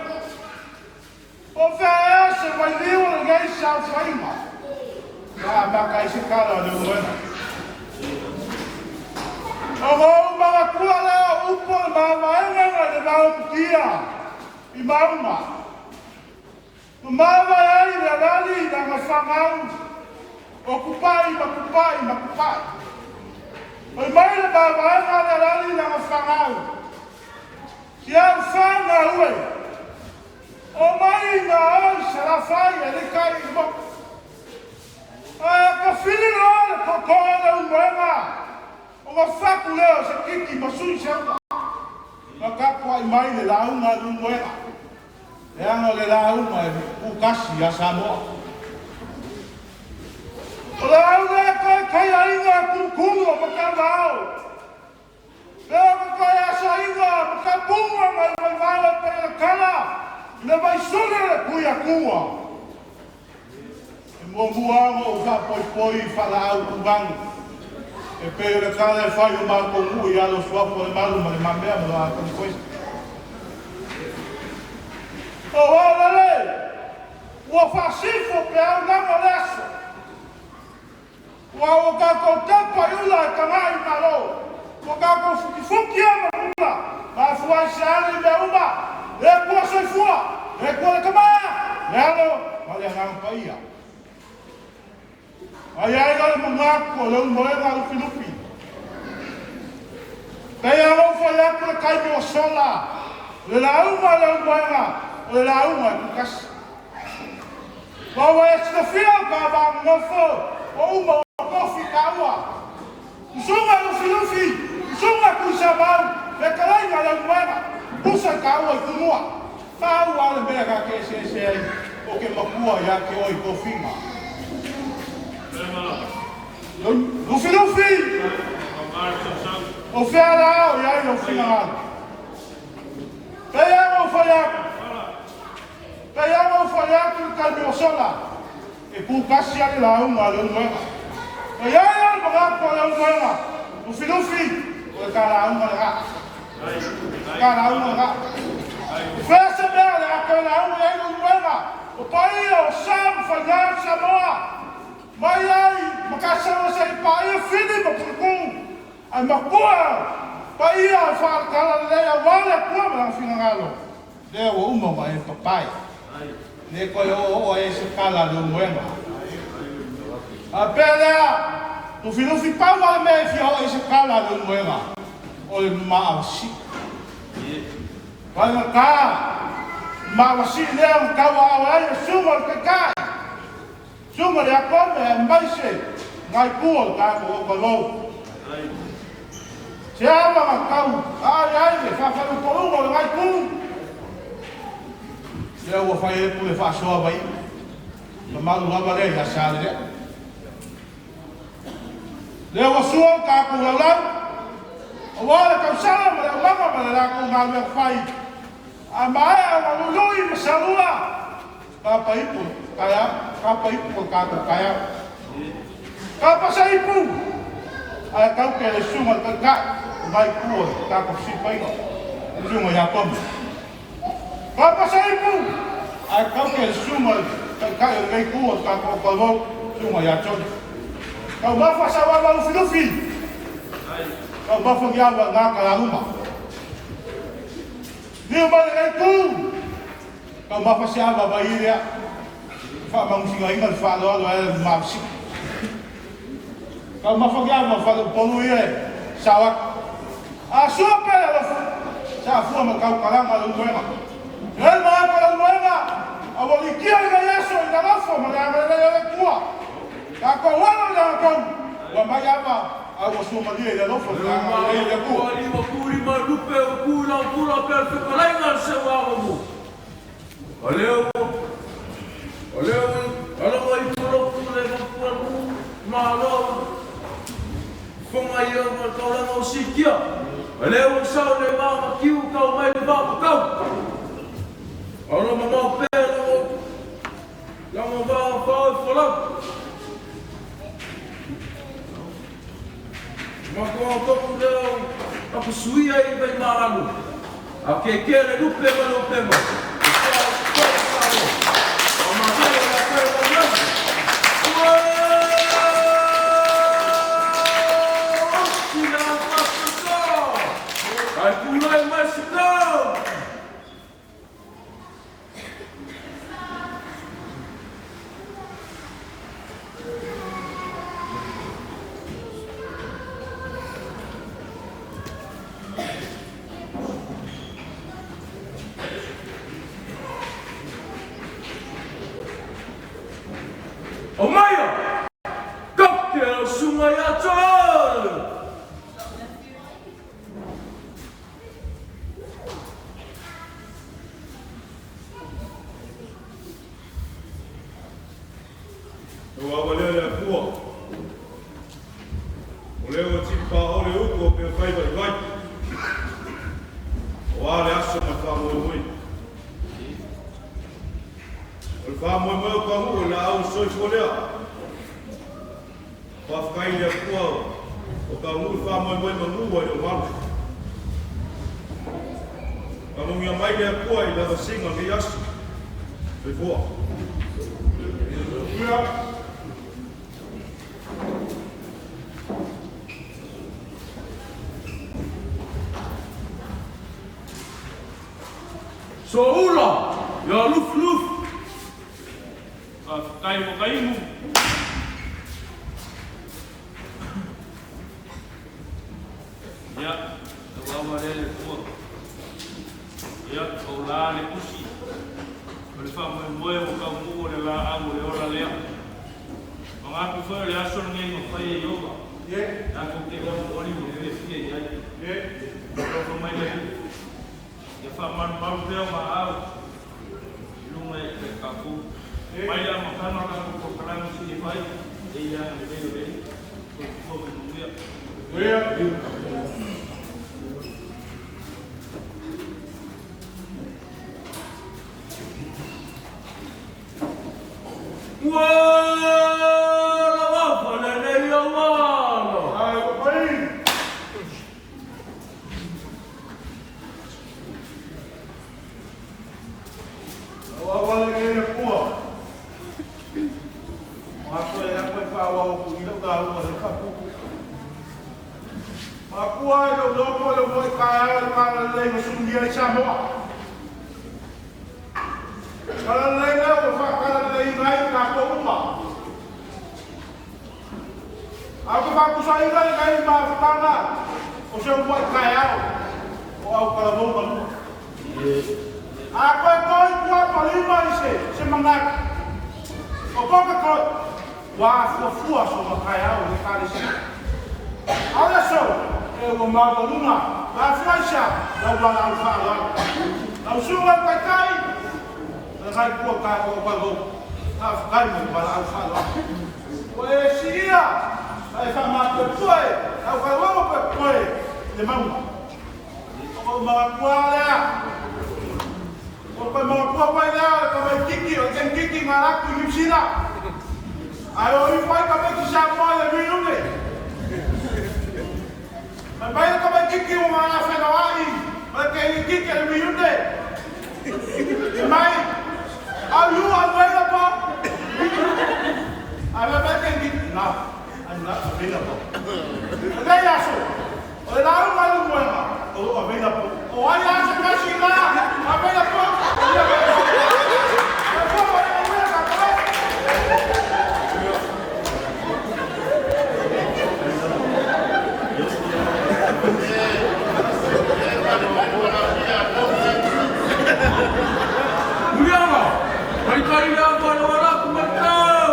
O fea ea se vailiu o lenei saofaiga? Ia amata ai se tala a le ulumoega. Ona ou manatua lea o upu o le mavaega nai le vaomutia i mauga. Na mavae ai le alali i lana fanau o Tupai ma Tupai ma Tupai. Fai mai le mavaega a le alali i lana fanau, Si au fanau e, omai ina oi Salafai e lika i le motu. Ae a tafili loa le tootoo o le ulumoega, ona fatu lea o se titi ma sui se uta. Na tapuai mai le lauga a le ulumoega, leaga o le lauga e tutasi ia Samoa. O le au lea toe taiaiga e kulukulu o matavao. Lea ua toe asaina ma tapuga mai vaivao e pei o le tala i le vaisuli o le Tuiatua. E muamua ona ou faapoipoi i faalaau uvanu e pei o le tala e fai i o matou nuu i alo o Suafa o Lemalu ma Lemamea ma Loatanifoisa. O Aolele ua faasifo peau laga o le aso. Ua ua tatou tapa i ula e tagai i Malo, ua tatou futifuti a ma ula, mafua ai se ale i mea uma, le Atua Soifua, le Atua le Tama, le Alo ma le Agaga Paia. Mai ai loa le manatu o le ulumoega a Lufilufi. Pei lava ona ou fai atu le taimi ua sola, o le lauga a le ulumoega, o le lauga e tutasi. Ma ua e silafia o ta va nonofo o uma ua tofi taua. Usuga Lufilufi, usuga Tuisamau, fetalaiga Leulumoega, tusa taua i Tumua. Pau lava le mea ta te eseese ai, ou te matua ia te oe i tofiga. Lufilufi, o fea la o i ai lou finagalo? Pei lava ona ou fai atu, Pei lava ona ou fai atu i le taimi ua sola, e tu tasi lava le lauga a Leulumoega. E i ai lava le manatu a Leulumoega, Lufilufi, o le ta lauga lena. O le ta lauga lena. O fea se mea o le a toe lauga i ai Leulumoega? O paia o sa ma faiga o Samoa, mai ai ma Kasaua seia paia Fili ma Puleku, ae matua paia o faale-talalelei aua le Atua ma Lana finagalo. Lea ua uma ma e papae. Le toe oooo ai se tala a Leulumoega. A pea lea, lufilufi pau lava le mea e fia oo ai se tala a Leulumoega, o le maavasii. Faigata, maavasii lea na tauaao ai le susuga o le Taitai, susuga i le Atome aemaise nai tua o le tatou autalavou. Se ava na tau aai ai le faafalupaluga o lenai itu, lea ua fai ai pule faasoa vai mamalu lava lea ia Salelea. Lea ua sua le tatou laulau, aua le tausala ma le aumaga ma le latou galuega fai, a maea ona luilui ma salua, tapa ipu taeao, tapa ipu o le tatou taeao. Tapa se ipu, ae taute le susuga i le Taitai o nai itu o le tatou fesilafaiga, le susuga ia Tony. Tapa se ipu, ae taute le susuga i le Taitai o lenei itu o le tatou autalavou, le susuga ia Johnny. Taumafa sau ava lufilufi, taumafa ni ava i na talaluma. Lio mai lenei itu, taumafa se ava vai lea, faamanusigaina le faaaloalo ai le malosi. Taumafa ni ava faleupolu ia e sao atu. A sua pea le alofa, sa afua ma tautalaga le uluega. E maaka le uluega, a ua likia i nei aso i le alofa ma le agalelei o le Atua. Tatou alo i lagatonu, ua mai ava, a ua suamalie i le alofa ma le agalelei o le Atua. Ua ava lea i le Atua. O le faamoemoe o Tauguu o le laau soifua lea. Faafetai i le Atua o Tauguu i faamoemoe manu ai le o malu. Faamanuia mai le Atua i lavasiga o lenei aso. Soifua. Soula, ia Lufilufi. Faafetai ua taimu. Ia, ua ava lea le Atua. Ia, o la le tusi. O le faamoemoe ua taunuu o le laau o le ola lea. Manatu foi o le aso lenei na fai e Ieova. Tatou te olioli ma fiafia i ai. Alofa mai le Alii. Ia faamalumalu pea o maau i luga i le tatou. Mai le amataga o tatou polokalame seia fai, e i le agalelei o le Alii. Soifua ma ia manuia. Ua lava lenei auala. Ai, papai. Ua ua le le pua. Matua e aku e whaawau ku i lau tāua le whapuku. Makua e lau loko le moi kai au le kala lei ma sungia i Samoa. Kala lei leo o whakala lei ngai ka ko uma. Au ka whakusa i ngai ngai ma whakanga o se moi kai au o au kala mou malua. A koe koi kua palima i se, se manaki. O koka koi, ua fuafua so ma kai au le kalesia. Ale so, e ua maualuga, la fuaisa, lau wala au whaaloalo. Lau sunga kai kai, le kai kua kai o kalo, ta whakai mai wala au whaaloalo. O e siia, ai whamātua pue, au kalo pe pue, le maunga. O mga kua lea, o koe mga kua pai lea, ka mai kiki, o ten kiki ngā raku i New Zealand. Ai o i whai ka mai ki Samoa le Wirune. Mai mai ka mai kiki o ngā whenawai, o le kei kiki le Wirune. Mai, are you available? Ai mai mai kei kiki, no, I'm not available. Lei aso, o le lau mai le moenga, o available. O ai aso kasi ngā, available. Muliaga, talitali le ava le wala ku matau.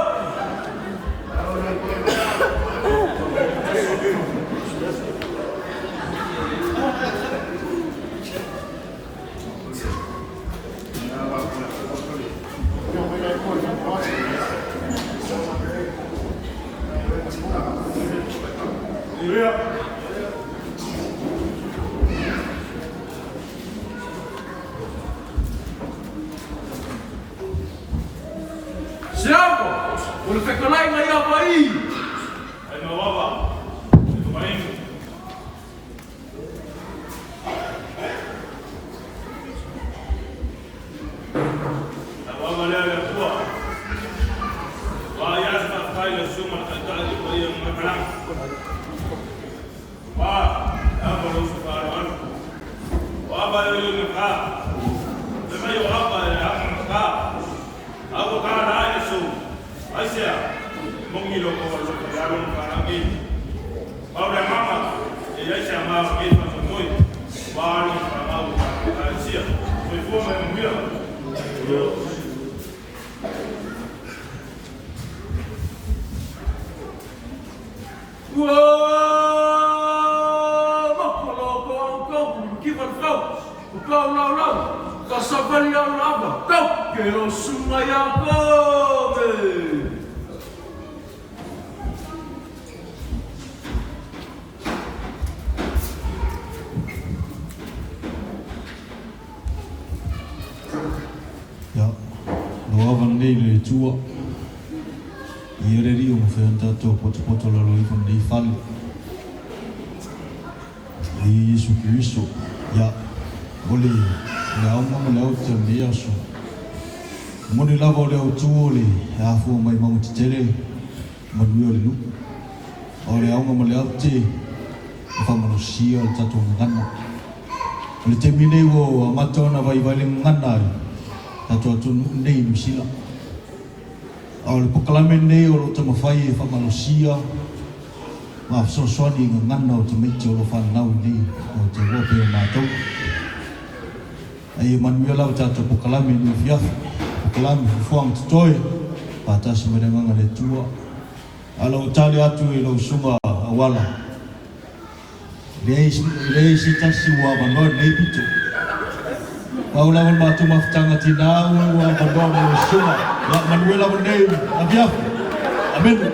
Siamo, o le fekalai ngai ava i. Ai mawava, e tumainu. Lau ava lea le Atua. Wa ia se faafetai le susuga le taitai i paia o Gagaifomauga. Wa, e ava lou uso faaaloalo. O ava e o ka. Le mai o ava e ava ma ka. Au ka la e su. Ai sea, mongi lo ko lo ko ya lo ka rangi. Pau le mama, e ai sea ma ke fa moi. Wa lo ka mau ka sia. Soifua ma manuia. Ua makolo ko au kau ki wal kau. O kau lau lau. Ka savali au lava. Tau ke lo sunga ia kome. Ia, lau ava lenei i le Atua. Ia le Alii ua mafai ona tatou potopoto lalo ifo i lenei fale. Ia Iesu Keriso, ia, o le, le aoga ma le aote o lenei aso. E moni lava o le autu o le afua mai mauga tetele, manuia o le nuu. A o le aoga ma le aote, e faamalosia le tatou gagana. O le taimi nei ua amata ona vaivai le gagana i le tatou atunuu nei i Niu Sila. A o le polokalame lenei o lo o taumafai e faamalosia ma fesoasoani i gagana o tamaiti o lo o fananau i inei i Aotearoa pei o matou. A ia manuia lava tatou polokalame i lenei afiafi, polokalame fuafuaga totoe, faatasi mai le Agaga o le Atua. A lau tali atu i lau susuga Auala, e leai se tasi ua avanoa i lenei pito. Pau lava le matou mafutaga tina ua avanoa mo lau susuga. Ia manuia lava lenei afiafi. Amene.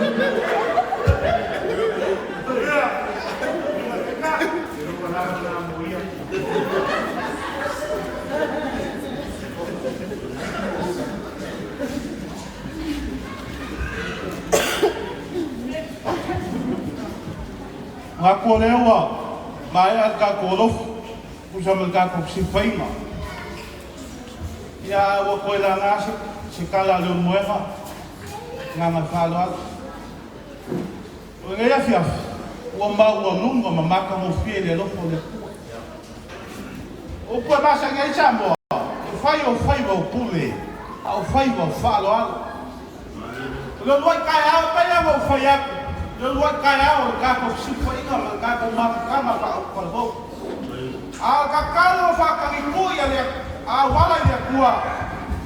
Manatu o lea ua maea le tatou alofi tusa ma le tatou fesilafaiga. Ia, a ua toe laga se tala a Leulumoega, agaga faaaloalo. O lenei afiafi, ua maualuga ma matagofie le alofa o le Atua. O upu e masani ai Samoa, e fai o faiva o pule, a o faiva o faaaloalo. O le uluai taeao, e pei lava ona ou fai atu, o le uluai taeao o le tatou fesilafaiga ma le tatou mafutaga faaulufalavou. A o le tatalo o faatagitui a le auala i le Atua,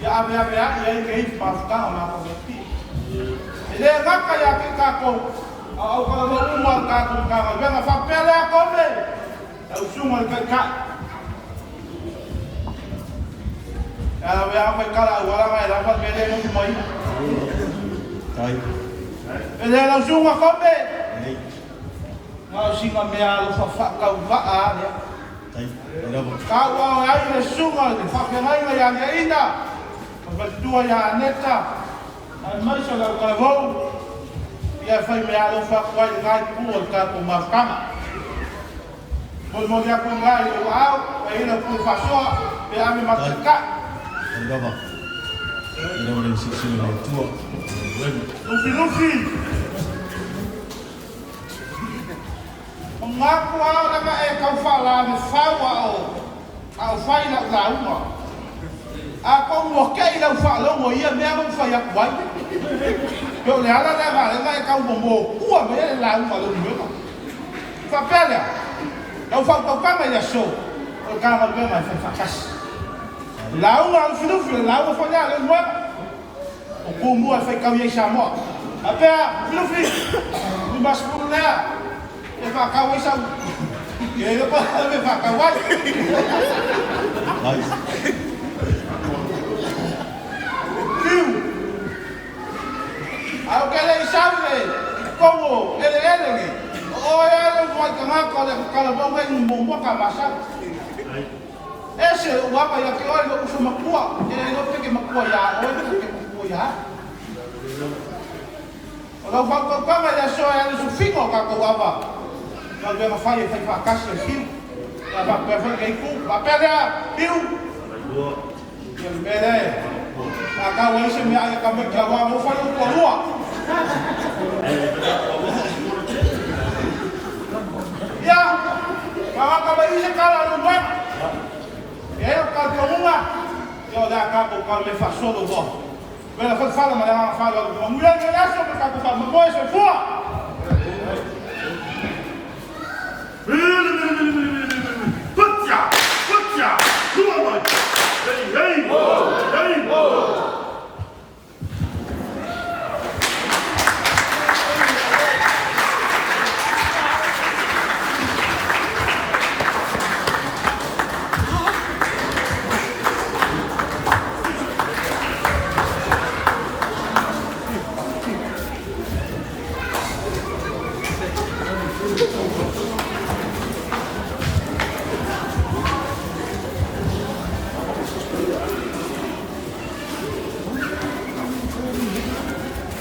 ia aveaveai ai nei mafutaga matagofie. E le gata ia te tatou, a o autalavou uma o le tatou Matagaluega. Faapea lea, Kome, lau Susuga i le Taitai. E ala mea mai tala auala na e lava le mea lea e nofo mai. E lea lau susuga Kome. Na o sina mea alofa faatauvaa a lea. Tau ao ai le susuga i le faafeagaiga ia Liaina, ma faletua ia Aneta, aemaise o le autalavou, ia e fai mea alofa atu ai i lena itu o le tatou mafutaga. Molimoli atu i ina i lou aao, e i ai lau pule faasoa, pe ave ma le taitai. Tai lava, tai lava le silasila i le Atua. Lufilufi. Manatu lava leaga e tau faalavefau a o a o fai lau lauga. Atonu ua te i lau faalogo i ia mea na ou fai atu ai. Pe o le ala lea na ala ai ona e tau momotua mai ai le lauga a Leulumoega. Faapea lea, lau faautautaga i le aso, o le ta galuega e fai faatasi. O le lauga a Lufilufi, o le lauga foi lea a Leulumoega. O Tumua e faitau i ai Samoa. Faapea, Lufilufi, 50 lea e faatau ai sau. E le pa e faatau ai. Fiu. Ae ou te le i sau i le i totonu o eleele nei, o oe lava le uluai tagata o le talavou nei i muamua ta masani. Ese lou ava ia te oe lou uso matua, e le iloa pe te matua iā oe pe te matua iā au. O lau faautautaga i le aso e alu i sufiga o tatou ava, galuega fai e fai faatasi e Fiu. Ia faapea foi lenei itu. Faapea lea Fiu, ia le mea lea e faatau ai se meaai a tamaiti aua ua fai lou toalua. Ia, tagata mai i se tala a Leulumoega. E i ai lau talitonuga, ia o le a tatou tala mea faasolo loa. Vela foi fala ma le agaga faaaloalo. Manuia lenei aso ma le tatou faamoemoe. Soifua!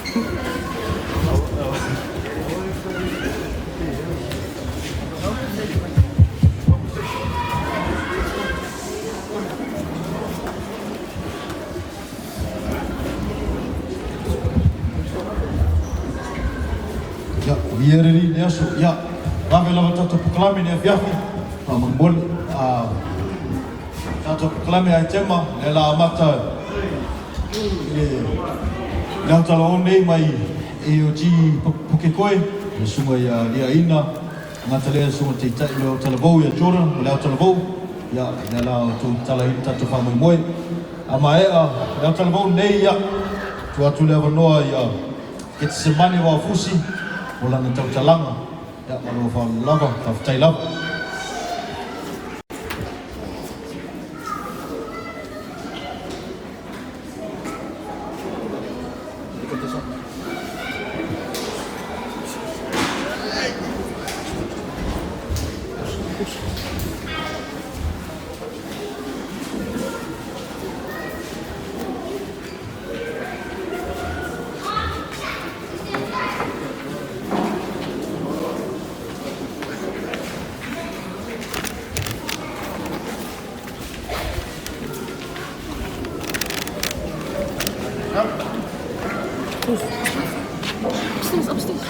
Ia, viia le Alii i le aso. Ia, vave lava tatou polokalame i le afiafi, faamolemole. A tatou polokalame aitema, lea la amata i le le autalaoa nei mai AOG Pukekohe, le susuga ia Liaina Gata lea susuga Taitai o le Autalavou ia Jordan ma le Autalavou, ia lea la outou tatalaina le tatou faamoemoe. A maea le Autalavou lenei, ia tuu atu le avanoa ia Ketisemane Vaofusi mo lana tautalaga. Ia ma lou faaaloalo lava, faafetai lava. Upstairs, upstairs.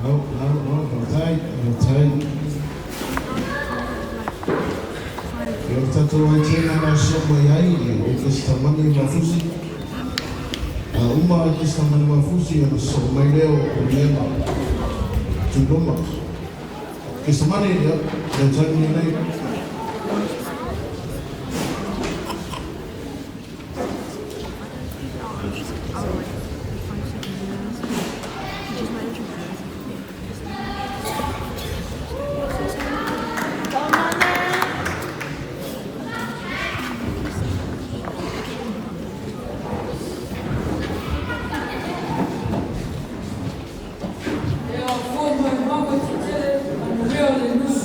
Malo, malo, malo, faafetai, faafetai. Ia o le tatou aitena na soo mai ai e Kesitamani Mafusi. A uma Kesitamani Mafusi ona soo mai lea o Oriela Tuiloma. Kesitamani, ia, le taimi lenei. E afua mai mauga tetele manuia o le nuu.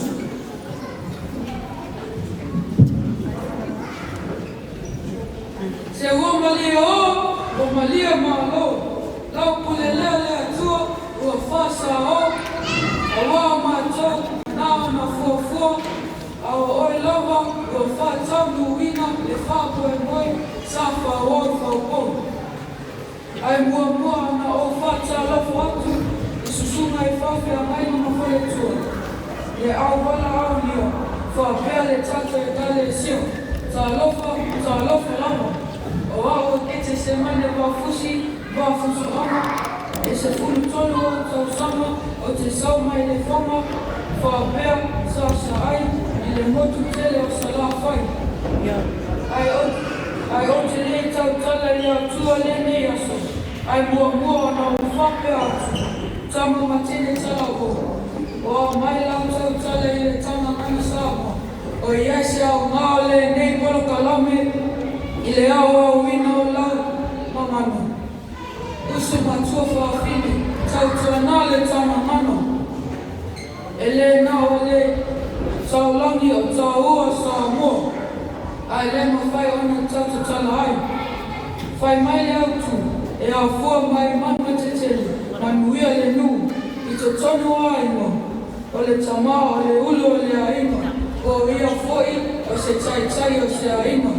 Se ua malie o, ua malie malo. Lau pule lea le Atua ua faasaō, auā o matou na ona fuafua, a o oe lava ua faataunuuina le faamoemoe sa faaō i faupou. Ae muamua ona ou faatalofa atu i susuga i faafeagaiga ma faletua, le au valaaulia faapea le tatou Ekalesia. Talofa, talofa lava. O au o Ketesemane Vafusi, Vafusoaga, e 13 ou tausaga ou te sau mai Lefaga faapea Sasaai i le motu tele o Salafai. Ae ou te le i tautala i le Atua lenei aso, ae muamua ona ou faapea atu, Tama Matene Talavou, o ao mai lau tautala i le Tagagana Samoa, o i ai se aoga o lenei polokalame i le aoaoina o lau gagana. Uso matua fafine, tautuana le Tagagana. E le na o le taulagi o tāua Samoa, ae le mafai ona tautatala ai. Fai mai le autu, e afua mai mauga tetele, manuia le nuu, i totonu o aiga, o le tama o le ulu o le aiga, o ia foi o se taitai o se aiga.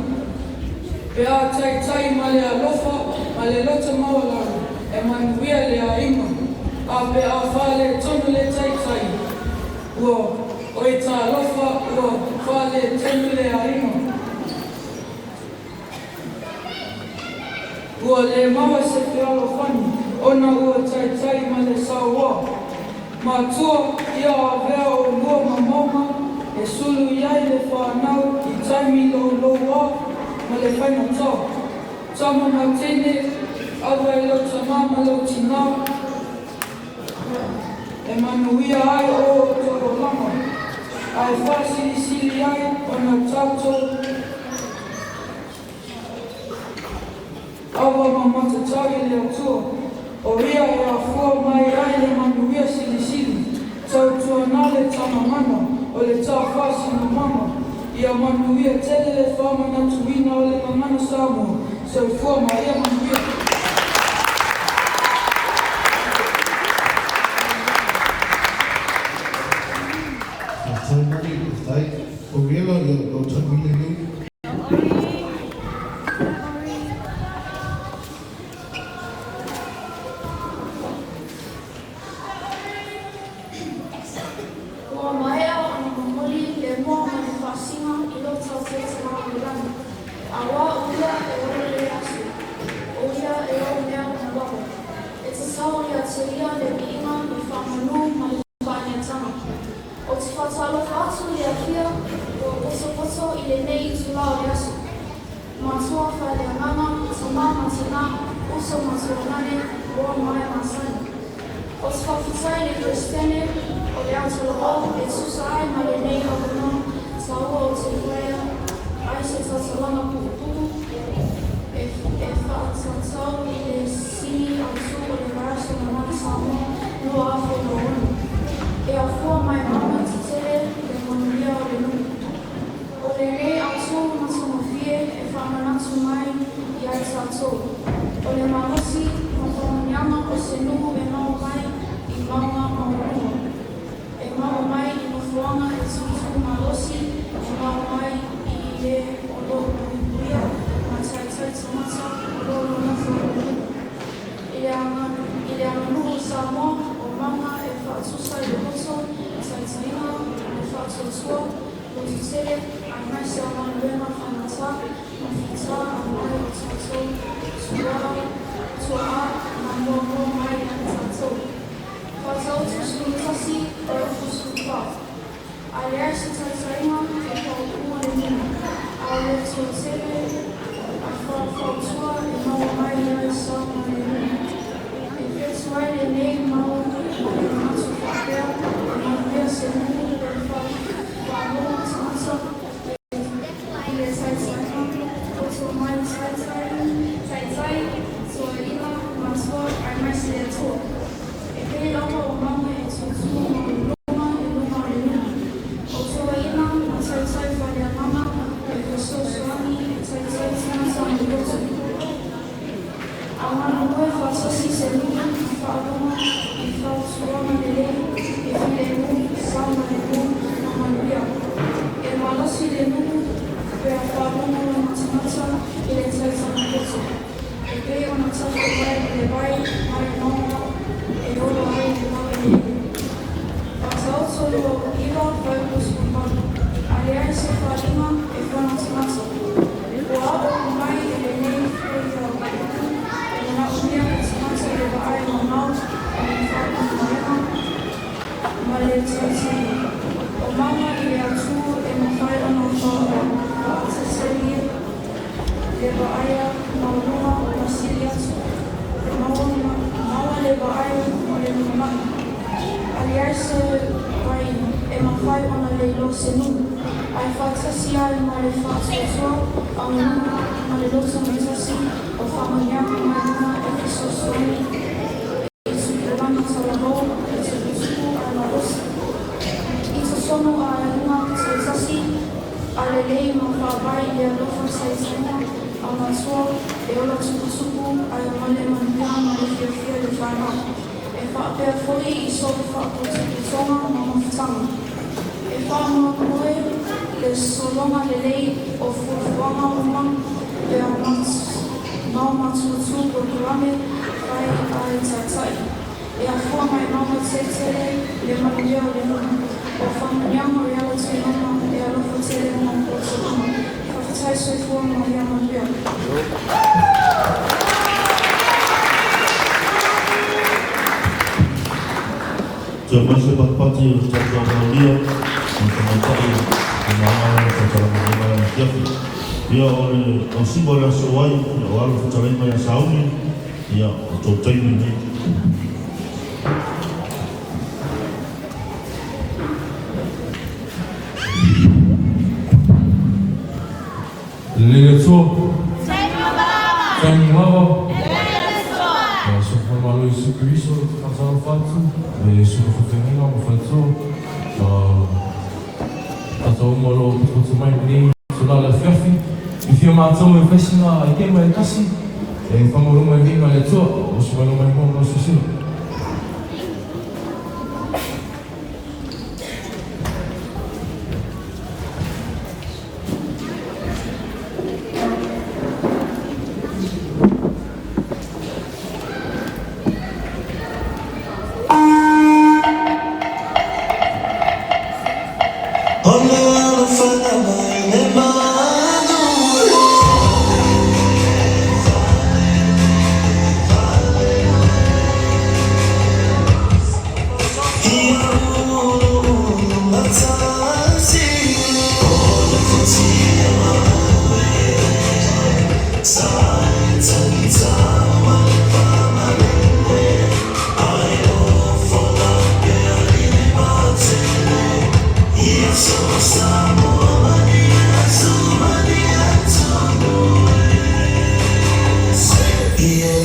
Pe a taitai ma le alofa ma le loto maualalo, e manuia le aiga. A pe a faaletonu le taitai, ua oi talofa ua faaletonu le aiga. Ua le maua se fealofani ona ua taitai ma le sauoa. Matua, ia avea olua ma mauga e sulu i ai le fanau i taimi louloua ma le faigata. Tama ma teine, ava i lou tamā ma lou tinā, e manuia ai o outou olaga, ae faasilisili ai ona tatou ava ma matatau i le Atua, o ia e afua mai ai le manuia silisili. Tautuana le tagagana o le tafāsinamama, ia manuia tele le faamanatuina o le gagana Samoa. Soifua ma ia manuia. Faafetai moni, faafetai. Oriela, ia lou taimi lenei. Ua maea ona momoli le moa ma le faasiga i lou tautai tama o le lagi, auā o ia e ola le aso, o ia e ou mea uma lava. E tatau ia te ia le viiga, le faamanū ma le faaneetaga. Ou te faatalofa atu i le afia ua potopoto i lenei itulā o le aso. Matua faaleagaga, tamā ma tinā, uso ma tuagane, uo ma e masani. Ou te faafetai i le Peresetene o le Au Talavou e tusa ai ma lenei avanoa taua ou te faia ai se tautalaga puupuu e e faatatau i le sini autū o le Vaiaso Gagana Samoa 2026. E afua mai mauga tetele le manuia o le nuu. O lenei autū matagofie e faamanatu mai ia i tatou, o le malosi ma faamanuiaga o se nuu e maua mai i mauga maualuga, e maua mai i nofoaga e tūtū malosi, e maua mai i e o lo o puipuia ma taitai tagata o lo o nonofo i le nuu. I le aganuu Samoa, tele aemaise o galuega faigata ma fitā aumai o tatou tuaa na muamua mai ia i tatou. Faataoto 11 Fuaiupu 14. A leai se taitaiga e paupua le nuu, a o le toatele a faufautua e maua mai ai saogalemu. E fetu ai lenei mau ma le manatu faapea, e manuia se nuu pe faalogo tagata i le taitaiga, poto mai taitai, toeaina, matua aemaise le Atua. E pei lava o mauga e tūtū maualuluga i luga o le nuu. O toeaina ma taitai faaleagaga e fesoasoani e taitai tagata ma loto. A galulue faatasi se nuu ma faalogo i fautuaga lelei e filemu, saogalemu ma manuia. E malosi le nuu pe a faalogo lona tagata i le taitaiga poto. E pei ona tafe mai le vai mai mauga e ola ai le laueleele. Faataoto 29 Fuaiupu 18. A leai se faaaliga e fono tagata. Ua aʻo mai e lenei foi au upu e manaomia e tagata le vaai mamao o le faamoemoega ma le taitaiga. O mauga i le autū e mafai ona faatetelia le vaaia maualuga ma sili atu, maua le vaai mo le lumanai. A leai se vai e mafai ona leiloa se nuu, ae faatasi ai ma le faatuatua augaluga ma le loto gatasi o faamanuiaga mai luga e fesoasoani i tupulaga talavou e tuputupu ae malosi. I totonu o aiga taitasi, a lelei ma faavae i le alofa taitaiga a matua e ola tuputupu ae male manuia ma le fiafia le fanau. E faapea foi i so o faapotopotoga ma mafutaga. E faamoemoe le sologa lelei o fuafuaga uma pe a maumatutu polokalame fai a le taitai. E afua mai mauga teletele le manuia o le nuu. O faamanuiaga reality lona e alofa tele ma poto uma. Faafetai soifua ma ia manuia. Toe mai se patipati o le tatou auaulia ma le tamaitai i maea ai le tautalaga nei vaega afiafi. Ia o le ausiva o le Aso Ai, ia o alo fetalai mai a Sauni, ia o tou taimi lenei. Lelei le Atua. Taimi lava. Ia soifua malo Iesu Keriso ou te faatalofa atu i susuga fetalaiga ma faletua. Tatou uma o lo o potopoto mai i lenei itula le afiafi. E fia matou e fai sina aitema e tasi e faamaualuma ai viiga i le Atua. Oso mai luma i mua ma lau silasila. O le alofaga mai le manu e Ia uluulu matasi O le futia maue Sa e tagita ma le famalele Ai ofoga pea i le matele Ia so Samoa mania Sumania tonu e Ia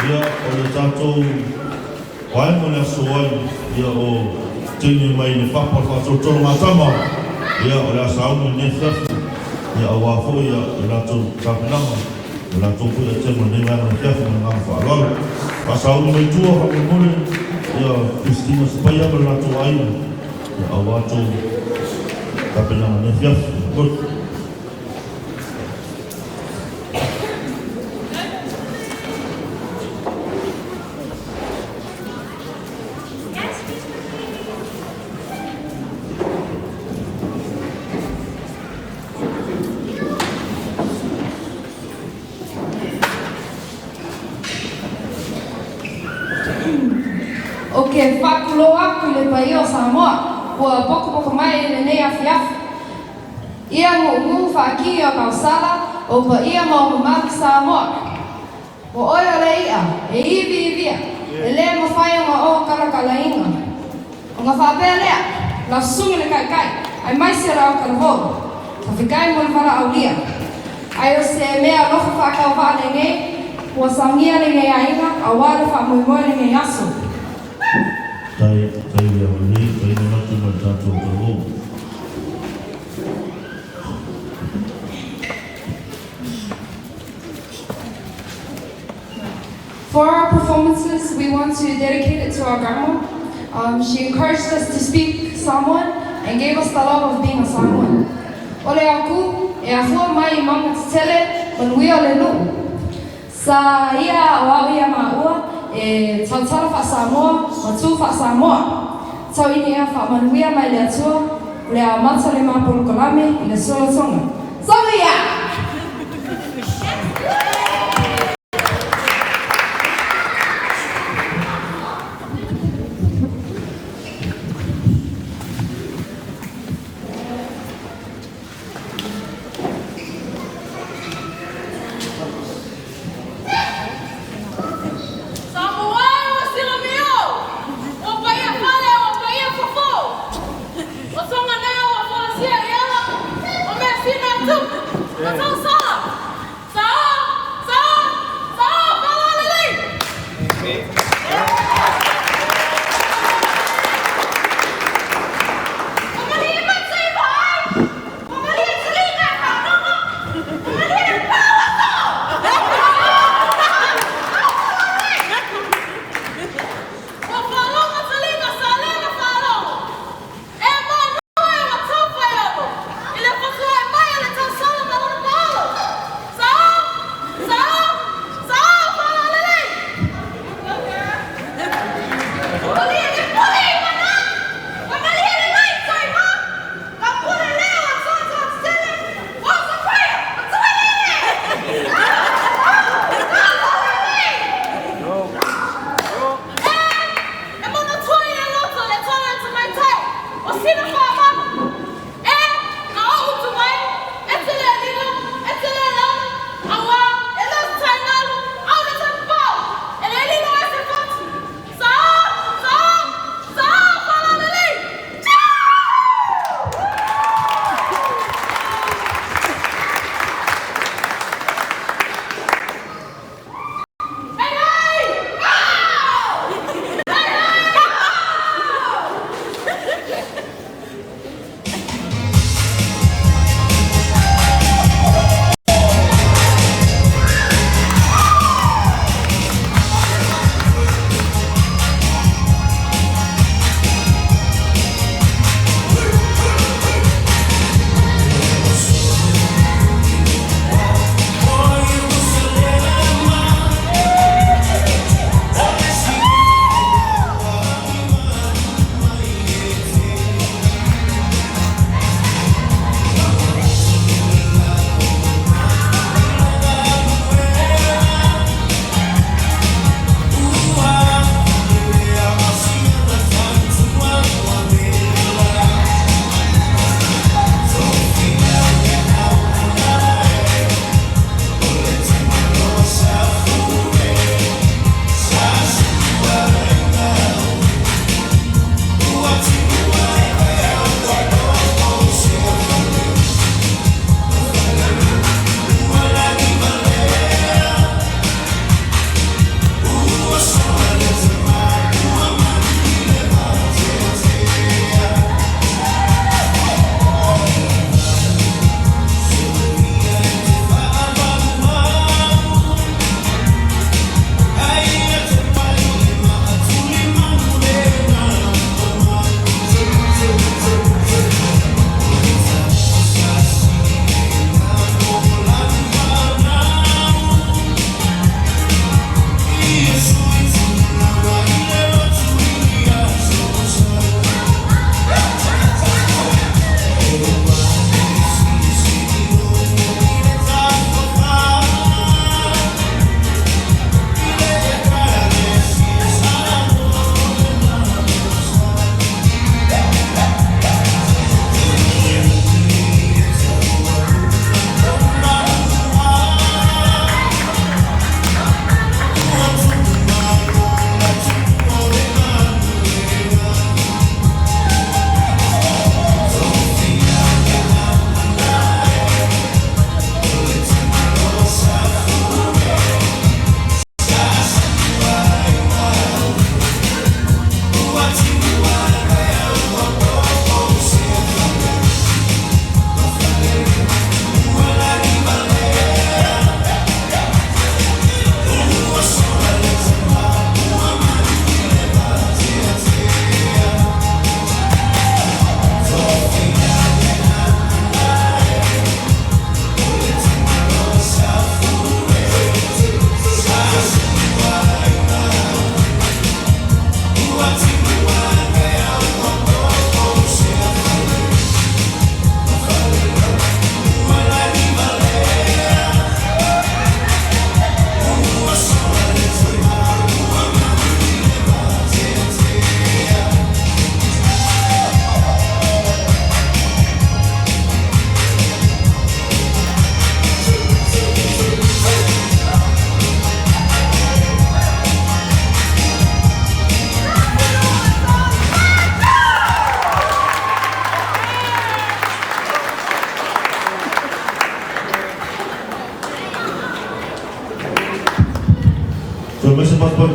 Ia, o le tatou vaega o le aso ai, ia o teine mai le papa o le faatolotologatama, ia o le a sauni i lenei afiafi, ia aua foi ia le latou tapenaga, o latou foi atema i lenei vaega o le afiafi ma le agaga faaaloalo. Faasauni mai tua faamolemole, ia Christina Sipaia ma le latou aiga, ia aua tou tapenaga i lenei afiafi. Good. Ou te faatulou atu i le paia o Samoa ua pokopoko mai i lenei afiafi. Ia nuunuu faakini o tausala o paia ma o mamalu Samoa. O oe o le i'a e iviivia, e lē mafai ona o kalakalaina. Ona faapea lea, lau susuga i le Taitai, aemaise o le aotalavou, faafetai mo le valaaulia. Ae o se mea alofa faatauvaa lenei, ua saunia lenei aiga auā le faamoemoe o lenei aso. Tai, tai le agalelei, tai manatu ma le tatou talavou. For our performances, we want to dedicate it to our grandma. She encouraged us to speak Samoan and gave us the love of being a Samoan. O le aukū, e afua mai i mauga tetele, manuia o le nuu. Sa ia aoao ia māua e tautala faa-Samoa ma tū faa-Samoa. Tau ina ia faamanuia mai le Atua, o le a amata le ma polokalame i le solotoga. Soia! Samoa e ua silamio, ua paia fale ua paia fofo, o soga nei ua folasia i ala o measina a Tupu.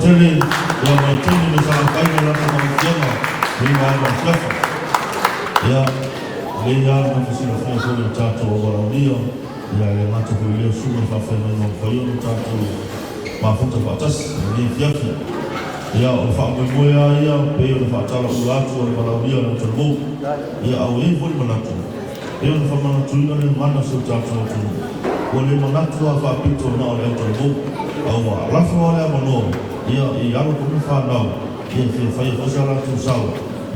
tele, ia Vaitini ma Salafai ma latou mautiaga i le vaega o Fiafa. Ia, lelei lava le gafa silafia foi i le tatou aualaolia, ia e le gata foi i lea susuga i faafeagaiga ua mafai ona tatou mafuta faatasi i lenei afiafi. Ia, o le faamoemoe lava ia pei ona faatalaula atu o le valaaulia o le atalivou. Ia, a ua i ai foi le manatu, pei ona faamanatuina le gagana a si o tatou atunuu, ua le manatu lava faapito na o le autalavou, a ua lafo lava le avanoa, ia, i alo foi ma fanau, ia, e fia faia foi sa latou sao,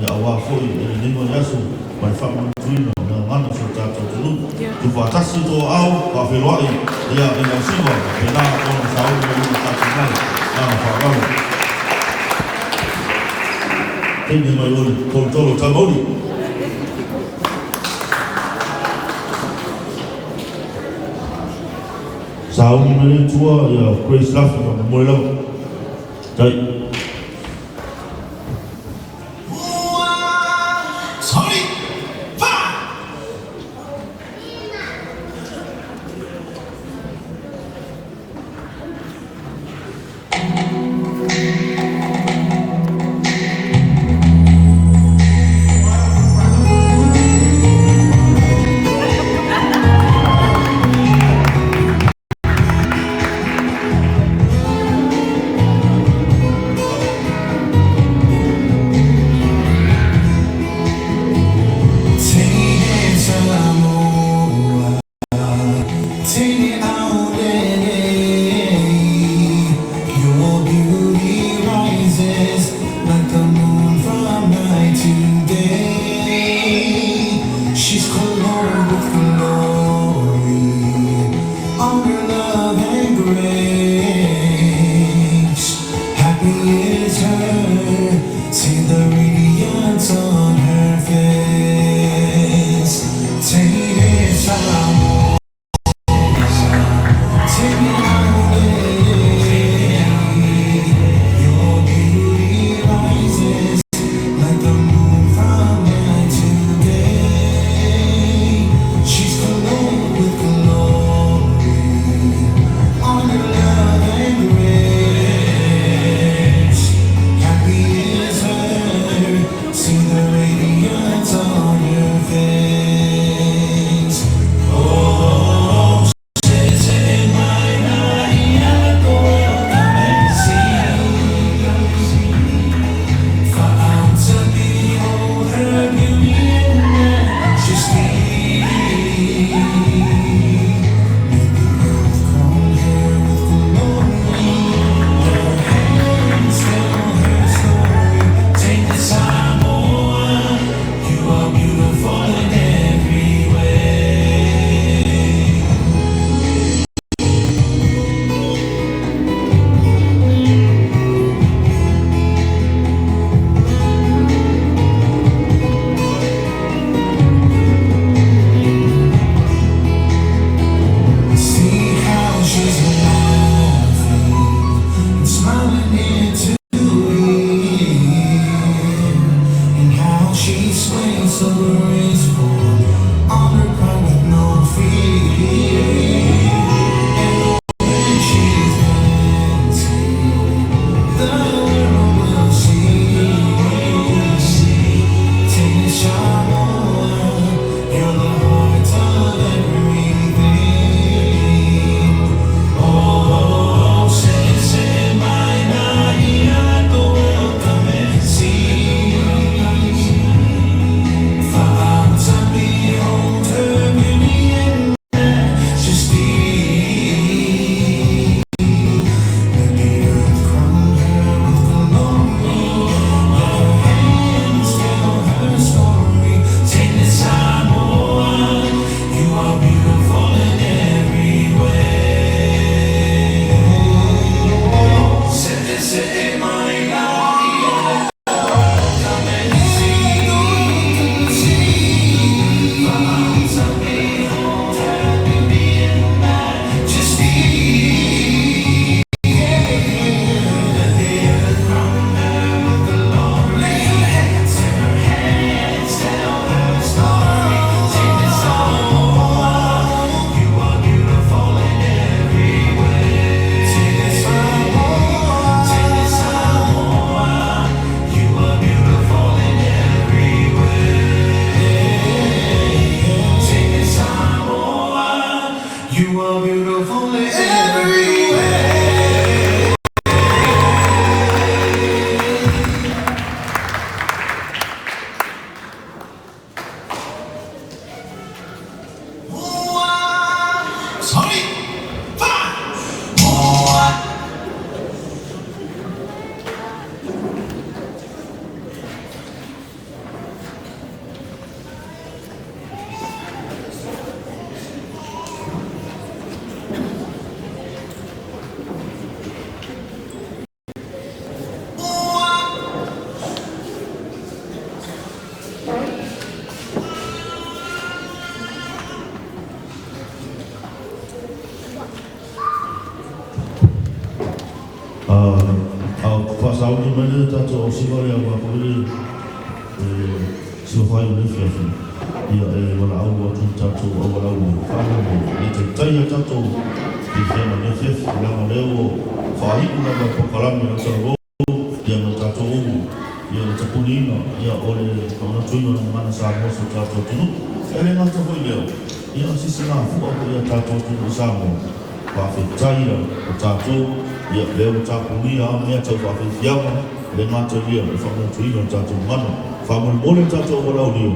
ia, aua foi i lenei vaiaso ma le faamanatuina o le gagana a si o tatou atunuu. Tuufaatasi outou aao, faafeiloai, ia, i lau siva, faapena ona sauni mai luma tatou mai. Agaga faaaloalo. Teine mai o le tolotolo o Tamauli. Sauni mai lea i tua ia Grace Lafi faamoemoe lava. Tai. lea tatou ausiva le auvaa foi le siofai o le afiafi, ia e valaau atu i le tatou aualauli faamoemoe e taitaia tatou fiafiaga i le afiafi, leaga o lea ua faaiu lava le polokalame a le talavou ia ma le tatou ia le tapuniina ia o le faamanatuina o le gagana Samoa i si o tatou atunuu. E le gata foi i lea, ia o se sisigafua foi i a tatou atunuu i Samoa. Faafetai ia o tatou, ia lea ua tapunia a mea tau faafiafiaga, e le gata i lea o le faamanatuina o le tatou gagana. Faamolemole le tatou aualaulio,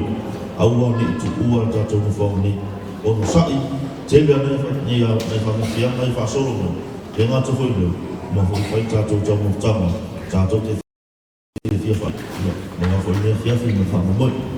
aua ne i tuua le tatou nofoaga nei. Onosai tele a nei faafiafiaga ia faasolo mai, e le gata foi i lea, uma foi fai le tatou taumafataga, tatou te fiafia faa, ia, aua foi lenei afiafi ma le faamoemoe.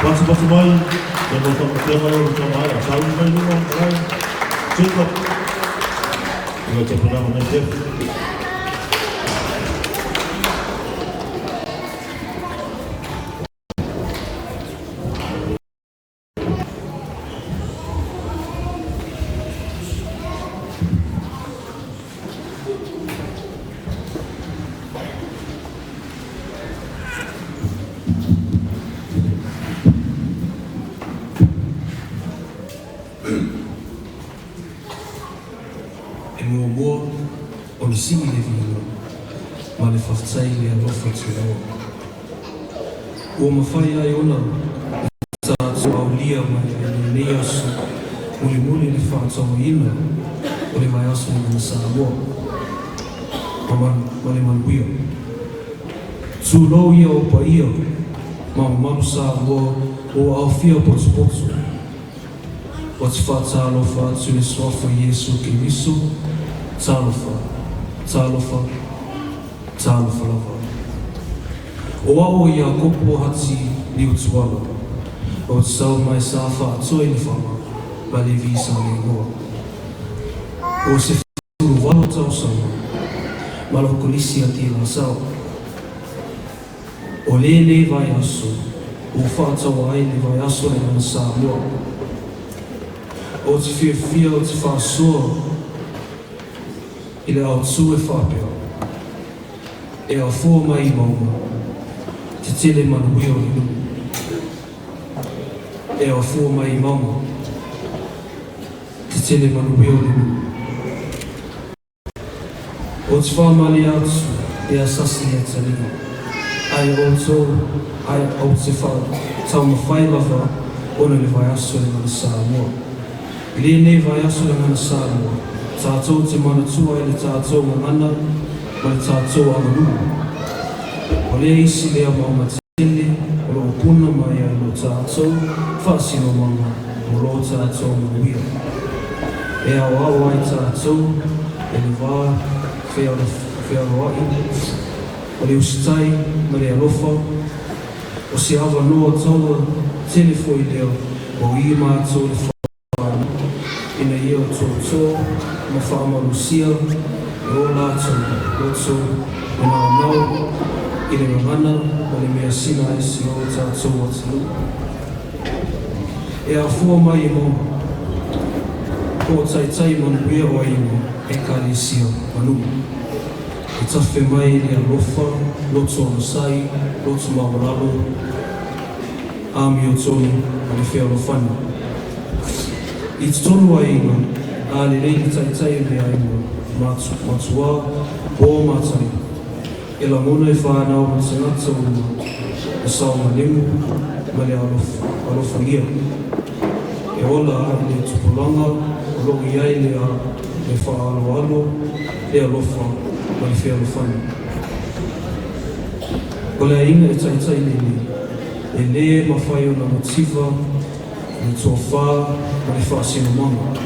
Patupatu mai, ia ma faamatega lea o le tamaea. Sauni mai luma, malae. Jacob. Ia tapenaga nei afiafi. E muamua ona sii le viiga ma le faafetai i le alofa tunoa ua mafai ai ona tatou aulia mai ai lenei aso mulimuli le faatauaina o le vaiaso i Samoa ma le manuia. Tulou ia o paia ma mamalu Samoa ua aofia potopoto. Ua te faatalofa atu i le suafa o Iesu Keriso, talofa, talofa, talofa lava. O au o Iakopo Hati Niutuala, o te sau mai sa faatoa i Lefaga ma Levi Saleimoa. Ua 18 tausaga ma lou kolisi a Tilasao. O lenei vaiaso ua faataua ai le vaiaso le gagana Samoa. Ou te fiafia ou te faasoa i le aotū e faapea, e afua mai i mauga, tetele manuia o le nuu. E afua mai i mauga, tetele manuia o le nuu. Ou te faamalie atu e asasi le atalii, ae outou, ae ou te faataumafai lava ona le vaiaso le gagana Samoa. I lenei vaiaso le gagana Samoa, tatou te manatua ai le tatou gagana ma le tatou aganuu. O le isi lea mauga tele o lo o puna mai ai lo tatou faasinomaga mo lo tatou manuia. E aoao ai tatou e le va fealoai, o le usitai ma le alofa, o se avanoa taua tele foi lea o i matou le whānau, ina ia tōtō ma faamalosia e o latou loto me naonao i le gagana ma le measina ai si o tatou atunuu. E afua mai i mauga, hoʻotaitai manuia o aiga, ekalesia ma nuu. E tafe mai le alofa, loto onosai, loto maualalo, amiotonu ma le fealofani. I totonu o aiga, a lelei le taitai o le aiga, matuā, po matai, e lagona e whanau ma tagata uma, e saogalemu ma le alofagia. E ola ai le tupulaga o loo i ai le le faaaloalo, le alofa ma le fealofani. O le aiga e taitai lelei, e lē mafai ona mativa le tofa ma le faasinomaga.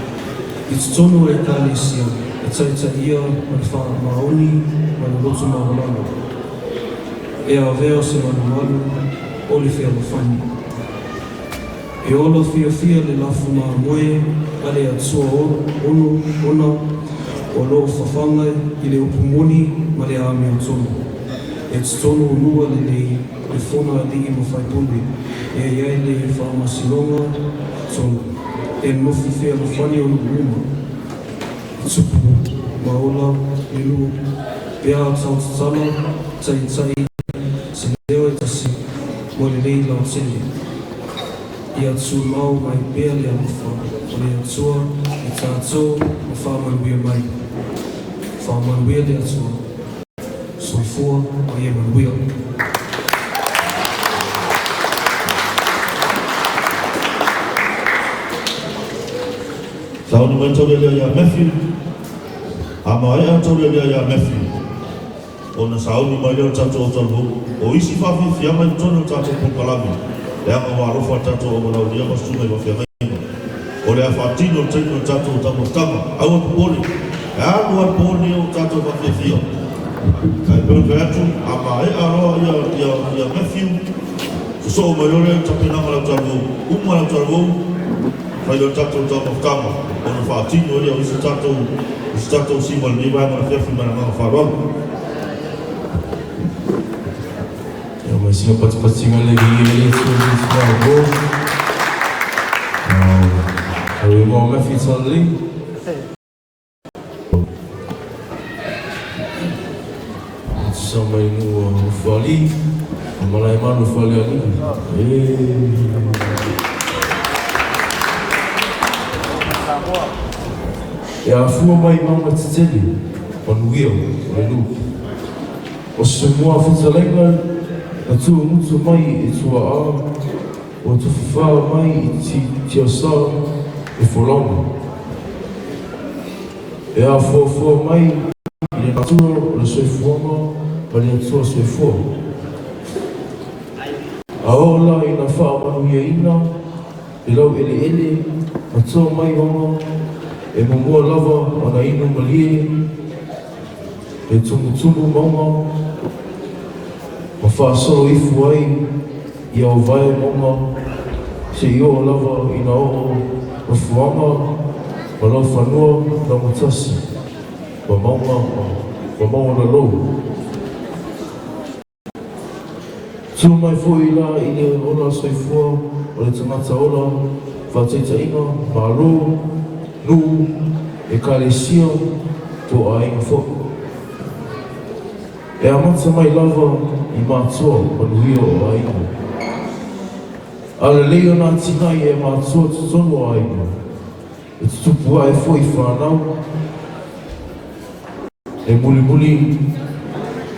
I totonu o ekalesia e taitaia ma le faamaoni ma le loto maualalo. E avea o se malumalu o le fealofani. E ola fiafia le lafu mamoe a le Atua ono ona o loo fafaga i le upu moni ma le amiotonu. E totonu o nuu lelei le fono a alii ma faipule e i ai le faamasinoga tonu e nofo fealofani o nuu uma. E tupu ma ola le nuu pe a tautatala taitai se leo e tasi mo lelei lautele. Ia tumau mai pea le alofa o le Atua i tatou ma faamanuia mai. Faamanuia le Atua. Soifua ma ia manuia. Sauni mai taulealea ia Matthew, a maea taulealea ia Matthew, ona sauni mai lea o le tatou autalavou. O isi faafiafiaga i totonu o le tatou polokalame, leaga ua alofa le tatou aualaulia ma susuga i faafeagaiga. O le a faatino le taimi o le tatou taumafataga. Aua popole, e alu lava le po lenei o tatou faafiafia. Ae pei ona fai atu, a maea loa ia Matthew, Sosoo mai loa lea i le tapenaga o le autalavou, uma le autalavou, fai lea o le tatou taumafataga ona faatino ai lea o isi tatou isi tatou sima i lenei vaega o le afiafi ma le agaga faaaloalo. Ia ma sina patipatiga le viiga i le Atua i lenei itula o po. Are we all Matthew Talalei? Sa mai nuu o Ufoalii, o Malaemalu Falealili. E afua mai mauga tetele, manuia o le nuu. O se mua fetalaiga na tuumutu mai e tuaa, ua tufafā mai i tiasa e folauga. E afoafoa mai i le natura o le soifuaga ma le Atua soifua. A oo la ina faamanuiaina le laueleele ma toa mai ona, e muamua lava ona inu malie le tumutumu mauga ma faasolo ifo ai i aovae mauga seia oo lava ina oo nofoaga ma laufanua laugatasia ma mauga ma mauga lalou. Tu mai foi la i le ola soifua o le tagata ola, faataitaiga, Malo, nuu, Ekalesia, po o aiga foi. E amata mai lava i matua manuia o aiga. A lelei ona atinae e matua totonu o aiga, e tutupu ae foi whanau, e mulimuli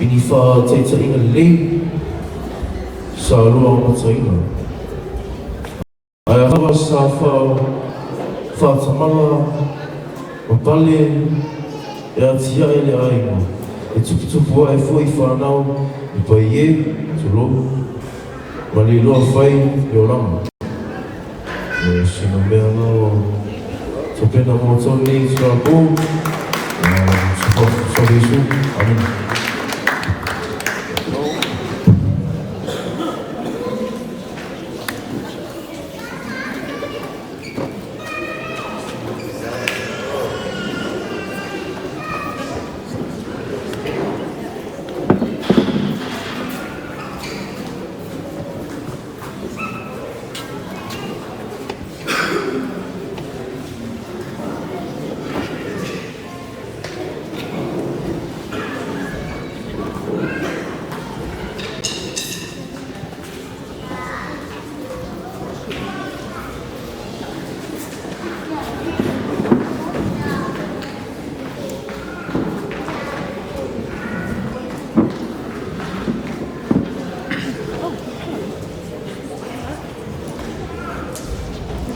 i ni faataitaiga lelei sa loa amataina. Ae a lava sa faatamala ma pale e atiae le aiga, e tuputupu ae foi whanau i pai e, tulou, ma le iloa fai le olaga. O sina mea la ua tapena mo outou nei i tula po, Sofa Iesu. Amene.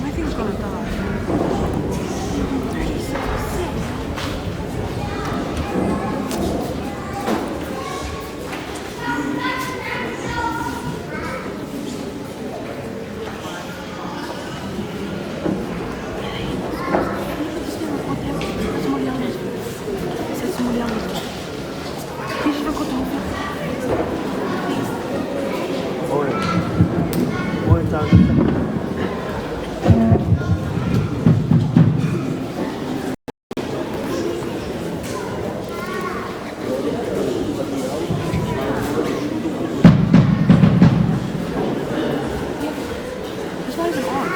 My thing's gonna die. It's not even on.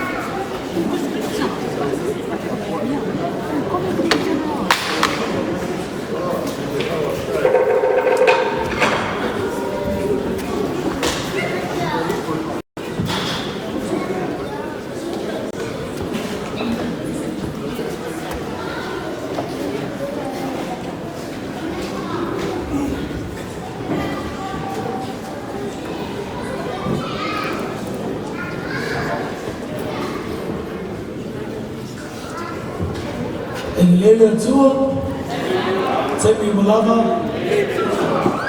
E lelei le Atua, taimi uma lava.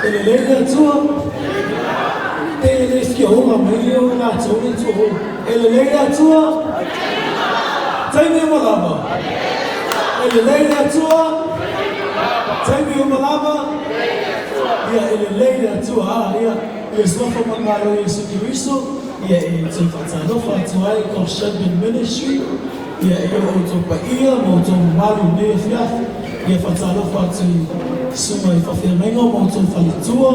E lelei le Atua, pe le fia oga mai lea o latou le Atua hou. E lelei le Atua, taimi uma lava. E lelei le Atua, taimi uma lava. Ia, e lelei le Atua. A, ia, i le suafa ma le Malo o Iesu Keriso. Ia e toe faatalofa atu ai God's Shepherd Ministry ia i o outou paia ma outou mamalu i lenei afiafi. Ia faatalofa atu i susuga i faafeagaiga ma outou faletua,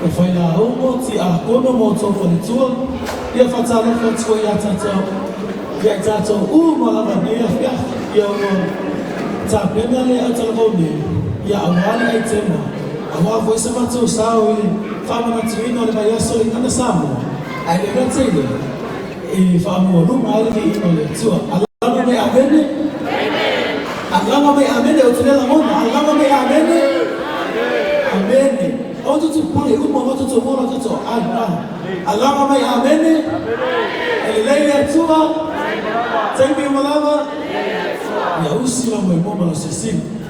o failauga, tiakono ma outou faletua. Ia faatalofa atu foi ia tatou ia i tatou uma lava i lenei afiafi. Ia ua tapena le autalavou nei ia aua le aitema, aua foi se matou sao i le faamanatuina o le vaiaso o le Igana Samoa, ae le gata i lea, e faamualuga ai le viiga o le Atua. Alaga mai Amene. Alaga mai Amene. Ou te le lagona. Alaga mai Amene. Amene. Aua tatou pule uma, aua tatou mola tatou ai. Alaga mai Amene. E lelei le Atua. Taimi uma lava. Ia usi lau moemoe ma lau silasila.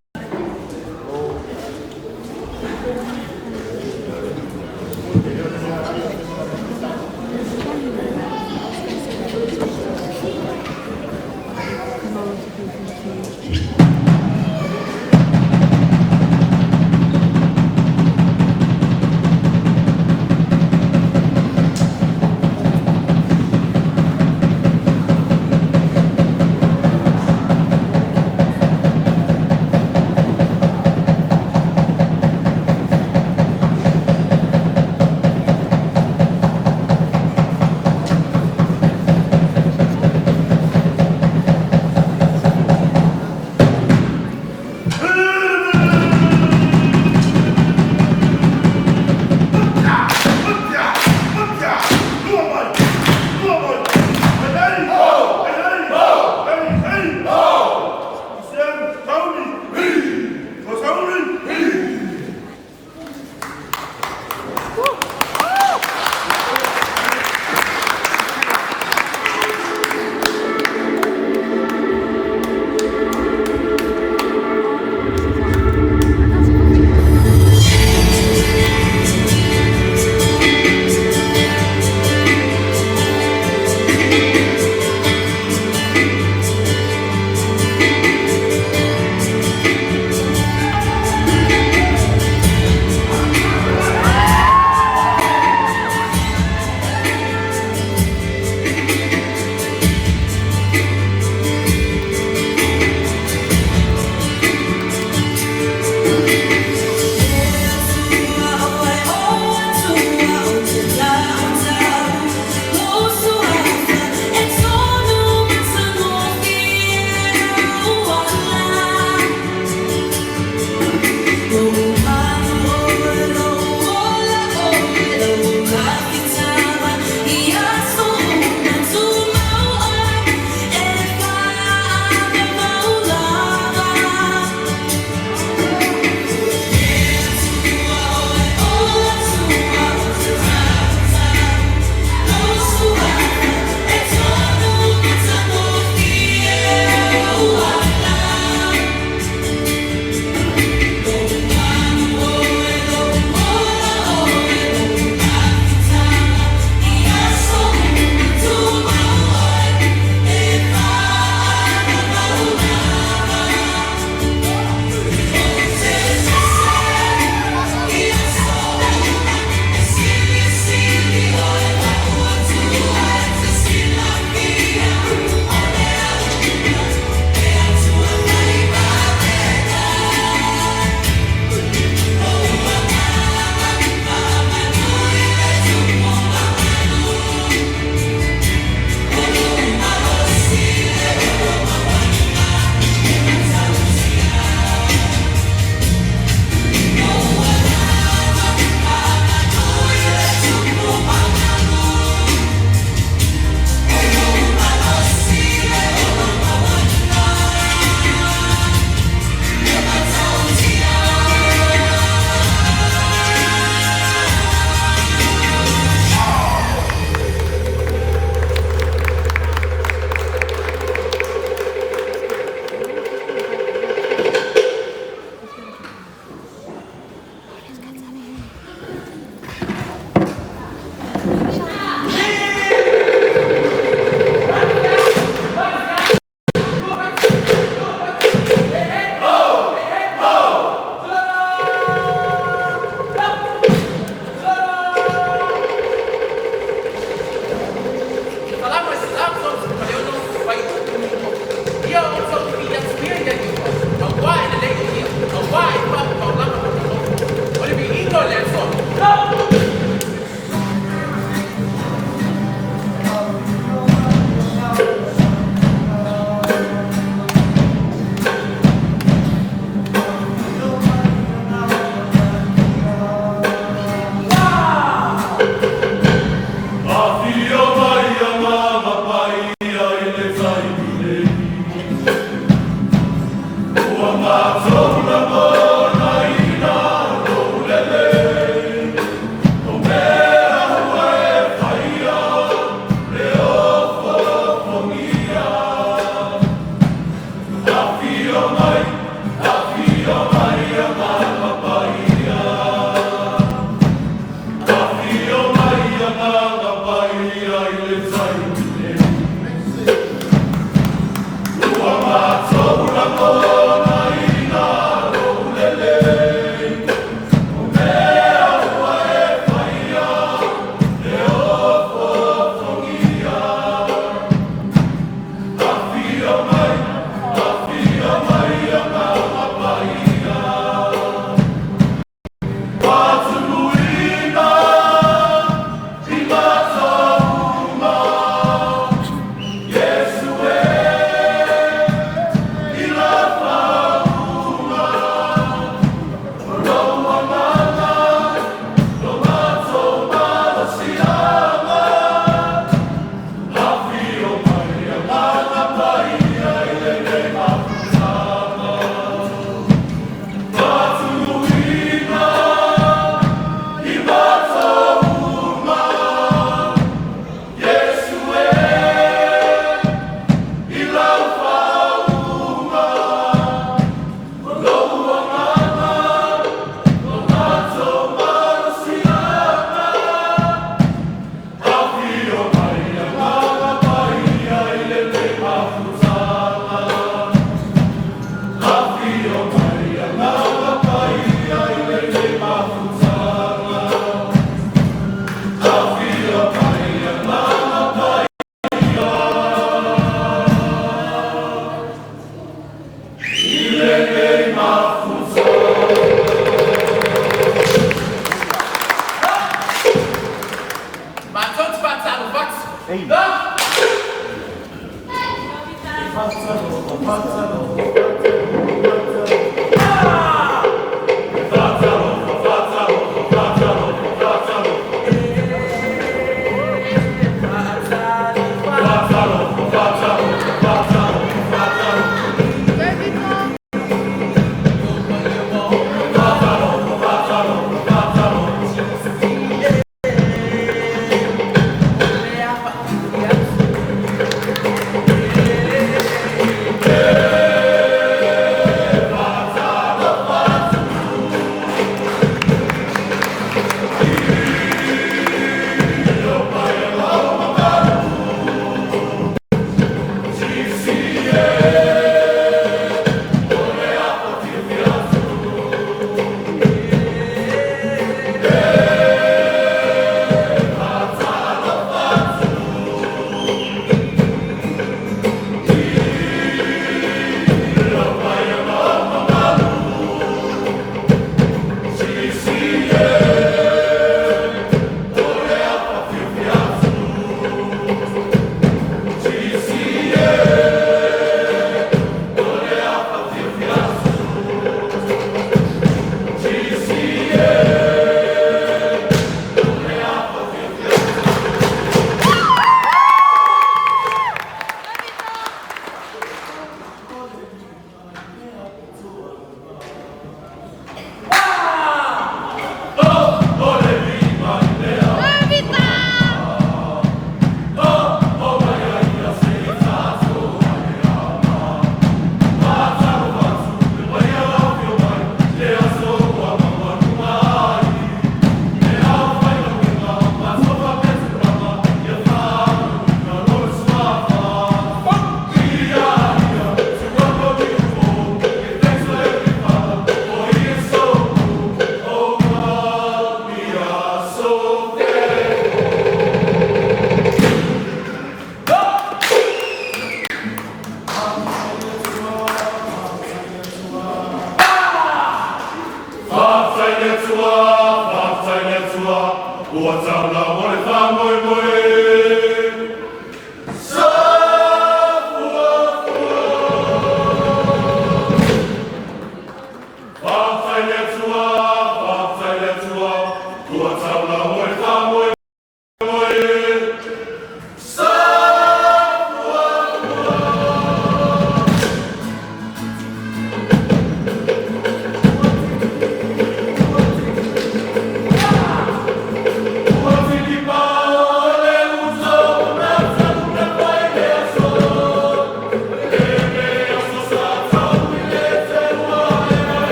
Le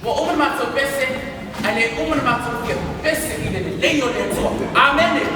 Ua uma le matou pese, ae le uma le matou fia pese i le lelei o le Atua. Amene.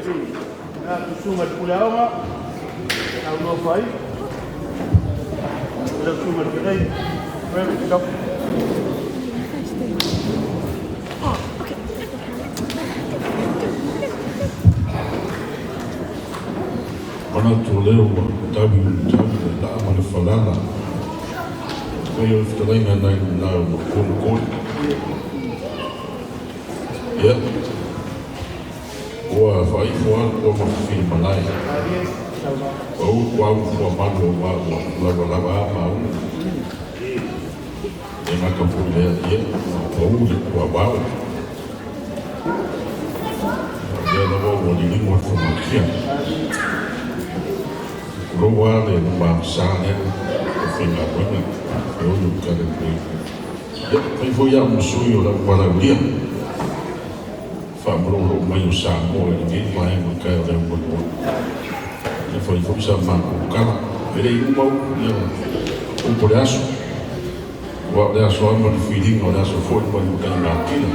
Na tusunga le pule aoga, saunoa fai. Le susunga le felei, Reverend Dr. Manatu o lea ua taui le tau le laa ma le falala. Fai o le fetalaiga nai le o Makolikoli. Ia, ua faaifo lava le kua ma fafine malae. Pau le kuauu fuamalu auā ua lavalava a maunu. E gata foi i lea, ia, ua pau le kuavao. A o lea lava ua liligo le famatia. Tulou lava le lumamasa lea o faigaluega e oi o le tala lelei. Ia, fai foi au ma sui o lau valaaulia faamalōlō mai o Samoa i lenei vaega o le taeao liugalua. Ia fai foi sa matou tala. E le i uma upu, ia, upu o le aso. Aua o le aso lava ma le filiga, o le aso foi ma le mataigatila.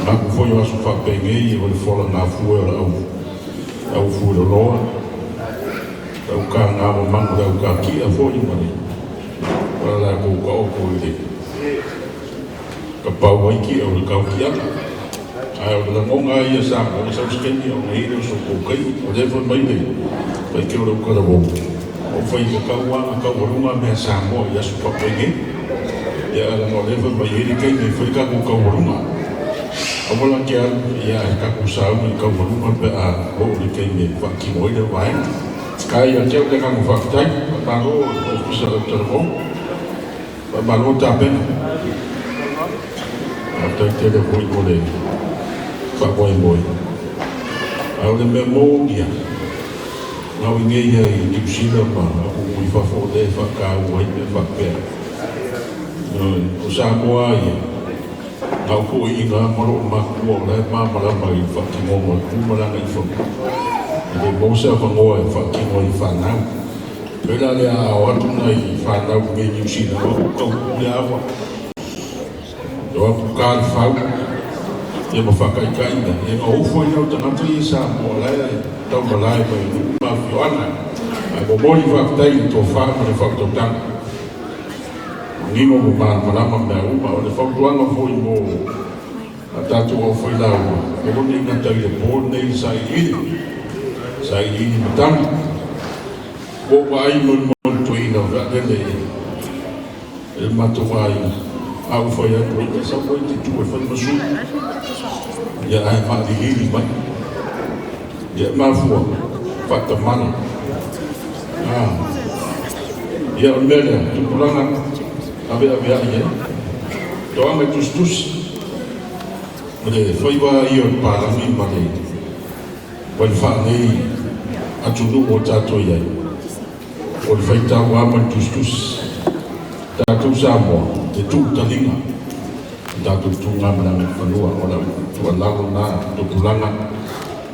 Manatu foi o aso faapenei o le fola gafue o le au au fueloloa, le au kagavamanu, le au kakia foi ma le ma le latou taoto i le tapau ai kia o le tautiaga. Ae o le lagona lava ia Samoa, e sau se taimi ona i ai lea o so outou taimi. O lea fai mai le faitio o le utalavou, o fai tatau lava ona taualuga mea Samoa i aso faapenei. Ia ae leaga o lea fai mai e i ai le taimi e fai le tatou taualuga. Aua la te alu, ia ae tatou sauni i le taualuga pe a oo i le taimi e faatino ai lea vaega. Ae ia te au le agaga faafetai, faamalo i le Ofisa o le Utalavou. Faamalo tapena. Faafetai tele foi mo le faamoemoe. A o le mea moni lava, na o i inei lava i Niu Sila ma atunuu i fafo o lea e faataua ai mea faapea. Ioe, o Samoa lava ia, na o toeaiina lava ma loomatua o la e malamalama i le faatinoga o le tu ma le agaifanua. E le maua se avanoa e faatino ai i fanau. Pei la lea a o atu nai fanau i nei Niu Sila, o atu tau le ava, o atu ta le fau, ia ma faataitaiga, ia ona ofo ai lea o tagata ia i Samoa o la e taumalae mai i nuu ma afioaga. Ae momoli faafetai i le tofa ma le faautautaga. Manino ma malamalama mea uma. O le fautuaga foi mo a tatou aufailauga, aua ne i gata i le po lenei le sailiili, sailiili matagi. Ua ou vaai mo le toeaina vaalele e le matou aiga, a ou fai atu ai, e sau ai te tu e fai ma sui, ia ae maaliliili mai. Ia e mafua, faatamala. Ah. Ia o le mea lea, tupulaga aveaveai ai. Toaga e tusitusi, o le faiva ia o le palagi ma le ma le faalelei atunuu o tatou i ai, o le faitau lava ma le tusitusi. Tatou Samoa, e tuu taliga o tatou tuga ma le agaifanua. O lau tuualalo lena, tupulaga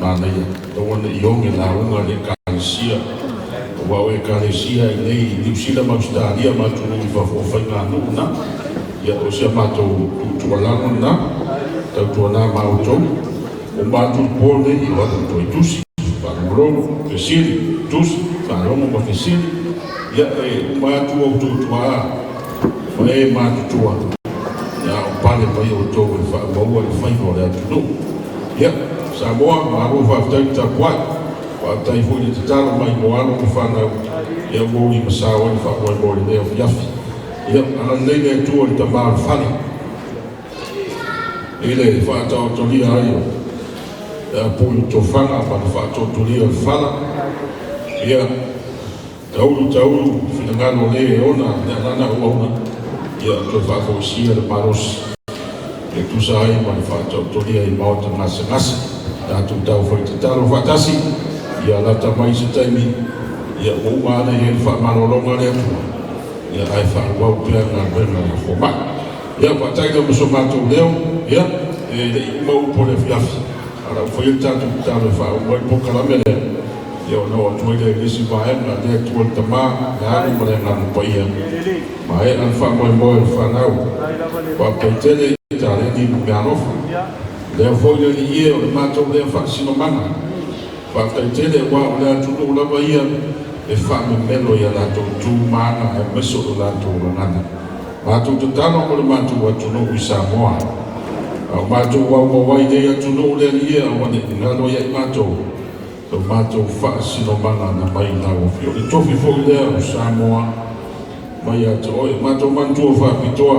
manaia, aua ne i oge lauga le Ekalesia, aua o Ekalesia i inei i Niu Sila ma Ausetalia ma atunuu i fafo o faiganuu na. Ia, o si a matou tuutuualalo lena, tautuana ma outou. O matou i po nei o atu toe tusi, faalogologo, fesili, tusi, faalogo ma fesili, ia e uma atu outou tuaa ma e matutua, ia a o pale mai outou e faaauaua le faiva o le atunuu. Ia, Samoa, malo faafetai le tapuai, faafetai foi le tatalo mai mo alo ma fanau, ia ua ulimasao ai le faamoemoe i lenei afiafi. Ia, agalelei le Atua i le tama o le fale. I le faataotolia ai o le apui o tofaga ma le faatootolia o le fala, ia taulu taulu finagalo o le e ona le agaga auauna, ia toe faafoisia le malosi e tusa ai ma le faataotolia i maota gasegase. Tatou taufai tatalo faatasi, ia lata mai se taimi, ia ua uma ana i ai le faamalologa a le Atua, ia ae faaauau pea galuega a fomai. Ia, faataga ma so matou leo, ia, e le i uma upu o le afiafi, a o le a ou faia le tatou tatalo e faauma ai le polokalame lea, ia ona oo atu ai lea i le isi vaega, le Atua le Tama, le Alo ma le Agaga Paia. Maea le faamoemoe o le fanau. Faafetai tele i taleni ma meaalofa. Lea foi le Alii e, o le matou lea faasinomaga. Faafetai tele aua o le atunuu lava ia e faamemelo i a latou tu ma aga aemaise o le latou gagana. Matou tatalo mo le matou atunuu i Samoa. A o matou aumau ai i nei atunuu le Alii e, aua ne i galo ia i matou lo matou faasinomaga na mai i lau Afioga. O le tofi foi lea o Samoa mai ia te oe. Matou manatua faapitoa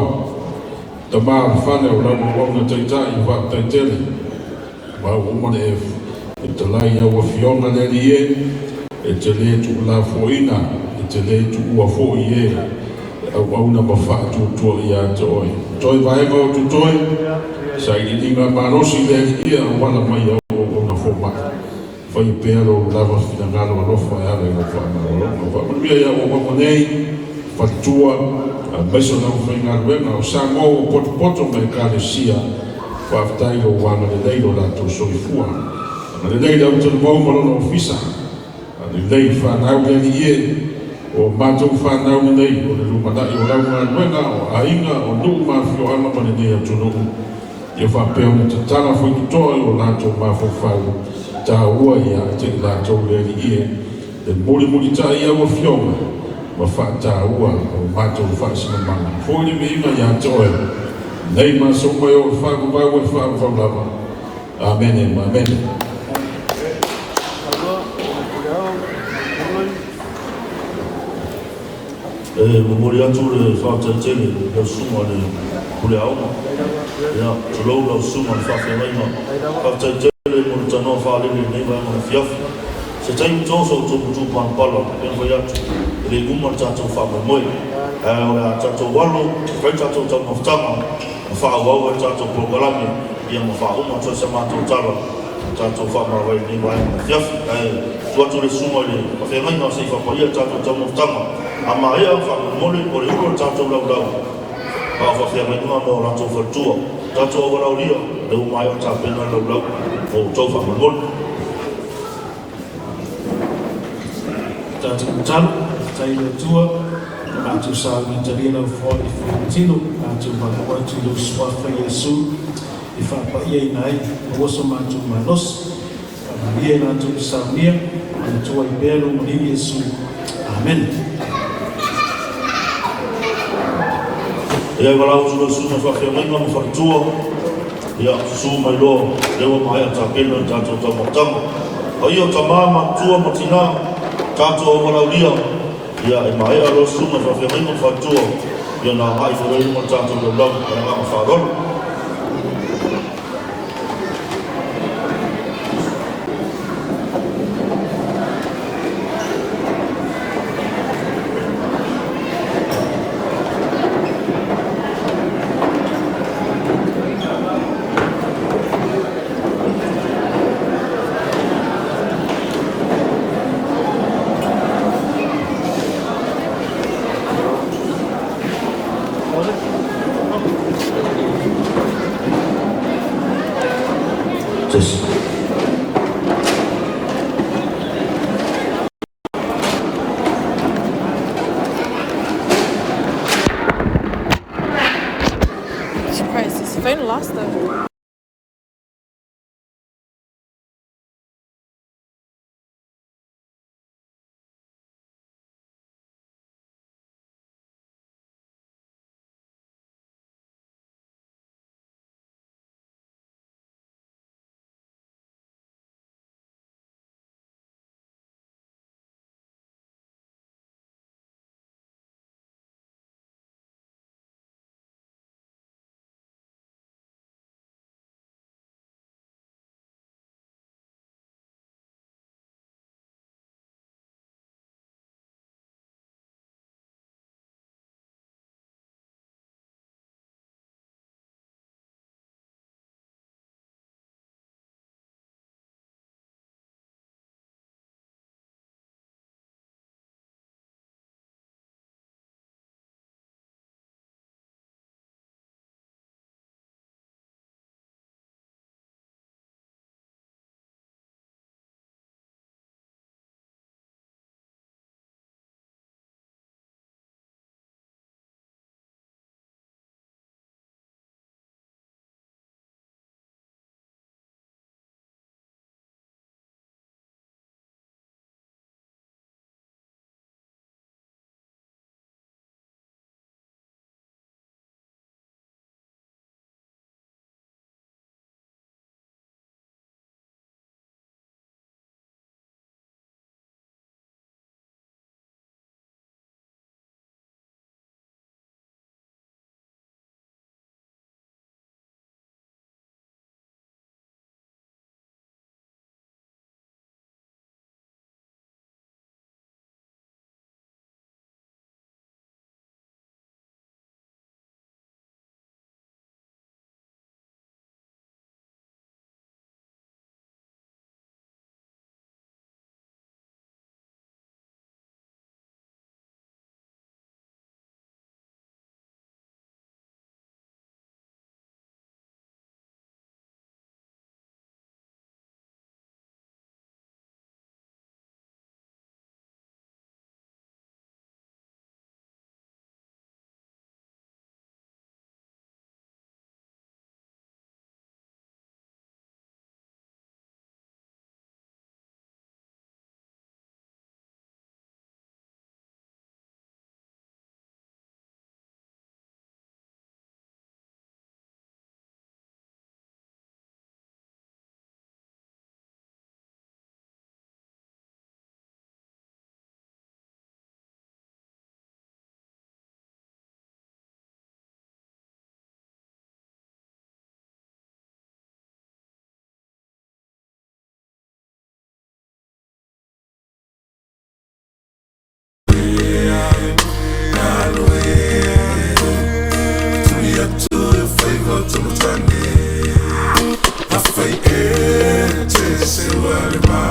tama o le fale o lau auauna taitai, faafetai tele. Ma ua uma ona e fetalai i lau Afioga le Alii e, e te le tuulafoaiina, e te le tuua foi e e auauna ma faatuatua ia te oe. Toe vaega o totoe, sailiiliga malosi le Alii e auala mai i au auauna fomai. Faia pea lou lava finagalo alofa e ala i lau faamaualaloga. Faamanuia i au auauna nei, faletua, aemaise o le aufaigaluega o Samoa ua potopoto ma Ekalesia. Faafetai i lou agalelei i lo latou soifua. Agalelei i le autalavou ma lona ofisa. Agalelei i fanau le Alii e, o matou fanau lenei, o le lumanai o lau galuega, o aiga, o nuu ma afioaga ma lenei atunuu. Ia faapea ona tatala faitotoa i o latou mafaufau taua ia te i latou le Alii e, le mulimulitai i au Afioga ma faataua o matou faasinomaga. Foi le viiga ia te oe, nei ma aso uma e oo i le faavavau e faavavau lava. Amene ma amene. E momoli atu le faafetai tele i lau susuga i le Pule Aoga, ia, tulou lau susuga i le faafeagaiga. Faafetai tele mo le tanoa faalele i lenei vaega o le afiafi. Se taimi toso o outou matua palapala, pei ona fai atu, e le uma le tatou faamoemoe. Ae o le a tatou alo e fai le tatou taumafataga ma faaauau ai le tatou polokalame, ia ma faauma atu ai sa matou tala ma tatou faamavae i lenei vaega o le afiafi. Ae tuu atu i le susuga i le faafeagaiga se i faapaia le tatou taumafataga. A maea, faamolemole, o le ulu o le tatou laulau a o faafeagaiga ma o latou faletua. Tatou aualaolia, o lea ua maea ona tapena le laulau mo outou faamolemole. Tatou tatalo, Faafetai i le Atua, na matou sauni talia lau foai i Fuaitino, matou valaau atu i lou Suafa Iesu e faapaiaina ai, maua so matou malosi. Faamanuia i latou i saunia, manatua ai pea lou maliu Iesu. Amene. Ia e valaau atu lau susuga faafeagaiga ma faletua, ia susu mai loa, lea ua maea tapena le tatou taumafataga. Paia o tama ma matua ma tina, tatou aualaulia, ia e maea loa susuga faafeagaiga ma faletua, ia ona agai foi loa i luma le tatou laulau ma le agaga faaaloalo. Test. Surprised his phone lost though.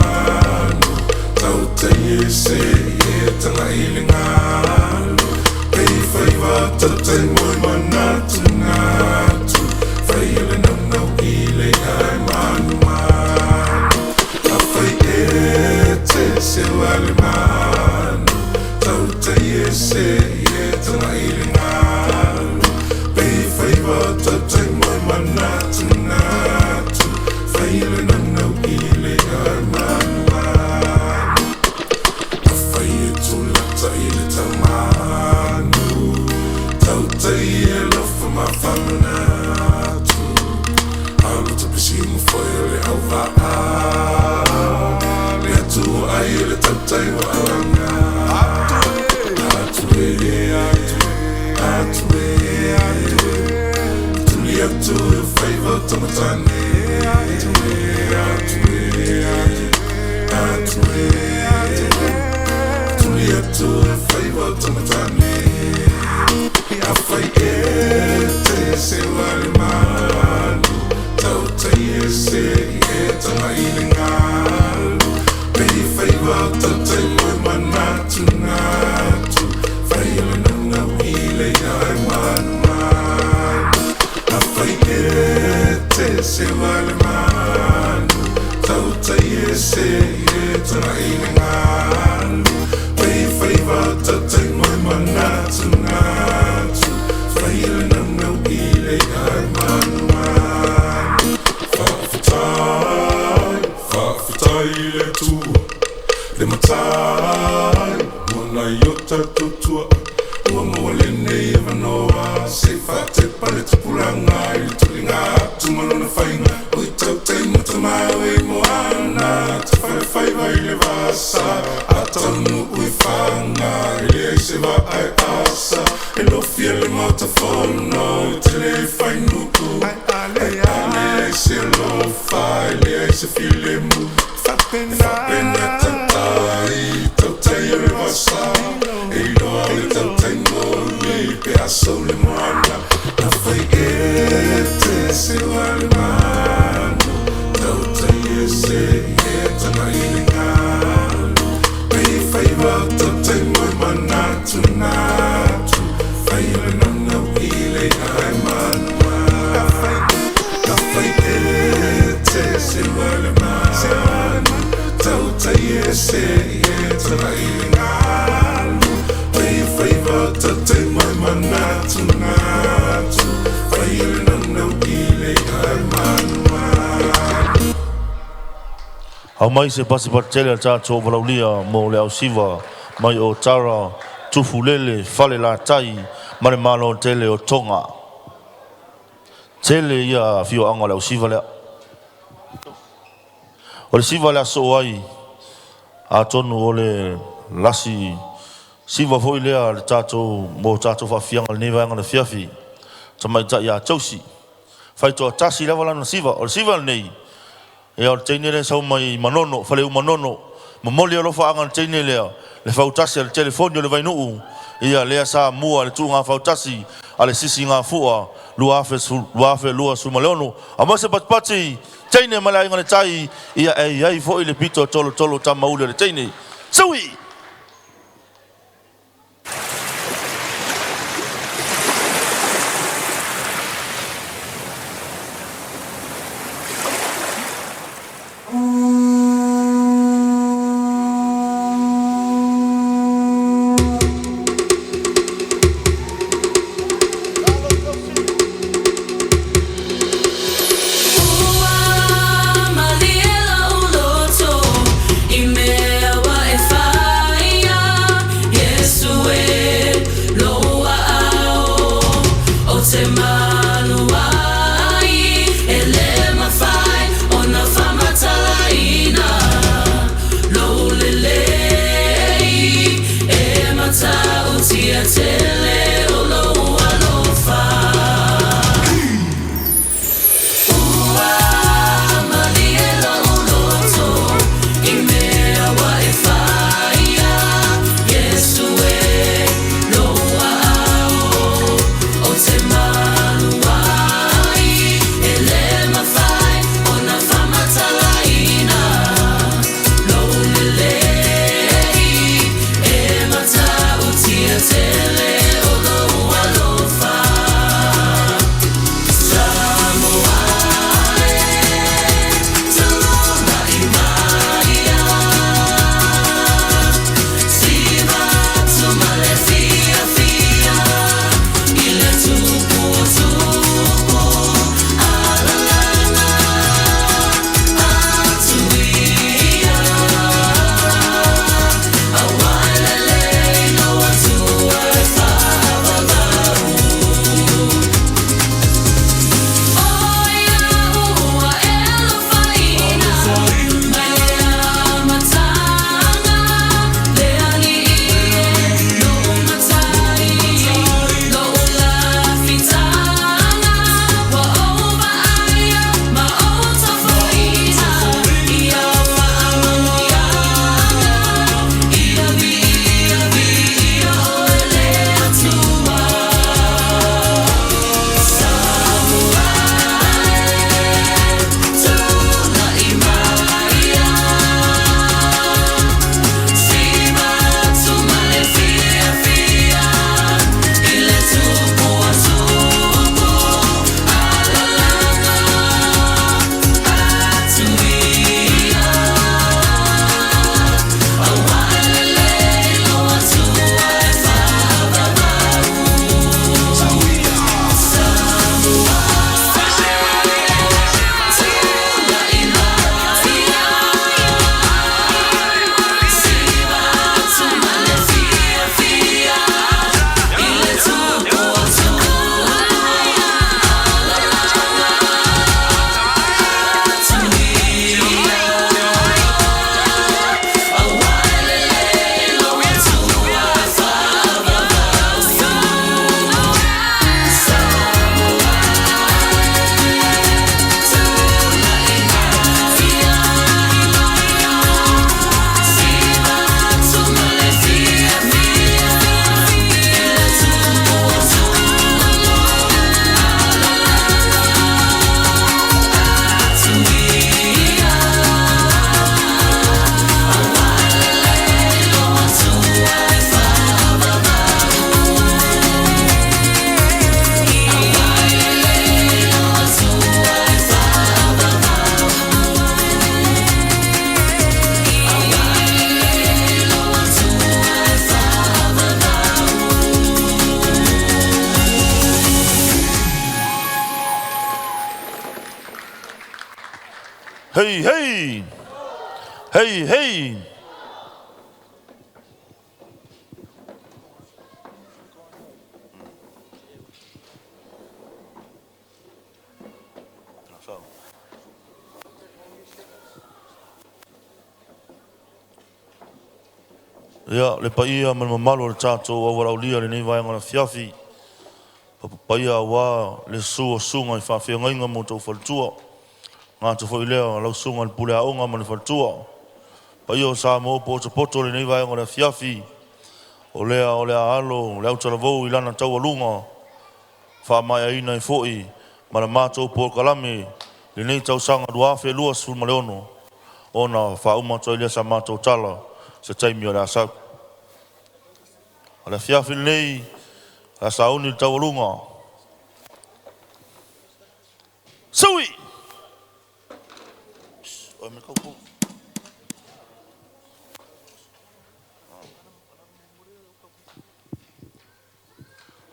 manu Tautai ese e tanga i le galu Pei faiva tautai mo i manatu natu Fai o le naunau i le ai manumanu Afai e te seua le manu Tautai ese e tanga i le galu Pei faiva tautai mo i manatu natu Fai o le naunau i le ai manumanu Afai e tulata i le taumanu Tautai e alofa ma faamanatu Alo tapisi ma foe o le auvaa Le Atua ai o le tautai ua alaga Atu e, atu e, Tuli atu e faiva o tamatane Atu e, atu e, Tuli atu e faiva o tamatane Afai e te seua le manu Tautai ese e tanga i le galu Pei faiva o tautai mo i manatu natu Fai o le naunau i le ai manumanu Afai e te seua le manu Tautai ese e tanga i le galu Pei faiva o tautai mo i manatu natu Fai o le naunau i le ai manumanu Faafetai, faafetai i le Atua Le matai mo nai o tatou tuaa Ua maua lenei avanoa se i faatepa le tupulaga i le tuliga atu ma lona faiga O i tautai ma tamau e i moana Tafalefaiva i le vasa A taunuu i faga e leai se vaa e asa E lofia le Maota Fono e tele ai fainuu Ae leai se alofa e leai se filemu E faapena tautai, tautai o le vasa E iloa o le tautai moni pe a sou le moana Afai e te seua le manu Tautai ese e tanga i le galu Pei faiva o tautai mo i manatu natu Fai o le naunau i le ai manumanu Afai e te seua le manu Tautai ese e tanga i le galu Pei faiva o tautai mo i manatu natu Fai o le naunau i le ai manumanu Aumai se pasipati tele a le tatou valaaulia mo le ausiva mai o Tara, Tufulele, Falelatai ma le Malo tele o Tonga. Tele ia afioaga o le ausiva lea. O le siva o le a soo ai, atonu o le lasi siva foi lea a le tatou mo tatou faafiaga i lenei vaega o le afiafi, tamaitai ia Josie. Faitoatasi lava lana siva. O le siva lenei, ia o le teine lea e sau mai i Manono, Faleu Manono. Momoli alofaaga i le teine lea, le fautasi a le telefoni o le Vainuu, ia lea sa mua i le tuuga fautasi a le Sisigafua 2026. Aumai se patipati teine mai le aiga o le tai, ia e i ai foi le pito e tolotolo tamauli o le teine. Sui! Ua malie lou loto i mea ua e fai. Hei hei! Hei hei! Ia, le paia ma le mamalu o le tatou aualaaulia i lenei vaega o le afiafi, papapaia aua le susu o susuga i faafeagaiga ma outou faletua, gata foi lea o lau susuga i le pule aoga ma le faletua. Paia o Samoa ua potopoto i lenei vaega o le afiafi, o lea o le a alo le autalavou i lana taualuga, faamaeaina ai foi ma le matou polokalame lenei tausaga 2026 ona faauma atu ai lea sa matou tala se taimi o le a sau. O le afiafi lenei, o le a sauni le taualuga. Sui!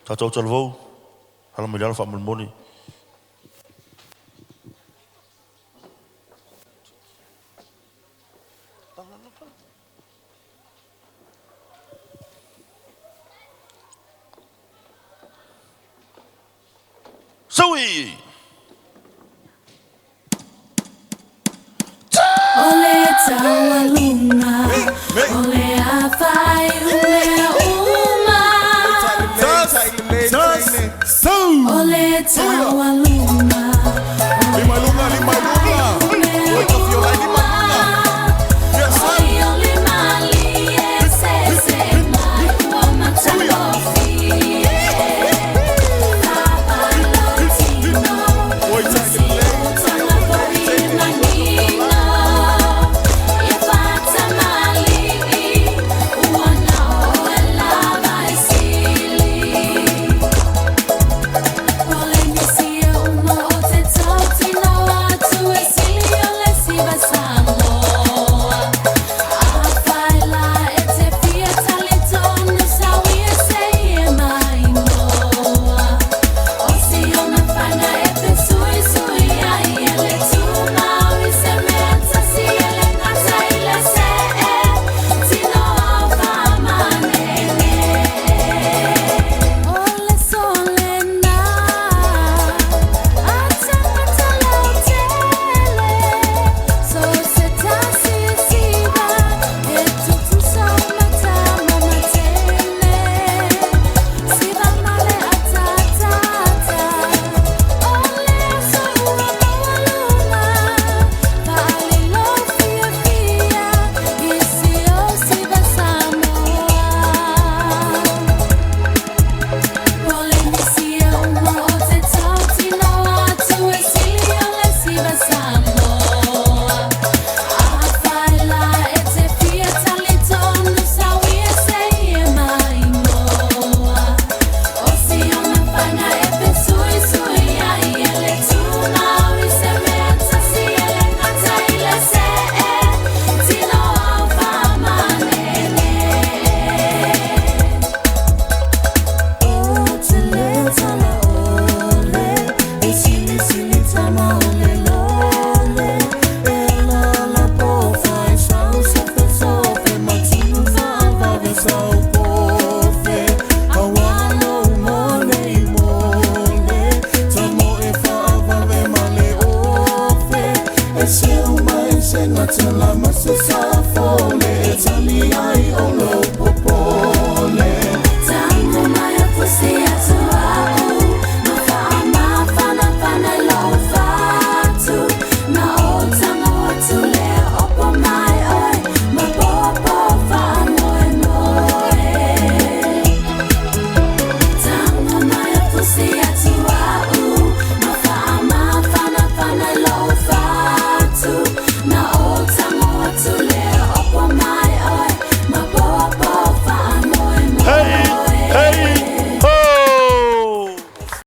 Tatou talavou, ala mai le ala faamolemole. Sui! O le taualuga, o le a faaiu mea uma. O le taualuga.